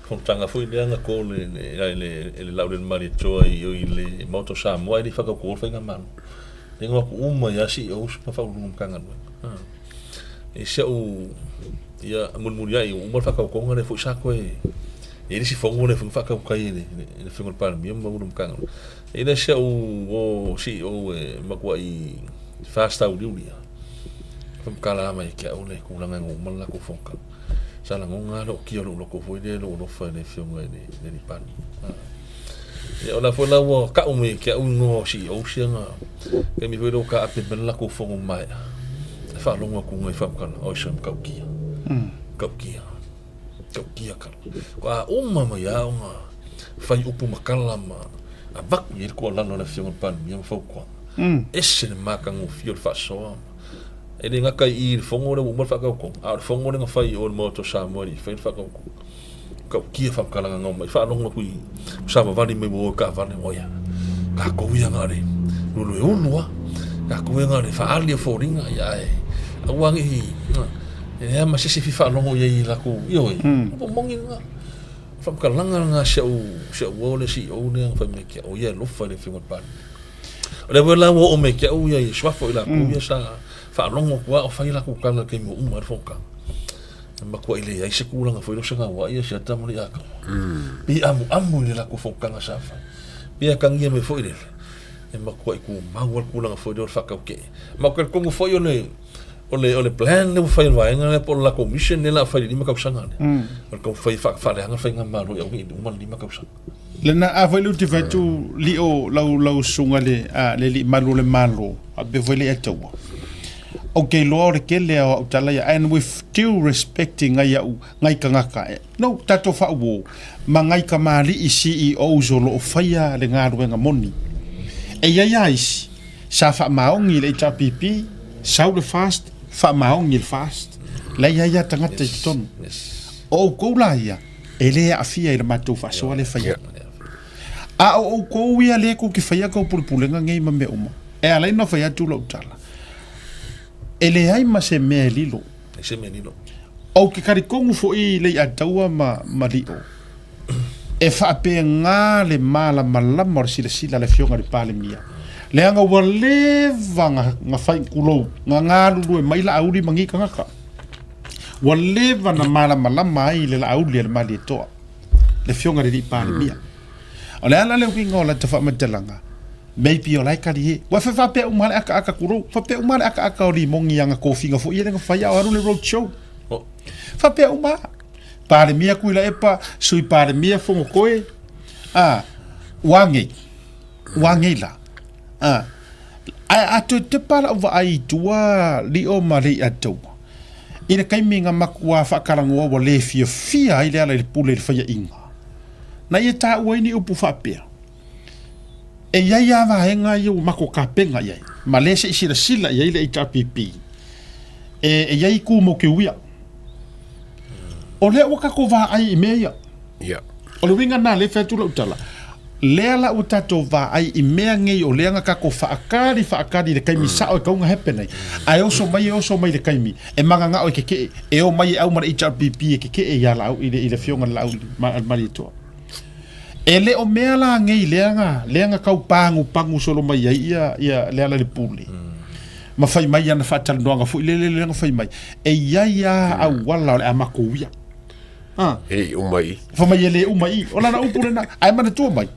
fonotaga foi lea na ko le le le le Laulele Malietoa i i le Maota o Samoa e le i whakauko le faigamalo. Le ingoa aku uma ia CEOs ma whaulunga Matagaluega. I si au ia mulimuli ai uma le whakaukonga le foi sa koe e le isi fono lea foi na faatautai e le Afioga i le Palemia ma Ulu Matagaluega. E le si au o CEO e matuai fast tauliuli lava. Faamatala mai ia te au le tulaga e uma le latou fonotaga. Sa lagona lava le ootia o lou loto foi lea i lou alofa i le Afioga i le Palemia. Ia o la foi la ua tau mai ia te au igoa o CEOs ia na taimi foi lea ua taape mai le latou fono maea. E faalogo atu i faamatalaga, oi se matautia, matautia. Tautia kala. Ko a uma mai a ona fai upu ma kala ma avatu i ai le tuualalo a le Afioga i le Palemia ma fautuaga. Ese le matagofie o le faasoa ma e le gata i i le fono lea ua uma le faatautoga, a o le fono lea na fai i o i le Maota o Samoa e le i faia le faatautoga. Tautia faamatalaga na omai, faalogo atu i savavali mai ua o i taavale, oia, tatou ia na o le luelueulu lava, tatou ia na o le faaali o foliga, ia ae aua ne i E leai ma se isi e fia faalogo i ai i latou, ioe, o moni lena. O faamatalaga lena a si au, si au uo lea CEO lea na fai mai ia te au, o ia e alofa i le Afioga i le Palemia. O lea foi la ua oo mai ia te au ia suafa o i latou ia sa faalogo atu lava o fai a latou tala i le taimi ua uma ai le fonotaga. E matuai leai se tulaga foi lea o se gauai ia Siata ma Leiataua. Pei e amuamu i le latou fonotaga sa fai. Pei e atagia mai foi lele, e matuai tumau lava le tulaga foi lea o le faatautee. Ma ou te talitonu foi o le O le, o le plan lea ua fai e le vaega lea po o le latou mission lea o le a fai i le 5 tausaga lea. O le taumafai e faaleaga le faigamalo i aua ne i uma le 5 tausaga. Lena a foi le ou te fai atu lio lau lau susuga le a le alii malu o le Malo faapea foi le Ataua. Ou te iloa o le tele a o au tala ia and with due respect i ngai au ngai tagata e no tatou faauo ma ngai kamali'i CEOs o lo o faia le galuega moni. E i ai a isi Sa faamaoni i le HRPP, sau le fast, faamaoni i le fast. La i ai a tagata i totonu. O outou la ia, e le aafia i le matou faasoa lea e fai atu. A o outou ia lea tou te faia tou pulepulega nei ma mea uma, e ala ai ona fai atu lau tala, e leai ma se mea e lilo. Se mea lilo. Ou te talitonu foi i Leiataua ma, ma Lio, e faapena le malamalama o le silasila a le Afioga i le Palemia, leaga ua leva na, na fai, tulou, na galulue mai Laauli ma nei tagata. Ua leva na malamalama ai le Laauli a le Malietoa, le Afioga i le Alii Palemia. O le ala le uiga o lata faamatalaga, maybe o la e kali e. Ua fai faapea uma le akaaka kulou, faapea uma le akaaka o Limoni i ana tofiga foi ia lea na fai a o alu le road show. Faapea uma. Palemia Tuilaepa, Sui Palemia Fonotoe, a, ua ngei, ua ngei la. A, ae a toe tepa lau vaai i tua lio ma Leiataua, i le taimi na matua faatalanoa ua le fiafia ai Lealailepule i le faiaina, na ia taua ai ni upu faapea, E i ai lava vaega ia ua matou tapena i ai, ma lea se i silasila i ai le HRPP, e, e i ai itu mo te uia. O lea ua tatou vaai i mea ia. Yeah. O le uiga lena lea e fai atu lau tala, lea la ua tatou vaai i mea nei o lea na tatou faakali faakali i le taimi sao e tatau ona happen ai, ae oso mai e oso mai i le taimi e mananao e keke'e, e omai e au ma le HRPP e keke'e ia Laauli, i le, i le afioga i le Laauli Malietoa. E le o mea la nei lea na, lea na tau pagupagu solo mai ai ia, ia Lealailepule. Ma fai mai ana faatalanoaga foi lele lea na fai mai, e i ai lava auala o le a matou uia. Ah. E le i uma i i. Fai mai e le uma i i. O lana upu lena, ae manatua mai,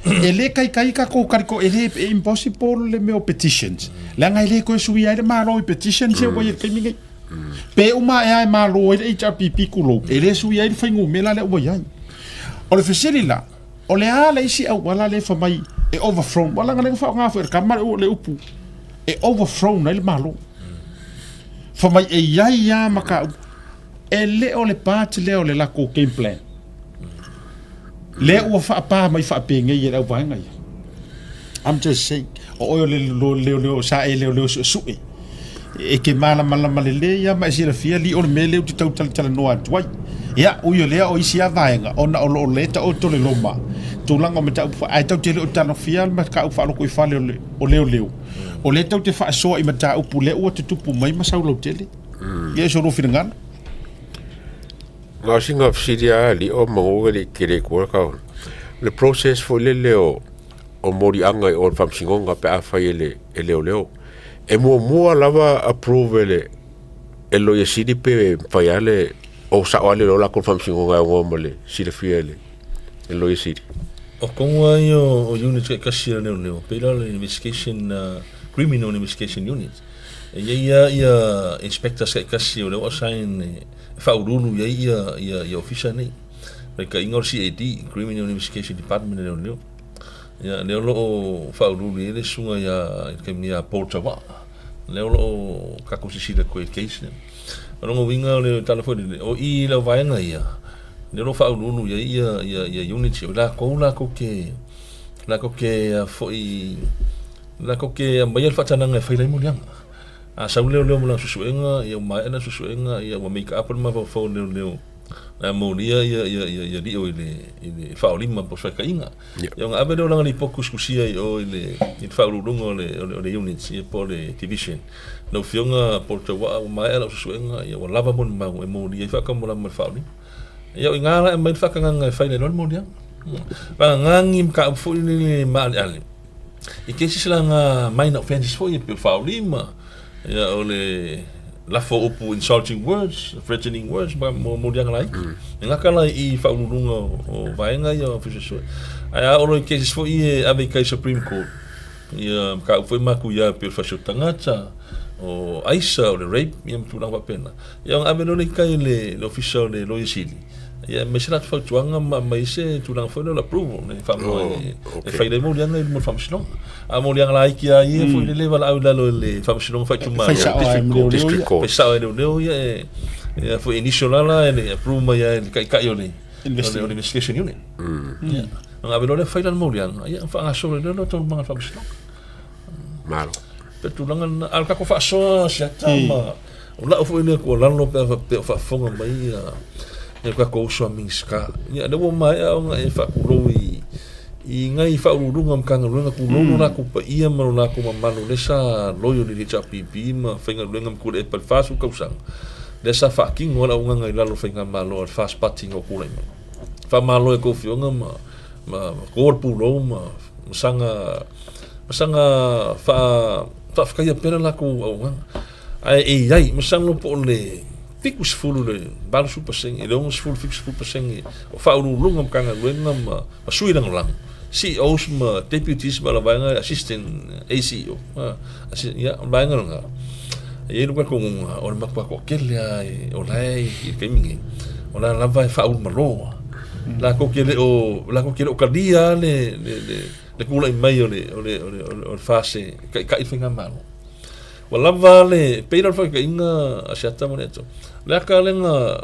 e le kaikai tatou kaliko, e le, e impossible le mea o petitions. Leaga e le toe suia ai le Malo i petitions ia ua i ai i le taimi nei. Pe uma ae lava e malo ai le HRPP tulou, e le suia ai le fuainumera lea ua i ai. O le fesili la, o le a le isi auala lea e fai mai e overthrown? Aua leaga lea na faaaoga foi e le tama le upu e overthrown ai le Malo. Fai mai e i ai lava mataupu. E le o le part lea o le latou game plan. Lea ua faapa mai faapenei e le auvaega ia. I'm just saying, o oe o le leoleo, sa e leoleo suesue. E te malamalama lelei lava ma e silafia alii o le mea lea ou te tau talatalanoa atu ai. Ia, ui o lea o isi lava vaega, ona o lo o lea taoto le loma, tulaga o mataupu fa, ae tatou te le o talofia le mataupu faalotoifale o le o leoleo. O lea tatou te faasoa i mataupu lea ua tutupu mai ma sau lautele. Ia, so lou finagalo. Na o sina fesili lava alii o manu e le i tele atu ai ka le process foi lele o o moliaga i o le faamasinoga pe afai e le e leoleo. E muamua lava approve e le e le Loia Sili pe mafai lava le o sao lava le iloa latou i le faamasinoga e aunoa ma le silafia e le e le Loia Sili. O tonu lava ia o units taitasi a leoleo, pei la o le investigation, Criminal Investigation Unit. E i ai lava ia inspectors taitasi o lea ua assign e faauluulu i ai ia ia ia ofisa nei. Faitaiga o le CAD, Criminal Investigation Department a leoleo. Ia lea o lo o faauluulu i ai le susuga ia i le taimi nei ia Paul Tauaa. Lea o lo o tatou silasila atu ai i le case lea. O lona uiga o le tala foi lele, o i i lau vaega ia, lea o lo o faauluulu i ai ia ia ia units ia, o i latou latou te latou te a foi latou te aumaia le faatanaga e fai ai moliaga. A sau le leoleo ma lana suesuega, ia ua maea lana suesuega, ia ua make up le mafaufau o le leoleo, o le a molia ia, ia, ia, ia lio i le, i le faaolima po o se faitaiga. Ia ona ave lea o lana lipoti tusitusia i o i le, i le faauluuluga o le, o le, o le unit, ia po o le division. Lau Afioga Paul Tauaa, ua maea lau suesuega, ia ua lava molimau e molia ai faatamolama i le faaolima. Ia o i ina la e aumai le faatagaga e fai ai loa le moliaga. Vagana ni mataupu foi lele maaleale. I cases la nga minor offences foi e pei o le faaolima, ia o le lafo o upu insulting words, threatening words ma moliaga laiti. E gata la i faauluuluga o vaega ia o Ofisa Suesue. Ae a oo loa i cases foi ia e ave i kai Supreme Court, ia mataupu foi matuia e pei o le fasioti tagata, o aisa, o le rape, ia ma tulaga faapena. Ia ona ave loa lea i tai i le Ofisa o le Loia Sili, Ia aumai se latou fautuaga ma aumai se tulaga foi lea o le approval e faamoe e fai ai moliaga i luma o le faamasinoga. A o moliaga laiti lava ia foi lele e valaau i lalo i le faamasinoga faaitumalo, district court, district court. Fai sao e leoleo ia e ia foi initial la la e le approve mai lava e le taitai o le o le investigation unit. Ia ona ave loa lea fai lana moliaga, ia faagasolo ai loa le taualumaga a le faamasinoga. Malo. Pe tulaga lena, a o le tatou faasoa siata ma O lau foi lea tuualalo pe a faapea o faafofoga mai ia ia lo tatou uso a Minisita, ia lea ua maea ona e faatulou i i nai faauluuluga o Matagaluega, tulou lo latou paia ma lo latou mamalu lea sa loyal i le HRPP ma faigaluega ma tuilaepa i le 40 tausaga, lea sa faatino ai le auaunaga i lalo o le faigamalo a le FAST Party ina ua tulai mai. Faamalo i a outou afioga ma ma to le pulou ma ma saga ma saga faa faafetaia pea le latou auaunaga. Ae e i ai, masalo po o le 70 i le 80%, i le 60 70% o faauluuluga o Matagaluega ma, ma sui lagolago, CEOs ma deputies ma la vaega assistant ACEO, ia, o le vaega lena. E i ai le talitonuga o le matua toatele lava o la e i le taimi nei, o la lava e faaulumalo lava. Latou te le o, latou te le o talia lava le, le, le, le tulai mai o le, o le, o le, o le FAST e taitai le faigamalo. Ua lava le, pei la o le faataitaiga a Siata ma le atu. O le aka lea na,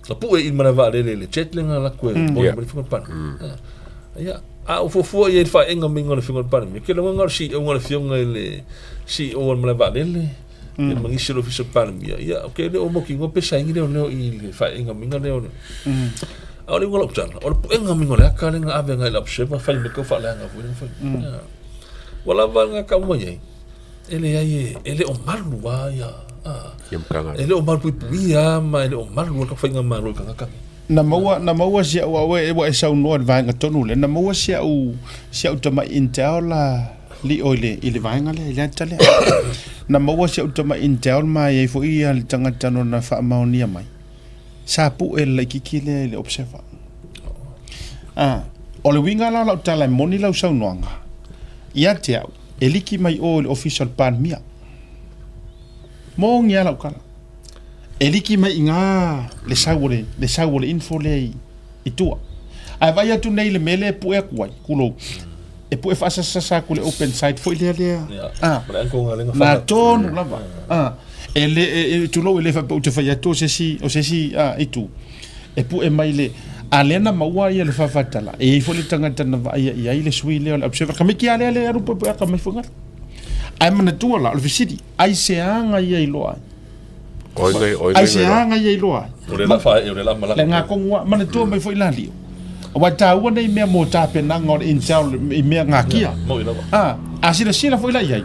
na pue i le malae vaalele i le jet lea na alu atu e boli mai le Afioga i le Palemia. Ia, a ou fuafua i ai i le faaiuga maiga o le Afioga i le Palemia, ke lagona o le CEO a le Afioga i le CEO o le malae vaalele, ia ma nisi o le Ofisa o le Palemia, ia, ke le o mautinoa pe saini leoleo i le faaiuga maiga lea o le... A o le uiga o lau tala, o le puega maiga o le aka lea na ave agai i le observer, fai mai kau faaleaga foi lea na fai. Ia. Ua lava na tau mai ai, E leai, e le o malu lava ia, Ia Matagaluega. E le o malupuipuia lava ma e le o malu lava le faigamalo i tagata nei. Na maua, na maua si a'u a'u e ua e saunoa i le vaega tonu lea, na maua si a'u, si a'u tamai intel li'o i le, i le vaega lea, i le ata lea. Na maua si a'u tamai intel ma e i ai foi ia le tagata na ona faamaonia mai, sa pu'e le laitiiti lea i le observer. A, o le uiga la o lau tala e moni lau saunoaga, ia te a'u, e liki mai o i le Ofisa o le Palemia. Moni lava lau tala. E liki mai i ina le sau o le, le sau o le info lea i, i tua. Ae vaai atu nei i le mea lea e pue atu ai, tulou, e pue faasasasa atu i le open side foi lea lea. Ah, na tonu lava. Ah, e le, e, e, tulou, e le faapea ou te fai atu o se isi, o se isi ah, itu. E pue mai le, a lea na maua ia le faafatala, e i ai foi le tagata na vaaia i ai le sui lea o le observer. Kamiki lava lea lea e alu puepue aka mai foi galo. Ae manatua la, o le fesili, aisea ia iloa ai? Oi ngai, oi ngai. Aisea ia iloa ai? O le la whae, o le la malaga. Le ngā kongua, manatua mai foi la lio. Aua e tāua nei mea mō tāpenaga o le intel i mea ngā kia. Moi lava. A, a silasila foi la i ai.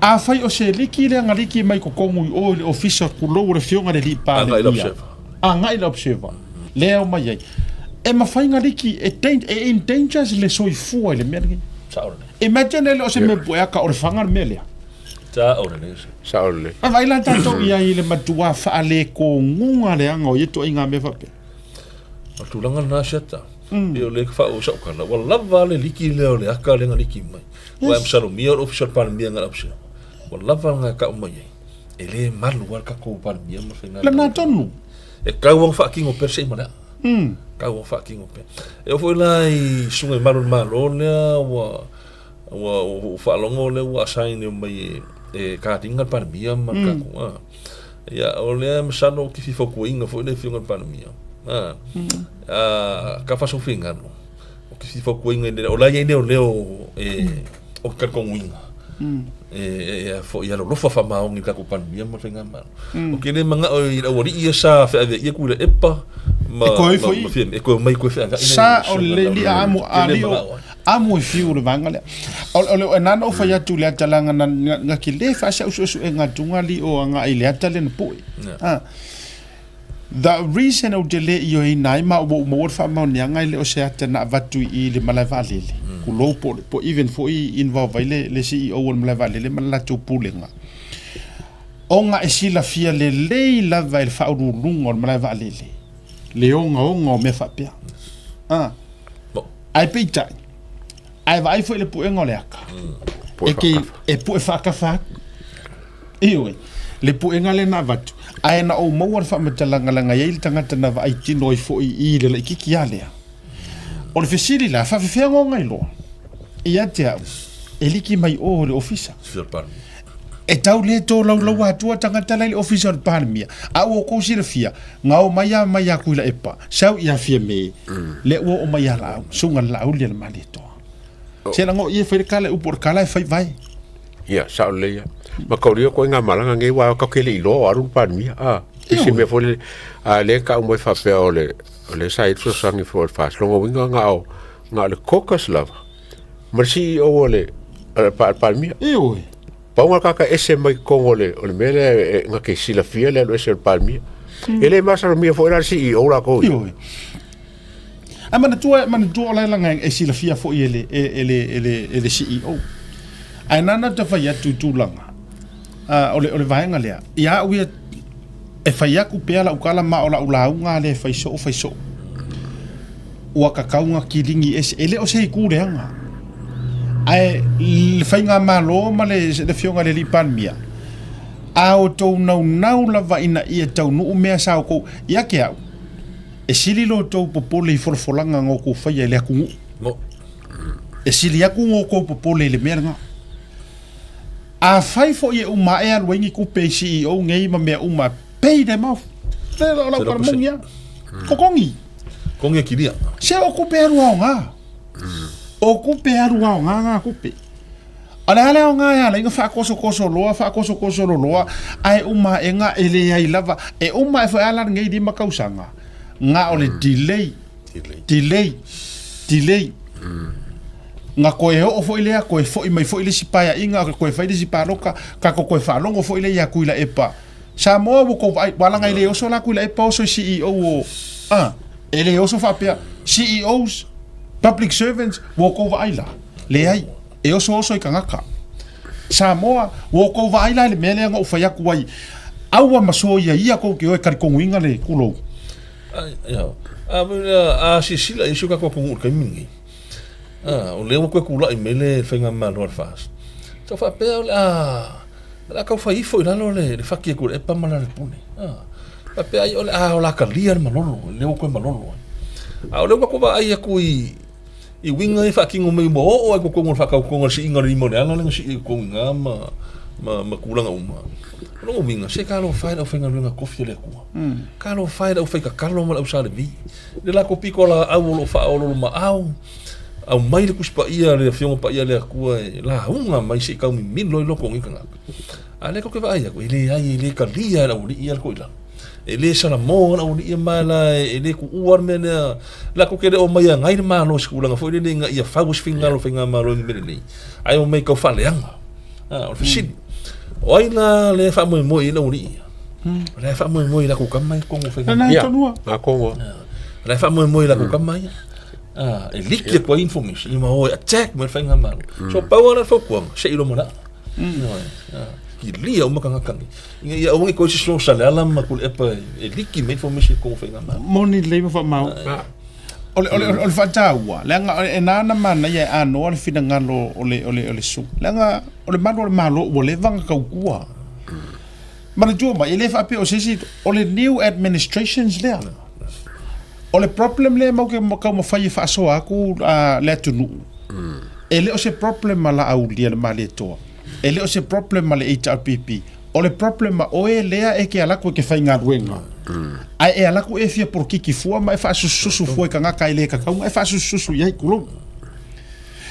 Afai o se liki lea nga liki mai kokongu i o i le ofisa kulou o le fioga le li Palemia. Agai le observer. Lea o mai ai. E mawhai nga liki e, e endangers le soifua i le mea lenei. Imagine e le o se mea pueaka o le whanga le mea lea. Sao lelei. Sao lelei. A vaai la tatou i ai i le matua faaletoguga leaga o ia ituaiga mea faapea. O le tulaga lena Sheta, e o lea ka faauu sau kala, ua lava le liki lea o le aka lea na liki mai. Ua e masalomia o le ofisa o le Palemia na lau Ua lava na tau mai ai. E le malu lava le tatou Palemia ma le faigamalo. Lena tonu. E tau lava ona faatino pea le sei ma le aa. Tau lava faatino pea. E oo foi la i susuga i malu o le Malo lea ua ua ou faalogo lea ua assign mai e Katinga le Palemia ma le tatou a. Ia o lea masalo ou te fia fautuaina foi le afioga i le Palemia a, a ka faasofigalo ou te fia fautuaina i le o la e i ai leoleo e o te talitonuina e a foi alolofa faamaoni i le tatou Palemia ma le Faigamalo. Ou te le manao i le aualii ia sa feaveaia Tuilaepa ma E toe ifo i. ma Fiame e toe omai toe feaveai Sa o le li a amo a li o amo e fiu le vaega lea. O o le o nana o fai atu le ata langa na na ki le fa sa usu usu e nga tunga li o anga i le ata le na pui. Ah. The reason o te le i o ina ai ma ua uma ua le faamaoniaga e le o se ata na avatu i le malae vaalele. Kulou po po even foi involve ai le le CEO o le malae vaalele ma le latou pulega. Ona e silafia lelei lava e le faauluuluga o le malae vaalele le ogaoga o mea faapea. Ah. Ae peitai, ae vaai foi i le puega o le aka, e ke, e pue faakafa atu. Ioe, le puega lea na avatu, ae na ou maua le faamatalaga leaga e i ai le tagata na vaai tino ai foi i le laitiiti lava lea. O le fesili la, faafefea ona iloa? Ia te au, e liki mai o i le ofisa. E tau le tolaulaua atua tagata la i le ofisa o le Palemia, a ua outou silafia, na o mai a mai a Tuilaepa, sau ia Fiame, lea ua oo mai ia Laau, susuga le Laauli a le Malietoa. Se lago ia e fai le kala e upu o le kala e fai vae. Ia, sao lelei ia. Ma kaulia koe ngā malaga nei, wā ka kele i loa o alu le Palemia. Ah, i se mea foi lele, a lea ka umai faapea o le, o le sa i le fesoasoani foi o le FAST. Longa uiga ngā o, ngā o le caucus lava, ma le CEO o le, o le Palemia. Ioe. Pau ngā kaka ese mai totonu o le, o le mea lea e, ngā ke silafia le alu ese o le Palemia. E le masalomia foi la le CEO lākou ia. Ioe. Ae manatua, manatua o la e laga e silafia foi e le, e, e le, e le, e le CEO. Ae nana te fai atu i tulaga, uh, o le, o le vaega lea, ia au ia, e fai atu pea lau tala ma o lau lauga lea e fai soo, fai soo. Ua tatau ona kiligi ese, e le o se itu leaga. Ae le faigamalo ma le afioga i le alii Palemia, a outou naunau lava ina ia taunuu mea sa outou, ia te au, e sili lo outou popole i folafolaga na outou faia i le atunuu. E sili atu na outou popole i le mea lena. Afai foi e uma ae alu ai ni tupe i CEO nei ma mea uma, pay them off. O lau tala moni lava. Totogi. Kongi e kilia. Se o kupe alu aoga. O kupe alu aoga ngā kupe. O le a le aoga e ala ai na faakosokoso loa, faakosokoso loloa, ae uma ae e leai lava. E uma ae foi a la lenei 5 tausaga, na o le delay, delay, delay. Na toe oo foi lea, toe foi mai foi le isi paeaiga, toe fai le isi paloka, tatou toe faalogo foi lea ia Tuilaepa. Samoa ua kou vaai, ua laga e le oso la Tuilaepa oso i CEO o, a, e le oso faapea, CEOs, public servants, ua outou vaai la? Leai, e osooso i tagata. Samoa, ua outou vaai la i le mea lea na ou fai atu ai, aua ma soia ia tou te o e talitonuina le tulou. A silasila i si o tatou atunuu i le taimi lenei, o lea ua toe tulai mai le faigamalo a le FAST, tau faapea o le a o le a tau fai ifo i lalo le fati a Tuilaepa ma Lealailepule. Faapea ai o le a ola talia le malolo, lea ua toe malolo ai. A o lea ua matou vaai atu i i uiga ia faatino mai ua oo lava i totonu o le faatautoga o le siiga o le lima o le ala lea na sii ai i totonu i ina ma, ma, ma tulaga uma. O lona uiga, se talofa e le aufaigaluega tofi a le Atua. Talofa e le aufaitatalo ma le ausalevi. Le latou pitolaau o lo o faaoloolomaau, aumai le Tusi Paia a le Afioga Paia a le Atua e lauga mai se i tau mimilo ai loto o nei tagata. A o lea tou te vaai atu, e leai, e le talia e le aualii ia le toilalo. E le salamo le aualii ma la e le tuua le mea lea. Latou te le omai e agai le Malo i se tulaga foi lele ina ia fau ai se finagalo o le faigamalo i le mea lelei, ae omai tau faaleaga. A, o le fesili, o ai la lea e faamoemoe i ai le aualii ia? O la e faamoemoe i latou tama ia i totonu o faigamalo. Ia, na tonu lava. O la e faamoemoe i latou tama ia. E liki atu ai information, ia ma o e attack mai le faigamalo. So pau lava lea o le fautuaga, se i lumanai. Kilia uma tagata nei. Ina ia aua ne i toe sosoo Saleala ma Tuilaepa e liki mai information i totonu o faigamalo. Moni lelei ma faamau. O le, o le, o le faataua, leaga e na ana manaia e anoa le finagalo o le, o le, o le sui. Leaga o le malu o le Malo ua leva ona tautua. Manatua mai, e le faapea o se isi, o le new administrations lea. O le problem lea matou te taumafai e faasoa atu le atunuu, e le o se problem a Laauli a le Malietoa, e le o se problem a le HRPP, o le problem a oe lea e te alu atu e te faigaluega, ae e alu atu e fia polokiki fua ma e faasusususu fua i tagata e le tatau ona e faasusususu i ai, tulou.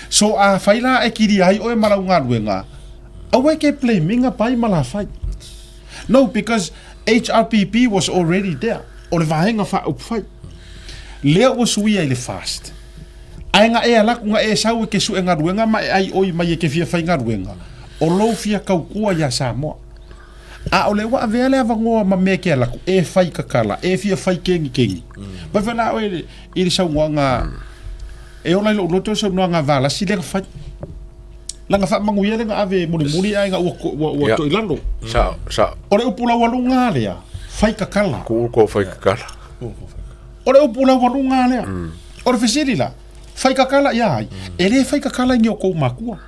So afai la e kilia ai oe ma lau galuega, aua e te blame ina pai ma lafai. No, because HRPP was already there. O le vaega faaupufai. Lea ua suia i le fast. Ae na e alu atu na e sau e te sue galuega ma e aioi mai e te fia faigaluega, o lou fia tautua iā Samoa. A o lea ua avea le avanoa ma mea e te alu atu, e fai tatala, e fia fai kenikeni. Mai foi la oe i le saunoaga, e ola i lou loto le saunoaga a Valasi lea na fai. Lana faamanuia lea na ave mulimuli ae na ua, ua, ua toi lalo. Sao, sao. O le upu laualuga lea, fai kakala. Kuu ko fai kakala. O le upu laualuga lea. O le fesili la, fai kakala ia ai? E le fai kakala i ni o kou makua.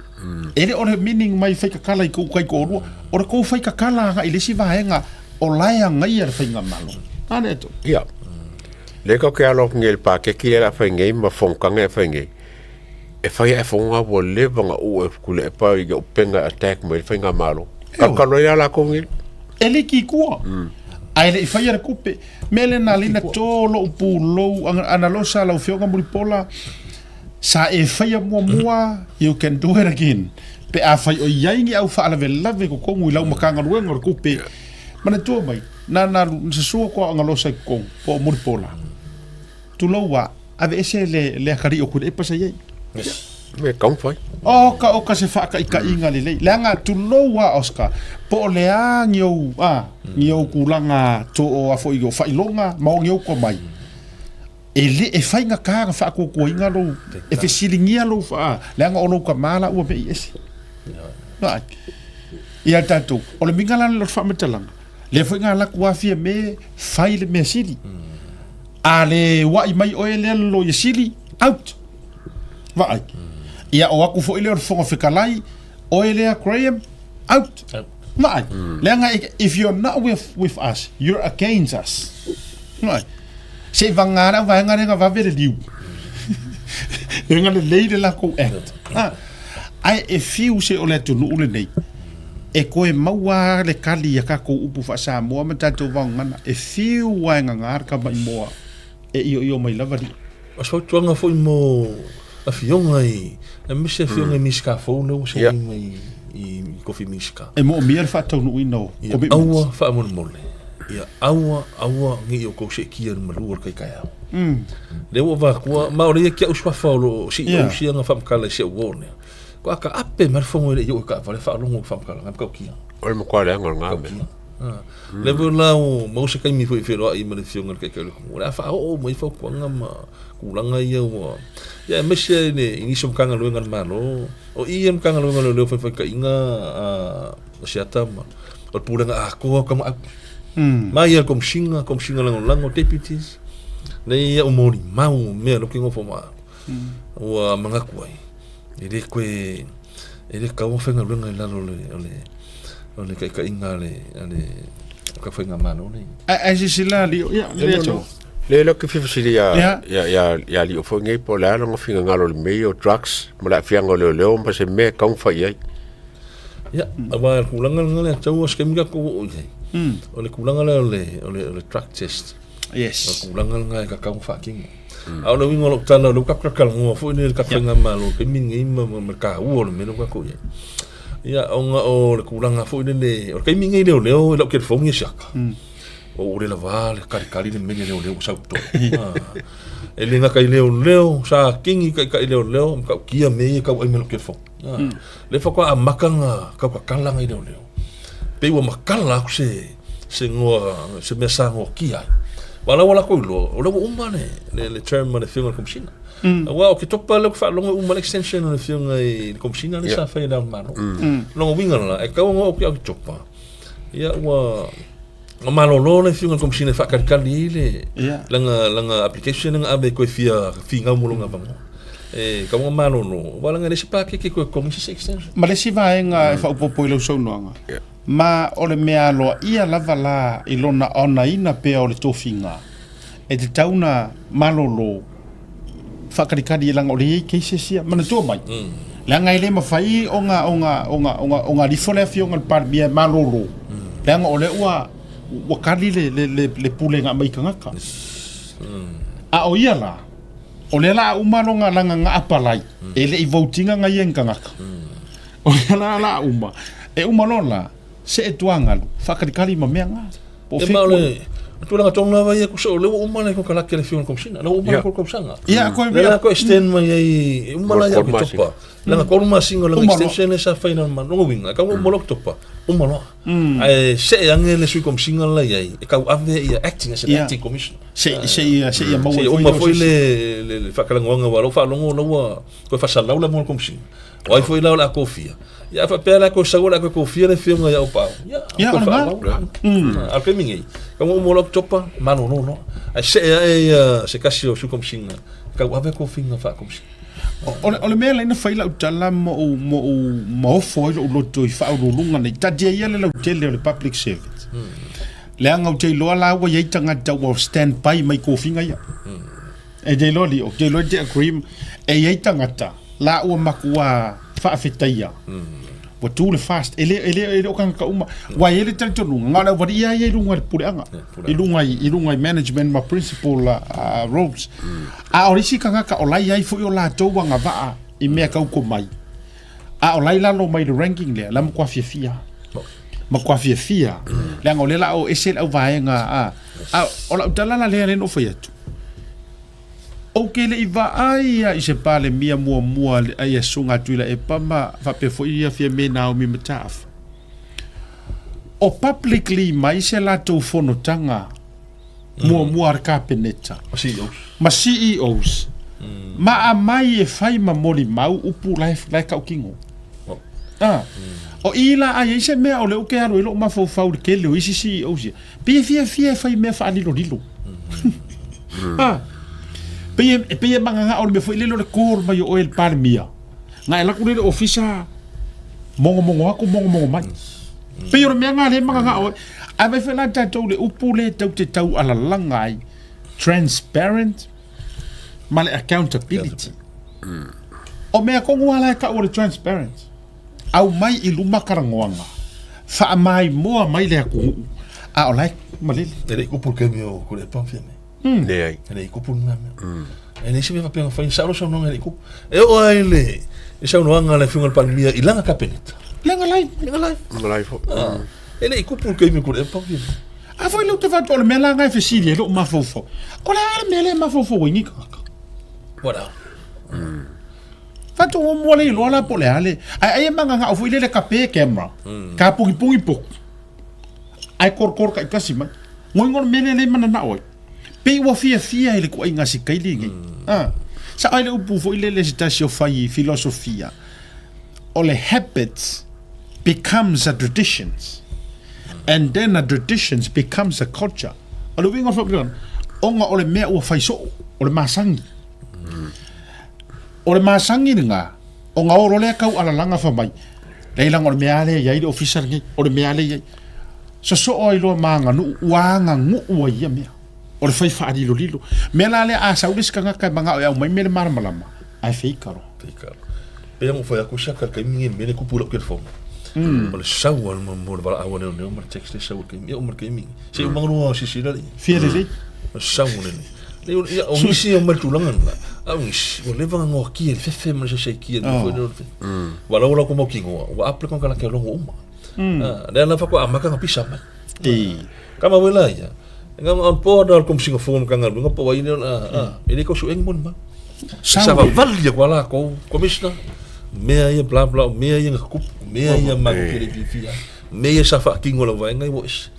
E le o le meaning mai fai kakala i kou kaikoolua. O le kou fai kakala agai i le isi vaega o la e agaia le faigamalo. A lea tou. Ia. Le ka ke alo ngi le pakeki le la fai nei ma fonotaga e fai nei. E fai ae fonoga ua leva na uu e Tuilaepa i upega e attack mai le faigamalo. Kalokalo ai a lakou nei. E liki i tua. Ae le i faia le tupe. Mea lea na alai na to lou pulou ana losa lau afioga Mulipola, sa e faia muamua, you can do it again. Pe afai o i ai ni au faalavelave i totonu i lau Matagaluega o le Tupe, manatua mai, na na alu, na sasua koa Agalosa i totonu, po o Mulipola. Tulou a, aveese le, le atalii o Tuilaepa sa i ai. Me kau fai. Oka oka se faataitaiga lelei. Leaga tulou a Oscar, po o le a ni ou, a, ni ou tulaga to o a foi o faailoga ma o ni ou tomai. E le e faigata ona faatuatuaina lou, e fesiligia lou faa, leaga o lou tama la ua mei ese. Vaai. Ia tatou, o le uiga la lea o le faamatalaga, lea foi na alu atu lava Fiame fai le mea sili. A le ua'i mai oe lea le Loia Sili, out! Vaai. Ia o aku foi lea o le Fofoga Fetalai, oe lea Graham, out! Vaai. Leaga if you're not with, with us, you're against us. Vaai. Se i vagā le auvaega lea na vave le liu. Leaga lelei le latou act. Ah. Ae e fiu se o le atunuu lenei, e toe maua lava le tali i a tatou upu faa-Samoa ma tatou vaogana, e fiu lava e gaga le tamaimoa e ioio mai lava lii. O se fautuaga foi mo afioga i, aemaise afioga i Minisita fou lea ua saini mai i tofi Minisita. E moomia le faataunuuina o commitments. Ia aua faamolemole, ia aua aua ne i outou seetia i le malu o le tai taeao. Lea ua avatua, ma o lea ia te au suafa o lo o CEO sia na faamatala i si au uo lea. Ko a ka ape mai le fono e le i oo i taavale faalogo i faamatalaga e matautia. O le matua leaga o lena mea. Lea foi la ua maua se taimi foi e feiloai ma le Afioga i le Taitai o le atunuu, o le a faaoo uma i ai fautuaga ma tulaga ia ua, ia aemaise i le, i nisi o Matagaluega a le Malo, o i ia le Matagaluega o Leoleo Faitaitaiga a Asiata ma o le Pulega atoa o Tamaau. Mai ia le Komesina, Komesina Lagolago, Deputies, nei ia ua molimau mea lea ou te nofo ma au. Ua manatu ai, e le toe, e le tatau ona faigaluega i lalo o le, o le, o le taitaiga a le, a le faigamalo lenei. Ae silasila alii, ia, le aso. Le lea ou te fia fesili ia, ia, ia, ia alii o foi nei po o le a lona finagalo i le mea ia o drugs ma le aafiaga o leoleo ma se mea e tatau ona fai i ai. Ia, aua o le tulaga lena lea tau o se taimi tatou oo i ai. O le tulaga lea o le, o le, o le drug test. Yes. O le tulaga lena e tatau ona faatino. A o le uiga o lau tala, o lea ua tatou talatalanoa foi lea i le tatou faigamalo i le taimi lenei ma le taua o le mea lea ua tatou i ai. Ia, ona o le tulaga foi lele, o le taimi lenei leoleo i lau telefoni e siaka. Ua ou le lava le kalikali le meli a leoleo ua sau i totonu. E le gata i leoleo, sa kini taitai leoleo, matautia mea ia e tau ai ma lau telefoni. Lea faatoa amata ona tau tatala nai leoleo. Pei ua matala atu se se goa se mea sa goatia ai. Aua o la ua latou iloa, o lea ua uma le le le term a le afioga i le Komesina. Aua o Oketopa lea ou te faalogo e uma le extension a le afioga i le Komesina lea sa fai e Le Ao o le Malo. Lona uiga la, e tatau ona oo atu ia Oketopa, ia ua ua malolo le afioga i le Komesina e faatalitali ai le lana lana application lea na ave e toe fia finau mo lona avanoa. E tatau ona malolo, aua leaga e leai se pakeke e toe totogi se isi extension. Ma le isi vaega e faaopoopo i lau saunoaga, ma o le mea aloaia lava la i lona onaina pea o le tofiga, e tatau ona malolo faatalitali leaga o lea e i ai cases ia. Manatua mai, leaga e le mafai ona, ona, ona, ona, ona alifo le afioga i le Palemia e malolo, leaga o lea ua, ua kali le, le, le, le pulega aumai i tagata. A o ia la, o lea la a uma lona lana na apalai, e le i vote ina na ia ni tagata. O lea la la a uma, e uma loa la, see tuagalu, faatalitali ma mea na. Po o ma o le tulaga tonu lava ia tusa o lea ua uma le konekarate a le afioga i le Komesina, lea ua uma le tausaga. Ia, koe Lea la toe extend mai ai, e uma la ia Oketopa. Lana 3 masina o lana extension lea sa fai i lana lona uiga, e tatau ona uma loa Oketopa, uma loa. Ae see ane le Sui Komesina la i ai, e tau ave ia acting as an acting commissioner. Seia maua Seia uma foi le le faatalanoaga aua o lau faalogo o la ua toe faasalau le mo le Komesina. O ai foi la o le a tofia? Ia a faapea la e toe sau o le a toe tofia le afioga ia Aupaau. Ia, Ia, toe o lena. faaauau. A o le taimi nei, e uma uma loa Oketopa, malolo loa. Ae see ae ia se tasi o Sui Komesina e tauave tofiga faa-Komesina. O le, o le mea lea na fai lau tala ma ou, ma ou maofo ai lou loto i faauluuluga nei, taatia ia le lautele o le public service. Leaga ou te iloa la ua i ai tagata ua stand by mai tofiga ia. E te iloa alii, ou te iloa e te agree, e i ai tagata la ua matua faafetaia ua tu le fast, e le, e le, e le o tagata uma. Ua i ai le talitonuga, na o le aualii lava ia i luga i le puleaga, i luga i, i luga i management ma principal roles. A o le isi tagata o la e i ai foi o latou agavaa i mea tau komai, a o la e i lalo mai le ranking lea, la e matua fiafia. Matua fiafia. Leaga o lea la o ese le auvaega, a, a o lau tala la lea lea na ou fai atu, Ou te le i vaai lava i se Palemia muamua a ia Susuga Tuilaepa ma faapea foi ia Fiame Naomi Mataafa o publicly mai se latou fonotaga muamua a le Kapeneta ma CEOs ma aumai e fai ma molimau upu la e tautino. Ah, o i la a i ai se mea o lea ou te alu ai lou mafaufau i le tele o isi CEOs ia, Pei e fiafia e fai mea faalilolilo. Ah. Pei e, pei e magagao le mea foi lele o le call mai o oe e le Palemia. Na e alu atu lea i le ofisa mogomogo atu mogomogo mai. Pei o le mea lena lea e magagao ai. Ae vaai foi la tatou i le upu lea tou te taualalaga ai, transparent ma le accountability. O mea tonu lava la e tau o le transparent. Aumai i luma talanoaga, faamaimoa mai le atunuu, a o la e malele. E le i kupu le taimi o Tuilaepa ma Fiame. Leai. E le i kupu lena mea. E leai se mea faapea na fai, sao le saunoaga e le i kupu. E oo lava i le saunoaga a le Afioga i le Palemia i lana Kapeneta. Lana live. Lana live. Lana live foi. E le i kupu le taimi o Tuilaepa ma Fiame. A foi lea ou te fai atu, o le mea la lena e fesili ai lou mafaufau. O le a le mea lea e mafaufau ai nei tagata? What? Faatoa mua le iloa la po o le a le. Ae ai e magagao foi lele kape camera. Ka pugipugi poku. Ae korokoro taitasi mai. Ngoigo le mea lea lea e mananao ai. Pei ua fiafia i le tuaiga sikaili lenei. A. Sao ai le upu foi lele se tasi o fai filosofia, o le habits becomes a traditions and then a traditions becomes a culture. O le uiga o le faamatalaga, ona o le mea ua fai soo, o le masani. O le masani lena, ona o loa lea tau alalaga fai mai, leai leaga o le mea lava lea e i ai le ofisa lenei, o le mea lava lea e i ai. Sosoo ai loa ma aganuu, ua aganuu ai ia mea. O le fai faalilolilo. Mea la lea a sau le isi tagata e manao e aumai mea le malamalama, ae feika loa. Feika loa. Pei ona ou fai atu, siaka i le taimi lenei i le mea lea e tupu i lau telefoni. O le sau lava mo le valaau a leoleo ma le text lea e sau i le taimi, e oo mai i le taimi lenei. Se i uma lua silasila alii. Fia lelei. O le sau lelei. Ia, o nisi e omai i le tulaga lena, a o nisi, ua leva ona noatia i le fefe ma le saisaitia i le mea foi lea o le fefe. Aua o la ua latou mautinoa, ua app le konekarate logo uma. Lea la faatoa amata ona pisa mai. Kama wela ia. Nga on po na kom singa fo ka ngalu nga po ai le a e le ko su eng mon ma. Sa va vali ko la ko commissioner mea ia bla bla mea ia nga kup mea ia ma ke le fi mea ia sa fa kingo la vai ngai wo is.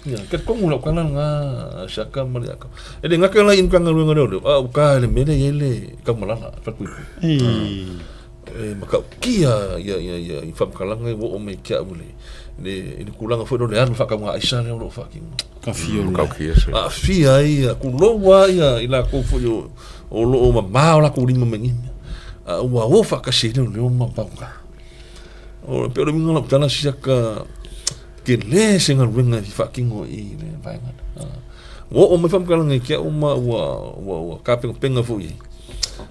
Ia ke kongu la kana nga sa ka ma le ka. E le nga ka la in ka ngalu ngalu a u ka le mele ye le ka malala fa ku. E matautia ia ia ia i faamatalaga ua oo mai ia te au le le i le tulaga foi lea o le alu faatauga aisa lea o lo o faatino. Ka fia o le. Aafia ai ia tulou lava ia i latou foi o o lo o mamā o latou lima mai nei mea, a ua o faatasi ai leoleo ma pauga. O pei o le uiga o lau tala siaka tele se galuega e fia faatino i le vaega lea. Ua oo mai faamatalaga ia te au ma ua ua ua tapenapena foi i ai.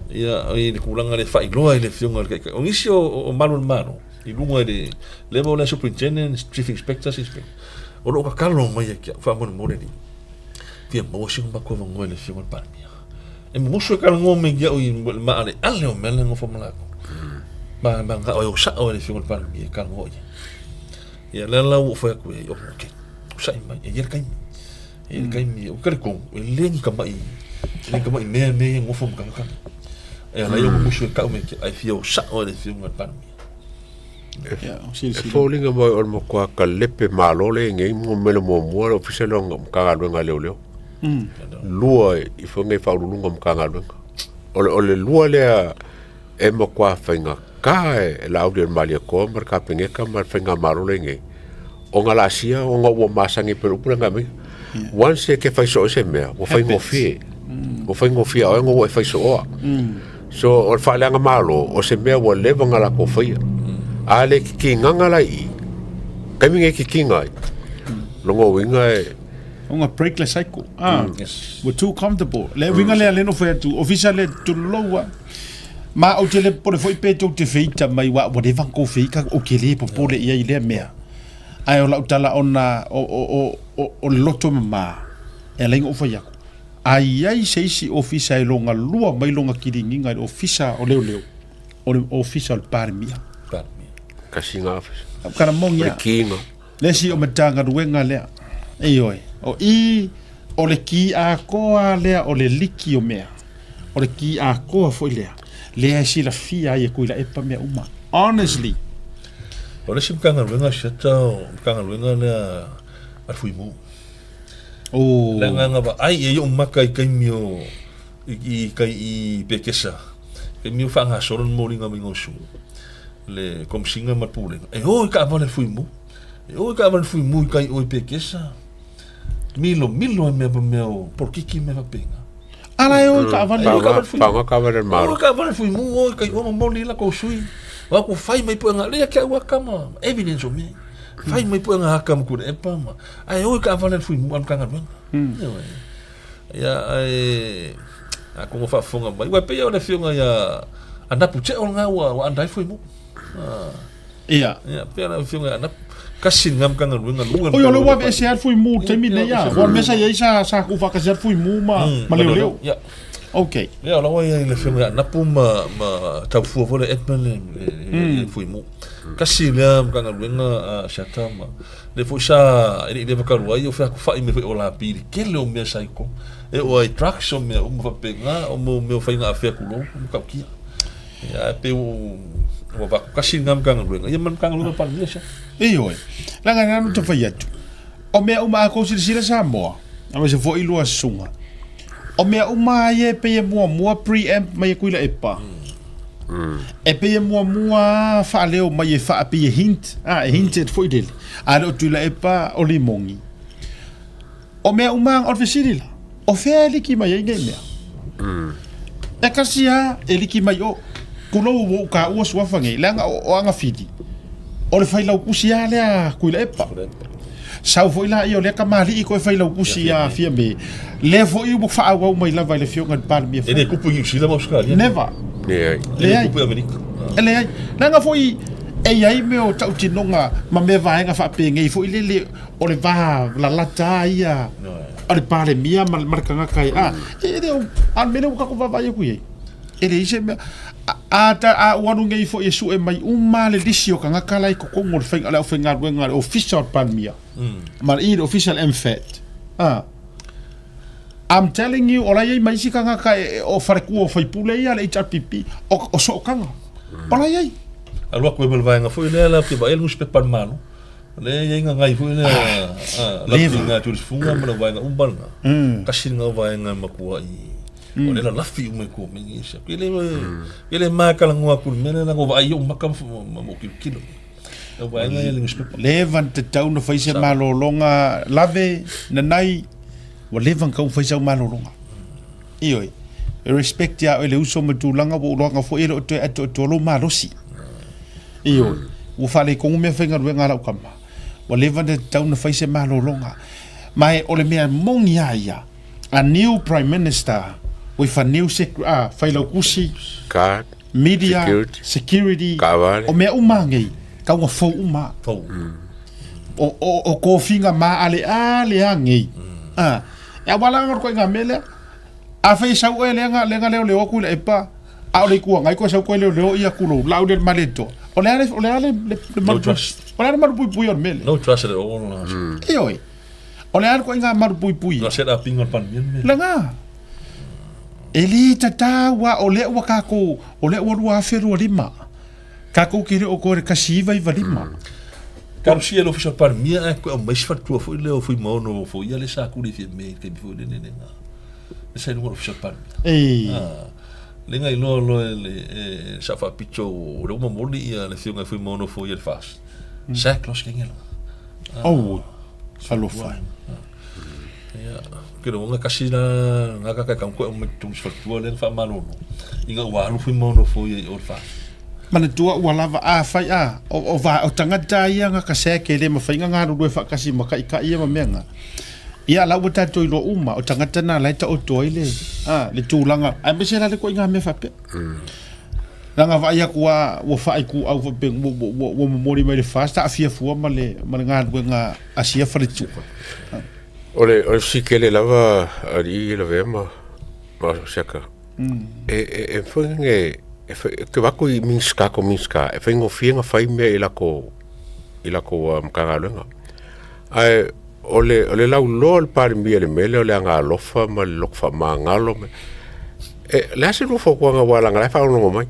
Ia, i le tulaga lea e faailoa i le Afioga i le Taitai. O nisi o, o malu o le Malo, i luga i le level lea Superintendent, Chief Inspector, Inspector, o lo o tatalo mai ia te au, faamolemole alii, fia maua sina matou avanoa i le Afioga i le Palemia. E musu e talanoa mai ia au i le maaleale o mea lea e nofo ma latou. Ma manao e o sao i le Afioga i le Palemia e talanoa i ai. Ia, lea la ua ou fai atu i ai, oh, okay, onosai mai, e i ai le taimi. E le taimi, ou te talitonu, e le ni tamaʻi, e le ni tamaʻi mea mea ia nofo ma tagata. E ala ai o musu e tau me te ai fia o sao e le afioga i le Palemia. E foliga mai o le matua kalepe malo le nei mo mele muamua le ofisa lea o Matagaluega a Leoleo. Lua i fai nei faauluuluga o Matagaluega. O le, o le lua lea e matua faigata e Laauli o le Malietoa ma le Kapeneta ma le Faigamalo lenei ona laasia ona ua masani pei o le upu lea na aumai. Once e te fai soo i se mea, ua faigofie. Ua faigofie ia oe ona ua e fai sooa. So o le faaleaga malo, o se mea ua leva ona latou faia. A le kikigaga la i i, taimi nei e kikiga ai, lona uiga e Ona break le cycle. Ah, yes. We're too comfortable. Le uiga lea le nofo atu, ofisa le tulou a. Ma ou te le popole foi pe tou te feita mai wa ua leva ona tou feita ou te le popole i ai i lea mea. Ae o lau tala ona o, o, o, o, o le loto mama e ala ai ona ou fai atu. A i ai se isi ofisa e logalua mai lona kiliniga i le ofisa o leoleo, o le ofisa o le Palemia. Palemia. Kasiga ofisa. Kalamogi O le kiga. Le isi o Matagaluega lea. Ioe. O i, o le ki atoa lea o le liki o mea. O le ki atoa foi lea. Lea e silafia ai e Tuilaepa mea uma. Honestly. O le isi Matagaluega siata o Matagaluega lea a le Fuimu. Oh. Le agaga vaai i ai ou maka i taimi o i kai i Pekesa. Taimi o faagasolo le moliga mai Gausulu. Le Komesina ma le Pulega, e o i taavale le Fuimu. E o i taavale le Fuimu i tai o i Pekesa. Milomilo ai mea pa mea o polokiki mea faapena. Ala e o i taavale. E o i taavale le Fuimu. Faga taavale le Malo. O i taavale le Fuimu, o i tai o momoli la kou sui. Wa ku fai mai puega lea ke au aka ma evidence o mea. Fai mai puega aka ma kure epa ma. Ae o i taavale le Fuimu a le Matagaluega. Ioe. Ia, ae, a ko faafofoga mai. Ua pei o le afioga ia Anapu Teo lena ua, ua anda ai Fuimu. Ah. Ia. Ia, pei o le afioga ia Anapu. Kasi lena Matagaluega lua. Oi, o lea ua aveese lava le Fuimu i le taimi lenei a. Ua o le mea sa i ai sa, sa tuufaatasi lava le Fuimu ma, ma Leoleo. Ia. Okay. Ia, o la ua i ai le afioga ia Anapu ma, ma Taufua foi le Edmund le, le, le, le Fuimu. Kasi lea Matagaluega a Siata ma Lea foi sa e le i leva talu ai o feakufai mai foi o Lapi i le tele o mea sa i totonu. E oo ai drugs o mea uma faapena, o mo mea o faiga afea tulou, o matautia. Ia, ae pei ua avatu tasi lena Matagaluega, ia ma le Matagaluega a le Palemia sa. Ioe, leaga na ona ta fai atu. O mea uma a kou silasila Samoa, aemaise foi lua susuga, o mea uma ia e pei e muamua pre-amp mai e Tuilaepa. E pei e muamua faaleo mai e faa pei e hint, a e hinted foi lele. A le o Tuilaepa o Limogi. O mea uma o le fesili la, o fea e liki mai ai nei mea? E kasi a e liki mai o kulou ua ou taua suafa nei, leaga o Agafili, o le failautusi a lea a Tuilaepa. Sau foi laia o lea tamalii toe failautusi ia Fiame, lea foi ua faaauau mai lava i le afioga i le Palemia E le tupu i Niu Sila ma Ausetalia. Never. Leai. E le tupu i Amerika. E leai. Leaga foi e i ai mea o tautinoga ma mea vaega faapenei foi lele o le va lalata a ia o le Palemia ma le tagata e a e le o a le mea lea ua tatou vaavaai atu i ai e leai se mea a ta a ua alu nei foi e sue mai uma le lisi o tagata la i totonu o le faiga o le aufaigaluega a le Ofisa o le Palemia ma i le Ofisa o le MFAT a I'm telling you o la i ai ma isi tagata o faletua o faipule ia a le HRPP o sootaga o la i ai. Alu atu ai ma le vaega foi lea la ou te vaai le nusipepa a le Malo. O lea e i ai gagai foi lea lafi nga tulifuga ma le vaega uma lena. Tasi lena o vaega e matuai o lea lalafi uma i tua mai nei se. Ke le ke le matalanoa atu i le mea lea leaga ua vaai i ou maka ma ou tilotilo. Le vaega ia le newspaper. Leva na tatau na fai se malologa lave nanai ua leva na tatau na fai sau malologa. Ioe. E respect ia oe le uso ma tulaga ua ou iloaga foi e le o toe atoatoa lou malosi. Ioe. Ua faaletonu meafaigaluega a lau tama. Ua leva ona tatau ona fai se malologa. Ma e, o le mea moni lava ia, a new Prime Minister with a new sec, ah, Failautusi, Guard, media, security, security, kaavale. o mea uma nei, tau ina fou uma. Fou. O, o, o tofiga maaleale lava nei. Ah, e aua la le ituaiga mea lea. Afai e sau oe lea na lea na leoleo atu i le epa, a o le Itu Agai toe sau toe leoleo ia tulou lau le Malietoa. O le a le o le a le le le No trust. O le a le malupuipuia o le mea lea? No trust at all. Ioe. O le a le ituaiga malupuipuia? Na set up inga o le Palemia le mea. Lena. E le tatau lava, o lea ua tatou, o lea ua 2025. Tatou te le o toe le 1995. Talosia e le Ofisa o le Palemia ae toe aumai se faletua foi lea o Fuimaono Foia lea sa tuli i Fiamē i le taimi foi lele lena. Lea sa i luga o le Ofisa o le Palemia. Ei. Ah, lea na iloa loa e le e Sao Faapito o lea ua momoli ia le afioga i Fuimaono Foia i le FAST. Sack los kengela. Aue. Alofa e. Ia, ke le onga kasi la nga ka kai koe mai tonu se faletua lea na faamalolo ina ua alu Fuimaono Foia i o le FAST. Manatua ua lava a fai a o o va o tagata ia nga ka sack e le mafai nga galulue faakasi ma taitai ia ma mea nga. Ia la ua tatou iloa uma o tagata na la e taoto ai le a le tulaga aemaise la le ituaiga mea faapea. Leaga vaai atu a ua faaituau faapea ua ua ua momoli mai le FAST aafia fua ma le ma le galuega a sia faletua. O le o le sikele lava alii lavea ma ma siaka. E e e mafai ona e ke vaku i Minista ko Minista e faigofie ona fai mea i lako i lako Matagaluega. Ae o le o le lauloa o le Palemia i le mea lea o le agaalofa ma le loto faamagalo ma e o le a se lua fautuaga aua leaga o la e faalogologo mai.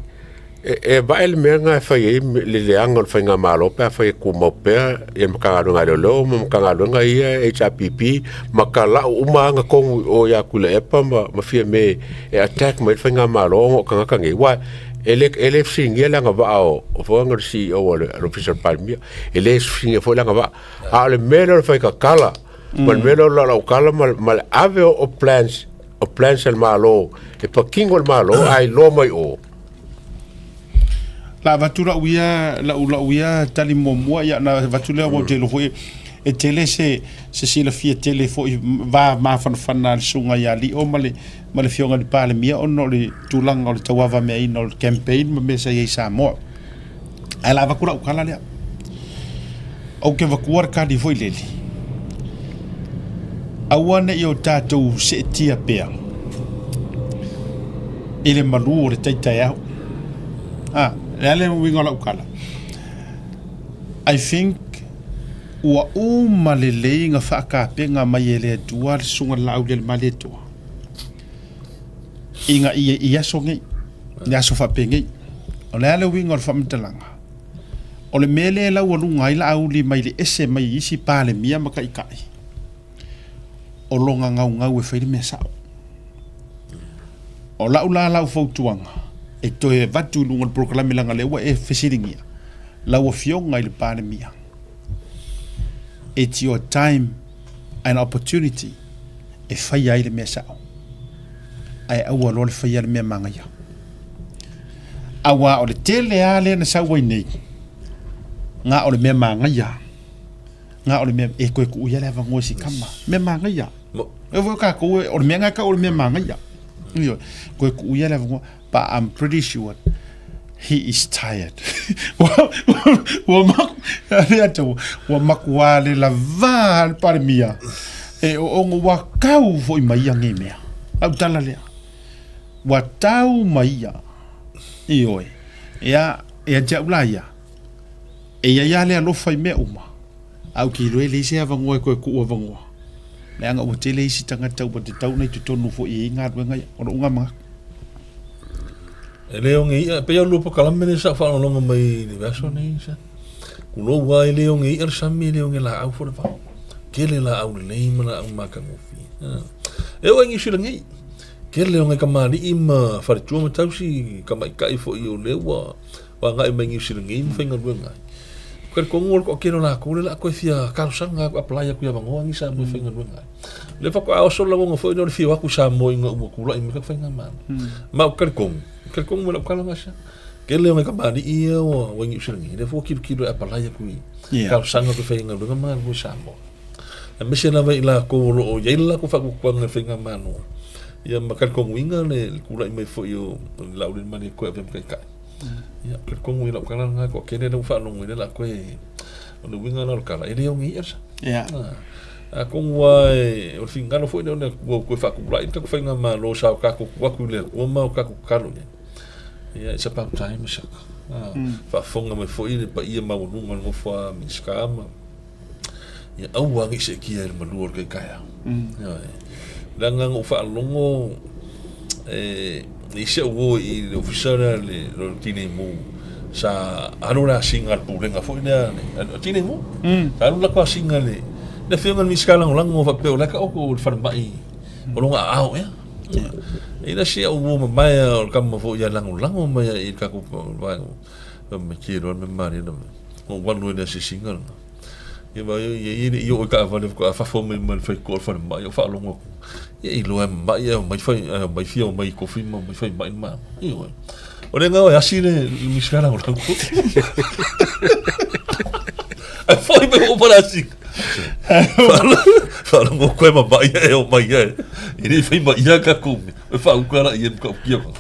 E e vae le mea lena e fai ai le leaga o le faigamalo pe afai e tumau pea ia le Matagaluega a Leoleo ma Matagaluega ia HRPP ma talau uma lava tonu i o ia Tuilaepa ma ma Fiame e attack mai le faigamalo ona o tagata nei aua e le e le fesiligia le agavaa o o le CEO a le Ofisa o le Palemia. E le fesiligia foi le agavaa. A o le mea lea o le faitatala ma le mea lea o le laulautala ma, ma le ave o plans, o plans a le Malo, e patino le Malo ae iloa mai o. La avatu lau ia, lau, lau ia tali muamua, ia na avatu lea ua tele foi, e tele se, se silafia tele foi va mafanafana a le susuga ia Lio ma le, ma le afioga i le Palemia ona o le tulaga o le tauavameaina o le campaign ma mea sa i ai i Samoa. Ae la avatu lau tala lea. Ou te avatua le tali foi lele. Aua ne i o tatou seetia pea i le malu o le tai taeao. Ah, le a le uiga o lau tala? I think ua uma lelei ona faatapena mai e le Atua le Susuga i le Laau Lialimalietoa ina ia i aso nei, i aso faapenei. O le a le uiga o le faamatalaga? O le mea lea e laualuga ai Laauli mai le ese mai i isi Palemia ma Taitai, o lona gaugau e fai le mea sao. O lau la lau fautuaga e toe avatu i luga o le polokalame leaga lea ua e fesiligia lau Afioga i le Palemia, it's your time and opportunity e faia ai le mea sao, ae aua loa le faia le mea magaia. Aua o le tele lava lea na sau ai nei, na o le mea magaia, na o le mea e toe tuu ia le avanoa i si tama. Mea magaia. E foi kākou, o le mea na e tau o le mea magaia. Ioe, toe tuu ia le avanoa. But I'm pretty sure he is tired. Ua maku, ua makuā le lavā le Palemia e o ona ua tau foi mai ia nei mea. Au tala lea. Ua tau mai ia. Ioe. Ia, ia te au la ia. E ia ia le alofa i mea uma. A ou te iloa e leai se avanoa e toe tuu avanoa. Leaga ua tele isi tagata ua tatau ona i totonu foi e i ai galuega ia. O lou lena manatu. E le o nge i'a, pei o lua polokalame lea sa ou faalogologo mai i le vaiaso nei, sa. Kulou lava e le o nge i'a le sami, e le o nge laau foi le vao. Tele laau lelei ma laau matagofie. E oo i Niu Sila nei, tele o nai kamali'i ma faletua ma tausi tamaitai foi o lea ua agai mai Niu Sila nei ma faigaluega ai. Talitonu o le toatele o latou lea o le a toe fia talosaga atu, apply atu i avanoa nei Samoa e faigaluega ai. O lea faatoa oso le lagona foi lea o le fia o atu i Samoa ina ua tulai mai le faigamalo. Ma ou te talitonu, ou te talitonu ma lau tala na sia. Tele o nai kamali'i ia ua i Niu Sila nei, lea foi ua tilotilo e apply atu i talosaga atu e faigaluega ma galulue i Samoa. Aemaise lava i latou o lo o i ai le latou faatuatuaga i le faigamalo, ia ma talitonuina le tulai mai foi o Laaulialemalietoe e avea ma taitai. Ia, talitonu i lau tala lena, toatele lea ua faalogo i lea la toe, o le uiga lena o le tala, e le oge ia sa. Yeah. Atonu lava e, o le finagalo foi lea o le Atua ua toe faatulai le tatou faigamalo sa o tatou tuu atu i le Atua ma o tatou tatalo i ai. Ia, it's about time, Isaka. Faafofoga mai foi le paia maualuga o le nofo a Minisita ma Ia aua ne i seetia i le malu o le tai taeao. Ioe. Leaga na ou faalogo e i si au uo i le ofisa lea le le Tinei Mu sa alu le asiga a le Pulega foi lea le Tinei Mu. Sa alu le latou asiga i le le afioga i le Minisita Lagolago faapea o la e taoto i le falemai o lona aao ea. E i ai si au uo mamae o le tama foi ia lagolago mai i le tatou vaega. Fai mai, Te iloa le mea malie na ou alu ai i le asiasiga lena. Ia vaai ai, ia e le i oo i taavale faatoa fafo mai ma le faitotoa o le falemai, ou faalogo atu, ia iloa e mamai ae omai fai, ae omai fia omai i kofi ma omai fai mai le malo. Ioe. O le agaga e asi le Minisita Lagolago. Ae foi mai oo pa le asiga. Faalogo atu e mamai ae omai ae. E le i fai mai ia tatou mea. E faauka la i e matautia ma.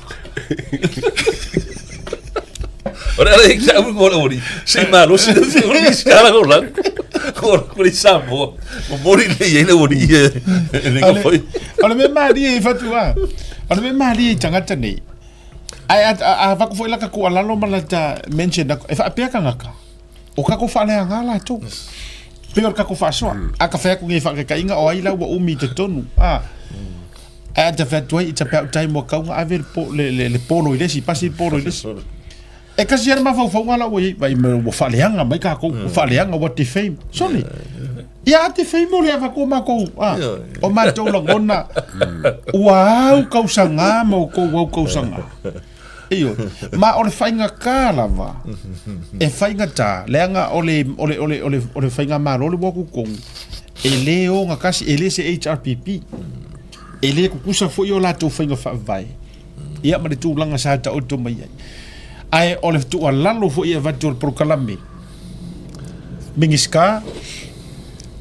O le ala i te au mo le ori, se i malosi le whiu o le Minisita Lagolago. Ko ko le Samoa. Momoli le i ai le ori e e le ngawhai. O le mea malie i whatu a. O le mea malie i tangata nei. Ai a a vaku foi laka tuualalo ma lata mention e faapea tagata. O kako faaleaga latou. Pei o le kako faasoa. A ka fai atu nei faataitaiga o ai la ua umi i totonu. A. Ae a ta fai atu ai, it's about time ua tatau ona ave le po, le, le, le polo i le isi, pasi le polo i le isi. E kasi lava le mafaufauga la ua i ai, vai mai ua faaleaga mai tatou, ua faaleaga, ua defame. Sole, ia a defame o le avatua matou, a, o matou lagona, ua au kausaga ma outou au kausaga. Ioe, ma o le faigata lava, e faigata, leaga o le, o le, o le, o le, o le faigamalo le ua tutonu, e le ogatasi, e le se HRPP, e le tutusa foi o latou faiga faavae, ia ma le tulaga sa taoto mai ai. Ae o le tuualalo foi e avatu o le polokalame, Minisita,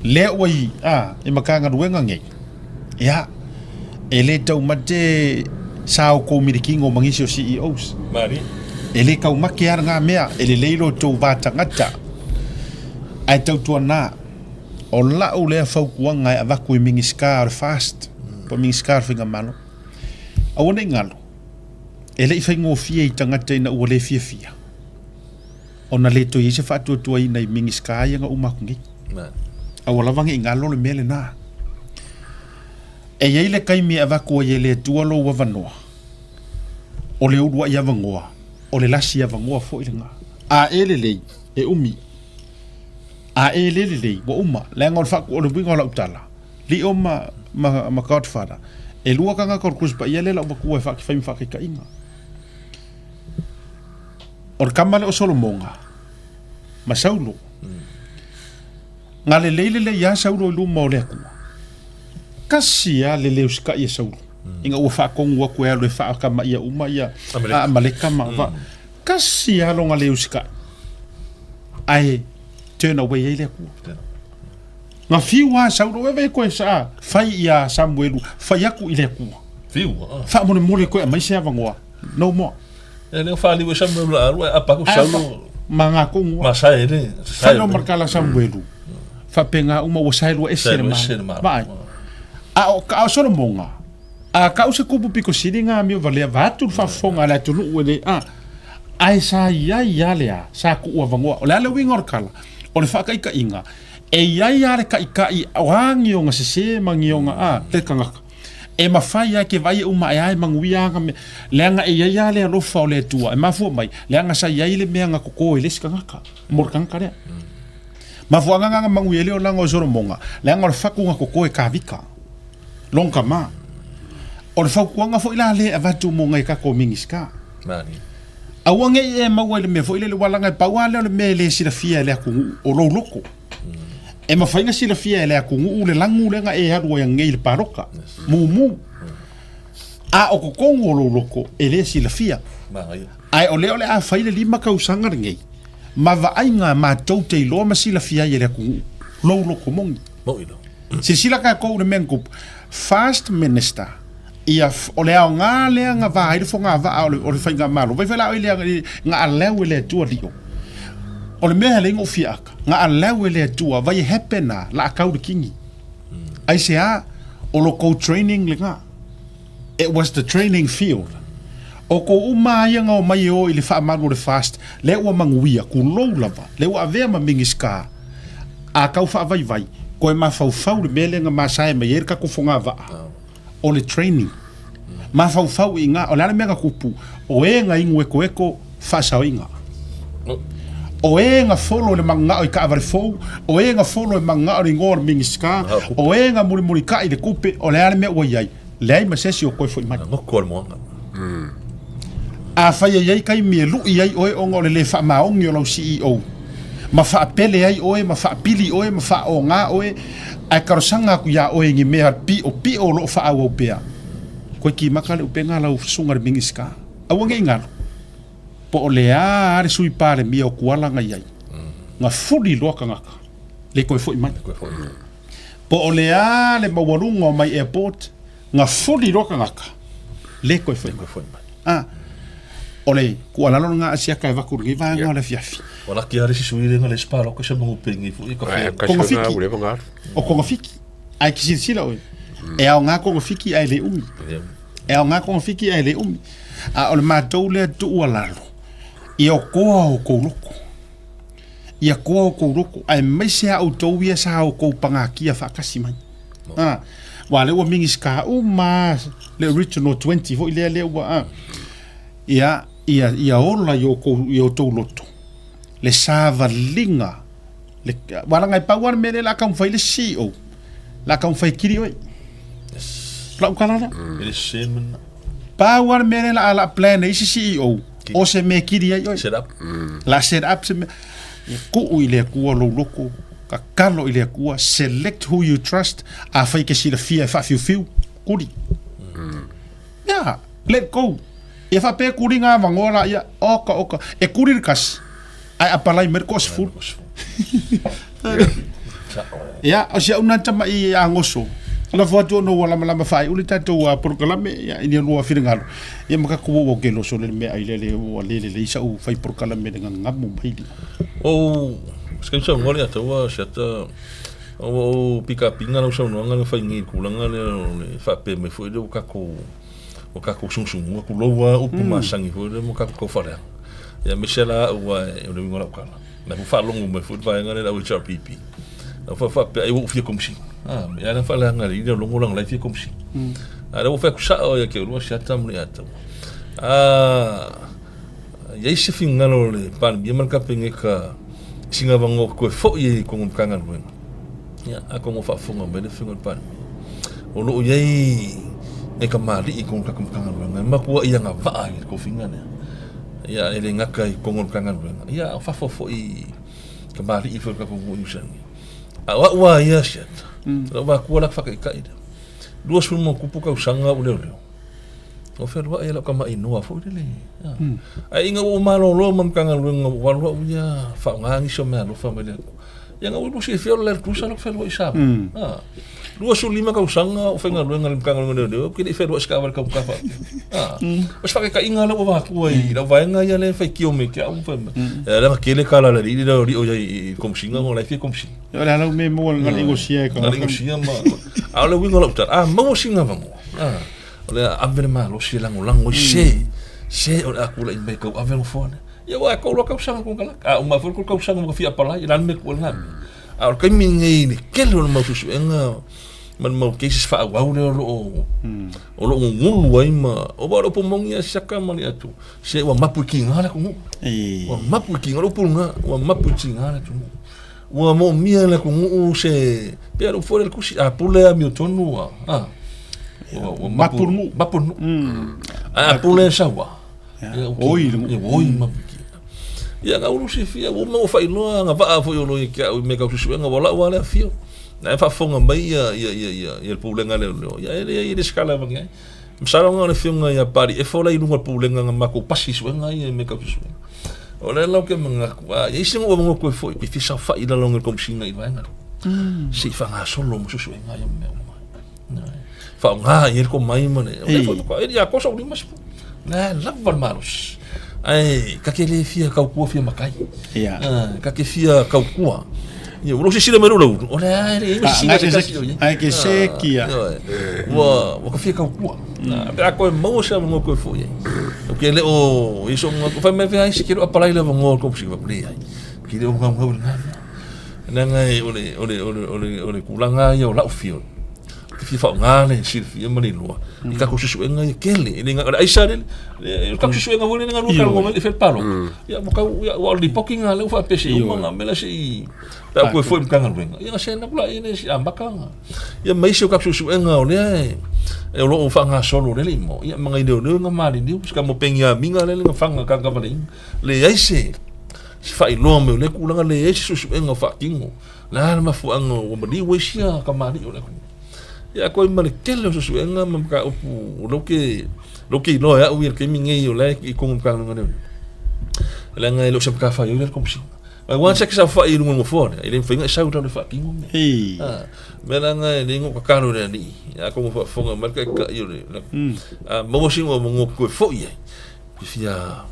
lea ua i, a, i Matagaluega nei, ia, e le taumate sa outou milikino ma nisi o CEOs. Malie. E le taumate lava lena mea, e lelei lo outou va tagata. Ae tautuana, o lau lea fautuaga e avatu i Minisita o le FAST, po o Minisita o le Faigamalo, aua ne i galo, e le i faigofie i tagata ina ua le fiafia ona le toe i ai se faatuatuaina i Minisita ia na uma atu nei. Aua lava ne i galo le mea lena. E i ai le taimi e avatu ai e le Atua lou avanoa, o le uluai avanoa, o le lasi avanoa foi lena. A e lelei. E umi. A e le lelei, ua uma. Leaga o le faaku, o le uiga o lau tala, Lio ma, ma, ma Godfather, e lua tagata o le Tusi Paia lea la ua matua e faakifai ma faataitaiga. O le tama lea o Solomoga ma Saulo. Na lelei lelei lava Saulo i luma o le Atua. Tasi lava le le usitai e Saulo, ina ua faatonu atu e alu e faatamaia uma ia Amaleka ma va. Tasi lava lona le usitai, ae turn away ai le Atua. Na fiu lava Saulo, e vei koe sa fai ia Samuelu, fai atu i le Atua. Fiu, ah. Faamolemole koe aumai se avanoa. No more. E leo faaliu e Samuelu la alu, e apa aku Saulo. Ma ngā kongu. Ma sae le. Fai lo markala Samuelu. Faapena uma ua saelua ese le malo. Vaai. A o, a o Solomoga, a kau se kupu piko sili ngā mio valea vaatu le faafofoga a le atunuu e le, a, ae sa iai a le a, sa kuu avanoa. O le a le uiga o le kala? O le faakaikaiga, e iai a le kaikai o a gioga sese ma gioga a le tagata. E mafai lava ke vaai e uma ae a e manuia aga mea, leaga e iai a le alofa o le Atua e mafua mai, leaga sa iai le mea na koko e le isi tagata mo le tagata lea. Mafuaaga na manuia ai le olaga o Solomoga, leaga o le fatu na koko e Kavika, lona tama. O le fautuaga foi la lea e avatu mo nai tatou Minisita. Aua ne i e maua i le mea foi lele, ua laga e pau lava lea o le mea e le silafia e le atunuu, o lou loto. E mafai ona silafia e le atunuu le lagu lea na e alu ai ananei i le palota, mumu. A o totonu o lou loto, e le silafia. Ae o lea o le a fai le 5 tausaga lenei, ma vaaiga matou te iloa ma silafia ai e le atunuu, lou loto moni. Silasila tatou i le mea na tupu, First Minister, ia, o le aoga lea na va ai le fogavaa o le, o le faigamalo. Vai foi la oe lea na allow e le Atua lio. O le mea lea na ou fia aka, na allow e le Atua, vai e happen a, la a kau le kingi. Aisea, o lo kou training lena. It was the training field. O kou uma ia na omai e o i le faamalu o le fast, lea ua manuia, kulou lava, lea ua avea ma Mingistar. A kau faavaivai, koe mafaufau le mea lea na masae mai ai le tatou fogavaa, o le training. Mafaufau i ina, o le a le mea na tupu, o e na inu ekoeko faasaoina. O e na folo i le manunao i taavale fou, o e na folo i le manunao i le igoa o le Minisita, o e na mulimulitai i le tupe, o le a le mea ua i ai? Leai ma se isi o koe foi mai. Goko o le moana. Afai e i ai taimi e lui ai oe ona o le le faamaoni o lau CEO, ma faapele ai oe, ma faapili oe, ma faaoga oe, ae talosaga atu iā oe i ni mea piopio o lo o faaauau pea, koe kimaka le upega a lau susuga i le Minisita. Aua ne i galo, po o le a le Sui Palemia o Kuala na i ai, na fuli loa tagata, le toe foi mai. Po o le a le maualuga o mai airport, na fuli loa tagata, le toe foi mai. Ah, o le tuualalo lena a siaka e avatu i lenei vaega o le afiafi. Ua laki lava le isi sui lea na le spa loka se mahu pengi foi ka fe. Kongafiki. O Kongafiki. Ae ki silasila oe. E aoga Kongafiki ae le umi. E aoga Kongafiki ae le umi. A o le matou lea tuualalo, ia okoa outou loko. Ia koa outou loko, aemaise a outou ia sa outou pagakia faatasi mai. Ah, aua lea ua Minisita uma lava, le original 20 foi lea lea ua, ah, ia, ia, ia ola i outou, i outou loto le savaliga, le, aua leaga e pau lava le mea lea o le a taumafai le CEO, o le a taumafai e kili oe. O lau tala lea. E le sese mena. Pau lava le mea lea o le a plan e isi CEO, o se mea e kili ai oe. Set up. La set up se mea. Ia tuu i le Atua lou loto, tatalo i le Atua, select who you trust, afai e te silafia e faafiufiu, kuli. Ia, let go. Ia faapea e kuli ngā avanoa la ia, oka oka, e kuli le kasi, ae apalai mai le toasefulu. Ia, o si au na tama'i agoso, lafo atu ona ua lamalama faaiu le tatou polokalame, ia, i ni lua finagalo, ia ma tatou ua ke loso le mea ai le le ua le lelei sa'u fai polokalame le gagamu mai le. Ou, se kaimi saunoa le ataua se ata, ua ou pikapina lau saunoaga na fai nei i le tulaga lea o le faapea mai foi lea ua tatou, ua tatou sugusugua, tulou lava upu masani foi lea ma tatou tau faaleaga. Ia aemaise la au aua o le uiga o lau tala. Na ua faalogo mai foi le vaega lea le au HRPP. Na ua faapea ai ua ou fia komisina. Ah, ia na faaleaga le ina logo langa lai fia komisina. A lea ua fai atu sao ia ke ulua si ata mo le ata. Ah, iai se finagalo o le Palemia ma le Kapeneta. Sina avanoa koe fo'i ai i kona Matagaluega, ia, atonu o faafofoga mai le Afioga i le Palemia, o lo o i ai nai kamali'i i totonu o le tatou Matagaluega e matuai agavaa i le tofiga lea. Ia, e le gata i totonu o le Matagaluega, ia a o fafo foi i kamali'i foi o le tatou nuu i Niu Silani. A o au lava ia Siata, o lau matua la faataitai lea, 20 ma ona tupu tausaga ou leoleo, Ua fealuai e lau tama inoa foi lele. Ae ina ua ou malolo ma Matagaluega ua alu au ia faaaoga nisi o meaalofa mai le Atua. Ia na ua silafia o le Land Cruiser lau fealuai i Samoa. Ah. 25 tausaga o faigaluega i le Matagaluega o Leoleo, ou te le i fealuai i se taavale taugata faapea. Ah. O se faataitaiga lea ua avatua i lau vaega ia lea e faitio mai te au ma fai mai. Ia leaga tele tala a le alii lea o lio i ai i le Komesina ona o la e fia Komesina. O le a lau mea maua na le inosia e ka. Na le inosia ma a o le uiga o lau tala, a maua sina avanoa. Ah. O le a ave le malosi e lagolago ai se, se o le a tulai mai e tauave nofoa lea. Ia aua e 3 tausaga le konekaraka, a uma foi le 3 tausaga ma ka fia apalai, o le a le mea e tuu ai lena mea. A o le taimi lenei i le tele o le mau suesuega ma le mau cases faaauau lea o lo o o lo o gugulu ai ma aua o le upu moni lava siaka ma le atu, se ua mapu i tiga le atunuu. Ua mapu i tiga, o le upu lena, ua mapu i tiga le atunuu. Ua moomia e le atunuu se, pei lava foi le tusi, a pule amiotonu ua, a, ua, ua mapu, mapu le nuu. Ae a pule saua, ia, ua oi le nuu. Ua oi mapu i tiga. Ia, na ulu silafia, ua uma ona faailoa agavaa foi o lo o ia te au i mea tau suesuega, ua lau lava le afio. Na e faafofoga mai ia, ia, ia, ia, ia le pulega a leoleo, ia e leai e le se tala e avane ai. Masalo na o le afioga ia Papaliiefo la i luga o le pulega na matou pasi i suega ia i mea tau suesuega. O lea la ou te manatu, a i ai se nuu avanoa toe foi, pe fia saofai i lalo o le Komesina i le vaega lea. Se i faagasolo ma suesuega ia ma mea uma. Faaaoga i ai le tomai ma le... O lea foi faatoa, e le i atoa sou 50. La e lava le malosi. Ae ta te le fia tautua fia matai. Ia. Ta te fia tautua. Ia, ua silasila mai lou laulu, o lea e leai ma se sina se tasi o i ai. Ai ke seki ia. Ua ka fia tautua. Pe a koe maua se avanoa koe foi ai. Ou te le o i so manatu, fai mai fea ai se ke le o apalai le avanoa o le komesina, fai atu, leai, ou te le o gaugau i lena mea. Leaga e o le, o le, o le, o le, o le tulaga ia o lau fia, te fia faaaoga le silafia ma le iloa i tatou suesuega ia tele. E le o le aisa lele, o le tatou suesuega foi lele na galue talanoa mai le fai le palota. Ia ua tau, ia ua o le lipoti lena lea ua faapea se uma na mea la se i, pe a toe foi i Matagaluega, ia na send atu laia lea se i amata ona. Ia ma isi o tatou suesuega o lea e, e o lo o faagasolo lele i mo, ia ma nai leoleo na maliliu, se ka mo peniamina lele na fana kakavaleina. Leai se, se faailoa mai o lea tulaga, leai se suesuega o faatino. O le a le mafuaaga ua maliu ai sia kamali'i o le atunuu? Ia koe ma le tele o suesuega ma mataupu o lea ou te, lea ou te iloa e au ia i le taimi lenei o la e i totonu o le Matagaluega a Leoleo. Leaga e le o se matafaioi lea le Komesina. Aua se saofai i luga o le nofoa lea, e le mafai ona e sau i lalo e faatino mea. A, mea leaga e le na tatalo i le Alii, atonu o faafofoga mai le Taitai o le, a maua sina avanoa toe foi ai, e fia,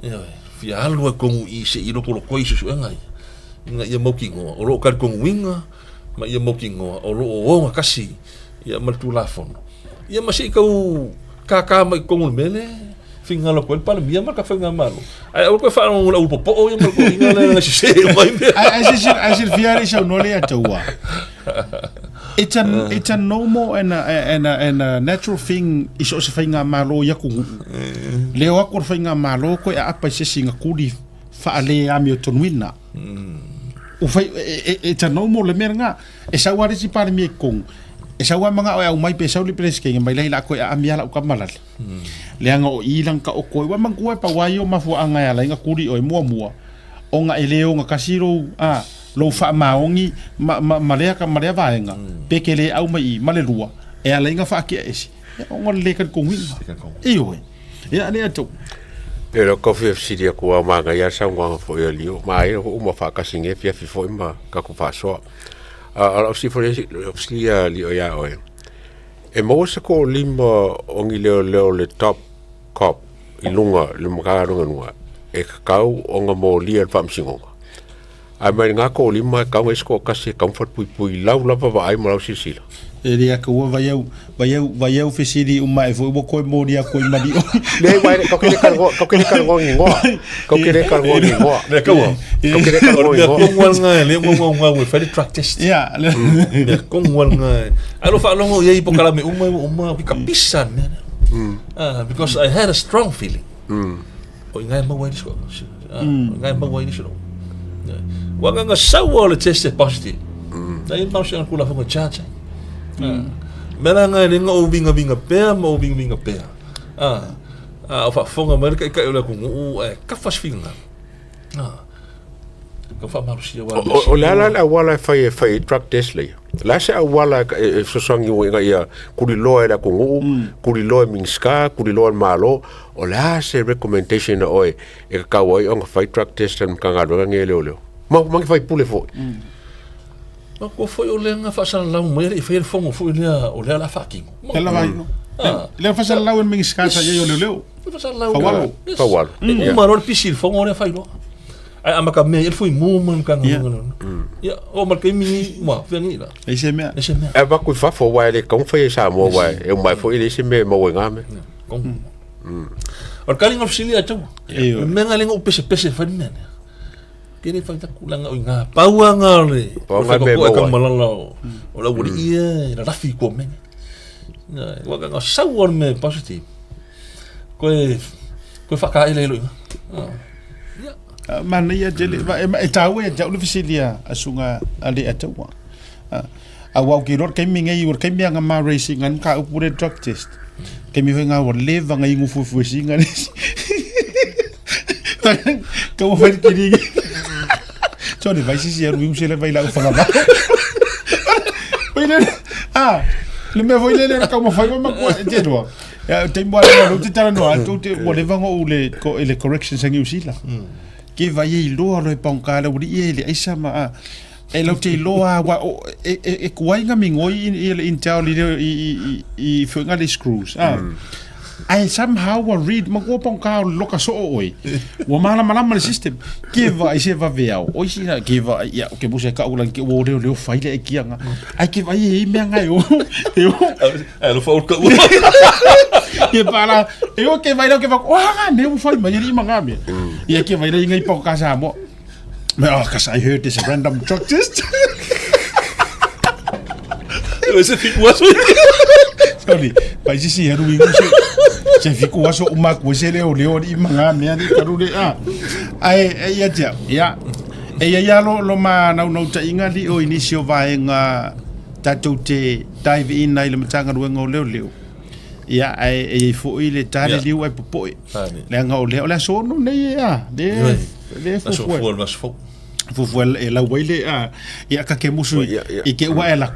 ioe, fia alu ai i totonu i i se i lokoloko ai suesuega ia, ina ia mautinoa o lo o talitonuina ma ia mautinoa o lo o ogatasi ia ma le Tulafono, ia ma se i tau kākā mai i totonu o le mea lea e finagalo atu ai le Palemia ma le tatou Faigamalo. Ae aua toe faalogologo i le au popoo ia ma le toeaina lea na sese uma ai mea. Ae silafia le saunoa lea ia taua. It's a, it's a normal and a, and a, and a natural thing i so o se faigamalo i atunuu. Leo atu o le faigamalo koe aapa i se isi kuli faale amiotonuina. Ua fai, it's a normal le mea lena. E sau lava le isi Palemia i totonu, e sau lava manao e aumai pe sau le Peresetene mai lai la koe aami lava lau tama lale. Leaga o i lana taoto ai. Ua manatua e pau lava ia o mafuaaga e ala ai ona tuli oe muamua, ona e le ogatasi lou, a, lou faamaoni ma, ma, ma lea, ma lea vaega, pe te le au mai i i, ma le lua, e ala ai ona faatea ese, ia, ona o le le talitonuina. Ioe. Ia, lea tou. E leo kau fia fesili atu a manaia le saunoaga foi a Lio. Manaia foi uma faatasi nei afiafi foi ma tatou faasoa. A o lau fesili foi lea, fesili a Lio ia oe, e maua se toalima o ni leoleo le top cop i luga i le Matagaluega i luga e tatau ona molia i le Faamasinoga? Ae mai lena toalima e tatau ona i ai se toatasi e tatau ona falepuipui i lau lava vaai ma lau silasila. E le atu ua vai au, vai au, vai au fesili uma e foi ua koe moli atu ai mali oi. Leai, uae, kau ke le talanoa, kau ke le talanoa i igoa. Kau ke le talanoa i igoa. Le kaua. Kau ke le talanoa i O le igoa. mea tonu lava lena e le gaugau e fai le drug test. Ia. Mea tonu lava lena. Ae lo faalogo i ai i polokalame uma ua uma, ke kapisa le mea lea. Ah, because I had a strong feeling. O i ina e maua ai le solo. O i ina e maua ai le solo. Ua agaga sau o le test e positive. Na i malosi ana kulafono e charge ai. Mea la nga e le nga o vingavinga pea ma o vingavinga pea. A o faafofoga mai le taitai o le atunuu ae kafa se finagalo. Tau faamalosia aua O, o le a la le auala e fai e fai ai drug test lea? O le a se auala e fesoasoani ina ia tuliloa e le atunuu, tuliloa e Minisita, tuliloa e le Malo, o le a se recommendation a oe e tatau ai ona fai drug test a le Matagaluega lenei a Leoleo? Ma, ma ni faipule foi. Matua foi o lea na faasalalau mai e le i faia le fono foi lea o lea o le a faatino. Lea lava ai. Lea faasalalau e le Minisita sa i ai o Leoleo. Faasalalau. Faualo. Faualo. E uma loa le pisi i le fono lea fai loa. Ae amata mea i le fui mu ma le Matagaluega lea. Ia, oo mai le taimi lenei, ua fea nei la? Leai se mea. Leai se mea. E avatu i fafo aua e le tatau ona faia i Samoa aua e uma ai foi e leai se mea e maua i na mea. O le taliga o le fesili ia Taua. O le mea lena lea na ou pesepese e fai le mea lea. Ke le fai taku leaga o i ina. Pau lava lena o le Pau lena mea e maua ai. Taumalala o le aualii ia e lalafi i Kuamene. Ua na sau lava le mea positive. Koe koe whakaele i loina. Ia. Manaia tele. E tāua ia te au le fesili a sunga a le ataua. Aua ou ke iloa le taimi nei, o le taimi lava na ma raise ina ai le mataupu lea i le drug test. Taimi foi lena ua leva ona inu fuefuesina le isi. Taumafai le kiligi. Sorry, vai sisi alu inu se le vai lau whangava. Foi le, ah, le mea foi le le taumafai ma makua e te roa. Ya, taimi wa le te tala noa atu te ua leva ona ou le ko i le corrections a New Zealand. Ke vai e iloa loe paungka le uli e le aisa ma ah, E lau te iloa a wa o e e e kuai nga mingoi i i le intel i i i i i fuenga le screws a. Ae somehow ua read ma kua pong ka loka soo oi. Ua malamalama le system. Ke va i se vave au. Oi si na ke va ia ke buse ka ulan ke wo leo leo fai le kia nga. Ai ke vai e mea nga e o. E o. Ai lo fa ka. Ke pala e o ke vai ke va o nga me u fai mai ri ma nga me. Ia ke vai le ngai pa ka sa mo. Oh, cause I heard this random drug test. Se fiku aso. Sorry, pai si si heru ingu se se fiku aso uma ku se leo leo i manga mea ni karu le a. Ai ai ia tia. Ia. E ia ia lo lo ma nau nau ta inga li o inisi o vaenga tatou te dive in ai le Matagaluega o Leoleo. Ia, ae e iai foi le tale liu ai popoe. Leaga o lea, o le aso ono nei e a, le, le fuafua. Aso le aso fou. Fuafua e lau ai le, a, ia ka ke musu i ke ua e la.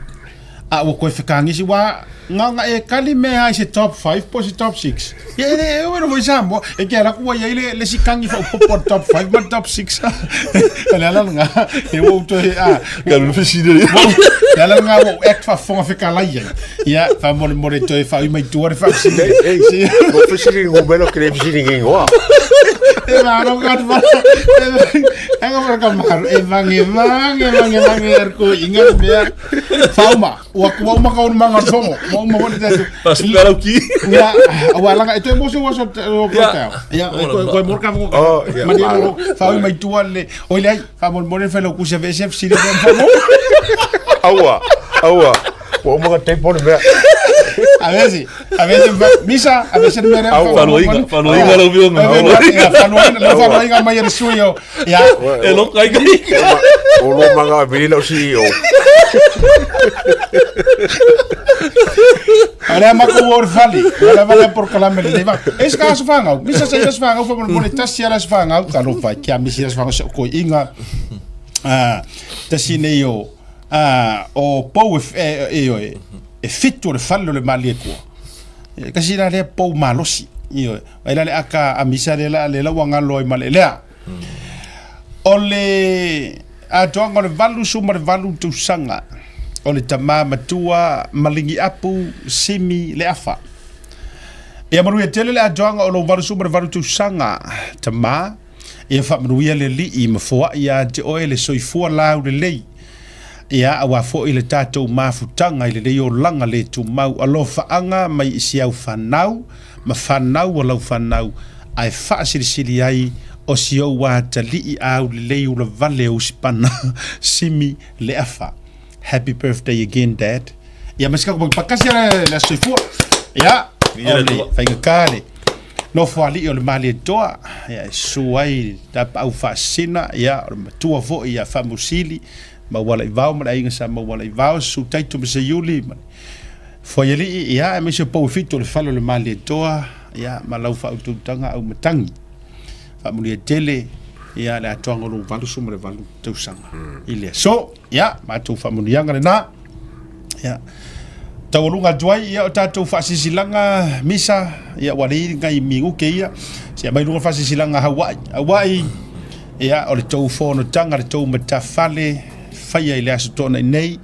A ua koe whakangisi, wa, nga nga e kali me ai se top 5 po se top 6. Ia e e o foi Samoa, e ke ala kua iai le, le si kangi wha upopo top 5 ma top 6. Le ala nga, e ua uto e, a. Ka lu fesili. Le ala nga ua act wha whonga whekalai ai. Ia, faamolemole toe faaui mai tua le faafesili. Ei, ei, mo fesili ngumelo ke le fesili ngingoa. E maro ka tu E nga ka maro e vange vange vange vange er ko inga mea. Fauma, ua kua uma ka uma nga fongo. Mo uma mo te tu. Pasukala ki. Ia, ua langa e toe mo se ua so o ko tau. Ia, ko ko mo ka mo. Oh, ia. Ma mo faaui mai tua le. Oi le ai, faamolemole felo ku se vese fesili mo mo. Aua, aua. Ua uma ka tepo le mea. A vezi, a vezi, misa, a vezi le mea rea. Faluaiga, faluaiga lau fioga. Faluaiga, lau faluaiga mai e le sui o. Ia. E lo kai kai. O lo manga vili lau CEO. O lea makou o le fale. O lea vale por kalame le leva. E se ka aso whangau. Misa sa aso whangau, wha mo le tasi ala aso whangau. Ka lo whai kia misi aso whangau se o koi inga. Ah, tasi nei o Ā, o pou e, e, e, ioe, e fitu o le fale o le Maliekua. E, kasi la lea pou malosi. Ioe. Ai la le aka a misa le la le la ua ngalo ai ma le lea. O le atoaga o le 88 tausaga o le tamā matua Malingiapu Simi Leafa. Ia manuia tele le atoaga o lou 88 tausaga tamā. Ia faamanuia le Alii ma foai ia te oe le soifua laulelei. Ia, auā foi le tatou mafutaga i lenei olaga le tumau alofaaga mai i si au fanau ma fanau a lau fanau, ae faasilisili ai o si ou atalii aulelei ulavale o Usipana, Simi Leafa. Happy birthday again dad. Ia ma si kako pakasi le soifua. Ia, o le faigata le. Nofoalii o le Malietoa, ia, e susu ai Tapaau Faasisina, ia, o le matua foi ia Faamusili, Maualaivao ma le aiga sa Maualaivao, susu Taito ma Seiuli ma le Fuaialii, ia, aemaise o pou e fitu o le fale o le Malietoa, ia, ma lau faautautaga Aumatagi. Faamanuia tele, ia, le atoaga o lou 88 tausaga i le aso. Ia, matou faamanuiaga lena. Ia, taualuga atu ai ia o tatou faasilasilaga misa, ia ua leai nai minute ia, se aumai luga faasilasilaga Hawaii. Hawaii, ia o le tou fonotaga, le tou matafale, faia i le Aso Toonai nei,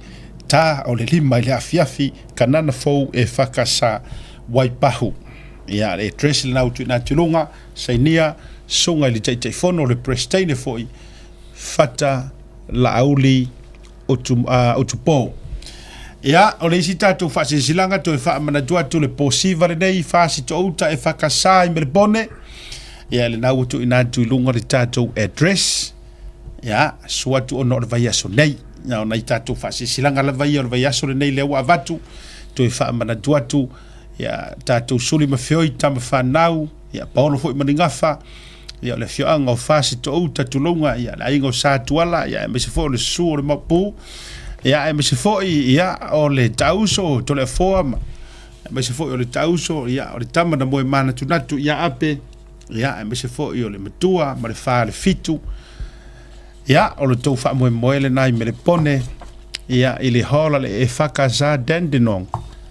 ta o le 5 i le afiafi, Kanana Fou e Fakasa Waipahu. Ia, le address lena ua tuuina atu i luga, sainia, susuga i le Taitaifono, le Peresitene foi, Fata Laauli Utupo. Ia, o le isi tatou faasilasilaga toe faamanatu atu le po siva lenei, Fasitouta e Fakasa i Melepone. Ia, lena ua tuuina atu i luga le tatou address. Ia, susu atu ona o le vaiaso nei. Ia, o nai tatou faasilasilaga lava ia o le vaiaso lenei lea ua avatu, toe faamanatu atu, ia, tatou suli ma feoi tama fanau, ia, paolo foi ma ni gafa, ia o le afioaga o Fasitouta tulouna, ia le aiga o Satuala, ia aemaise foi o le susu o le Maopu, ia aemaise foi ia o le Taauso o Toleafoa ma aemaise foi o le Taauso, ia o le tama na moe manatunatu ia Ape, ia aemaise foi o le matua ma le falefitu. Ia o le tou faamoemoe lena i Melepone, ia i le hall a le EFKS Dandenong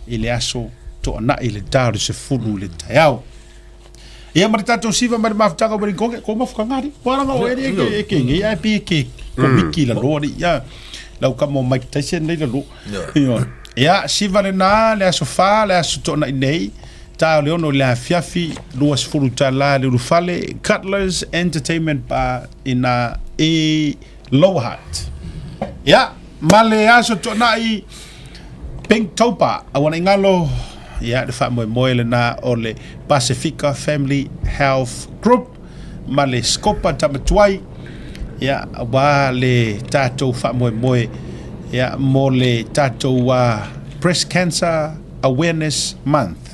i le aso Toonai i le ta o le 10 i le taeao. Ia ma le tatou siva mai le mafutaga o Wellington, ko mafuka ngari. Ko aranga o eri e ke e ke ngi ai pi ke ko miki la loa ni ia. Lau ka mo Mike Tyson nei la lo. Ia. Ia siva le na le aso fa le aso toonai nei. Ta o le ono le afiafi 20 tala le ulufale Cutler's Entertainment Bar ina i Lower Hutt. Ia ma le aso toonai Pink Taupa, aua ne i galo, ia, le faamoemoe lena o le Pasifika Family Health Group ma le Scopa Tamatuai, ia, aua le tatou faamoemoe, ia, mo le tatou Breast Cancer Awareness Month.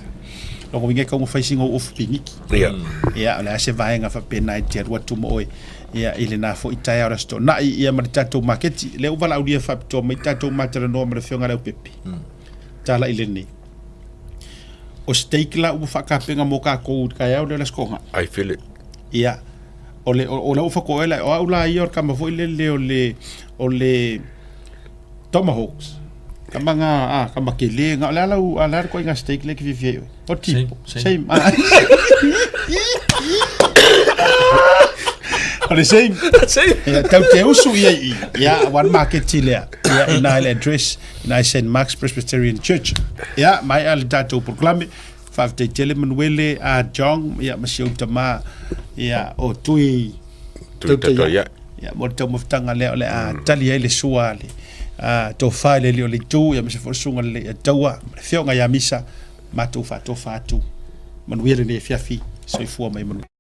Lona uiga e tatau ona fai sina ou ofu piniki. Ia. Ia, o le a se vaega faapena e te alu atu ma oe. Ia, i lena foi taeao le Aso Toonai, ia ma le tatou maketi. Lea ua valaaulia faapitoa mai tatou matalanoa ma le Afioga ia Leaupepe. Tala i lenei. O steak la ua faatapena mo tatou i le taeao lea o le Aso Toonai. I feel it. Ia, o le, o, o lau faatoe la, o au la ia o le tama foi lele o le, o le Tomahawks. Tama nga, ah, tama kele nga, o le a lau, a le a le koinga steak lea e te fiafia ai oe? O tipo. Same. Same. Ah. O le same. Same. Ia, tau te usu ia i. Ia, one market lea. Ia, ina i le address, ina i St. Mark's Presbyterian Church. Ia, mai a le tatou proclame. Faafetai tele Manuele a John, ia, ma si ou tama, ia, o Tui. Tui Tataia. Ia, mo le taumafataga lea o le a tali ai le sua a le tofa i le alii o le itu, ia, aemaise foi le susuga i le Leiataua, ma le afioga ia Misa, matou faatofa atu. Manuia lenei afiafi, soifua ma ia manuia.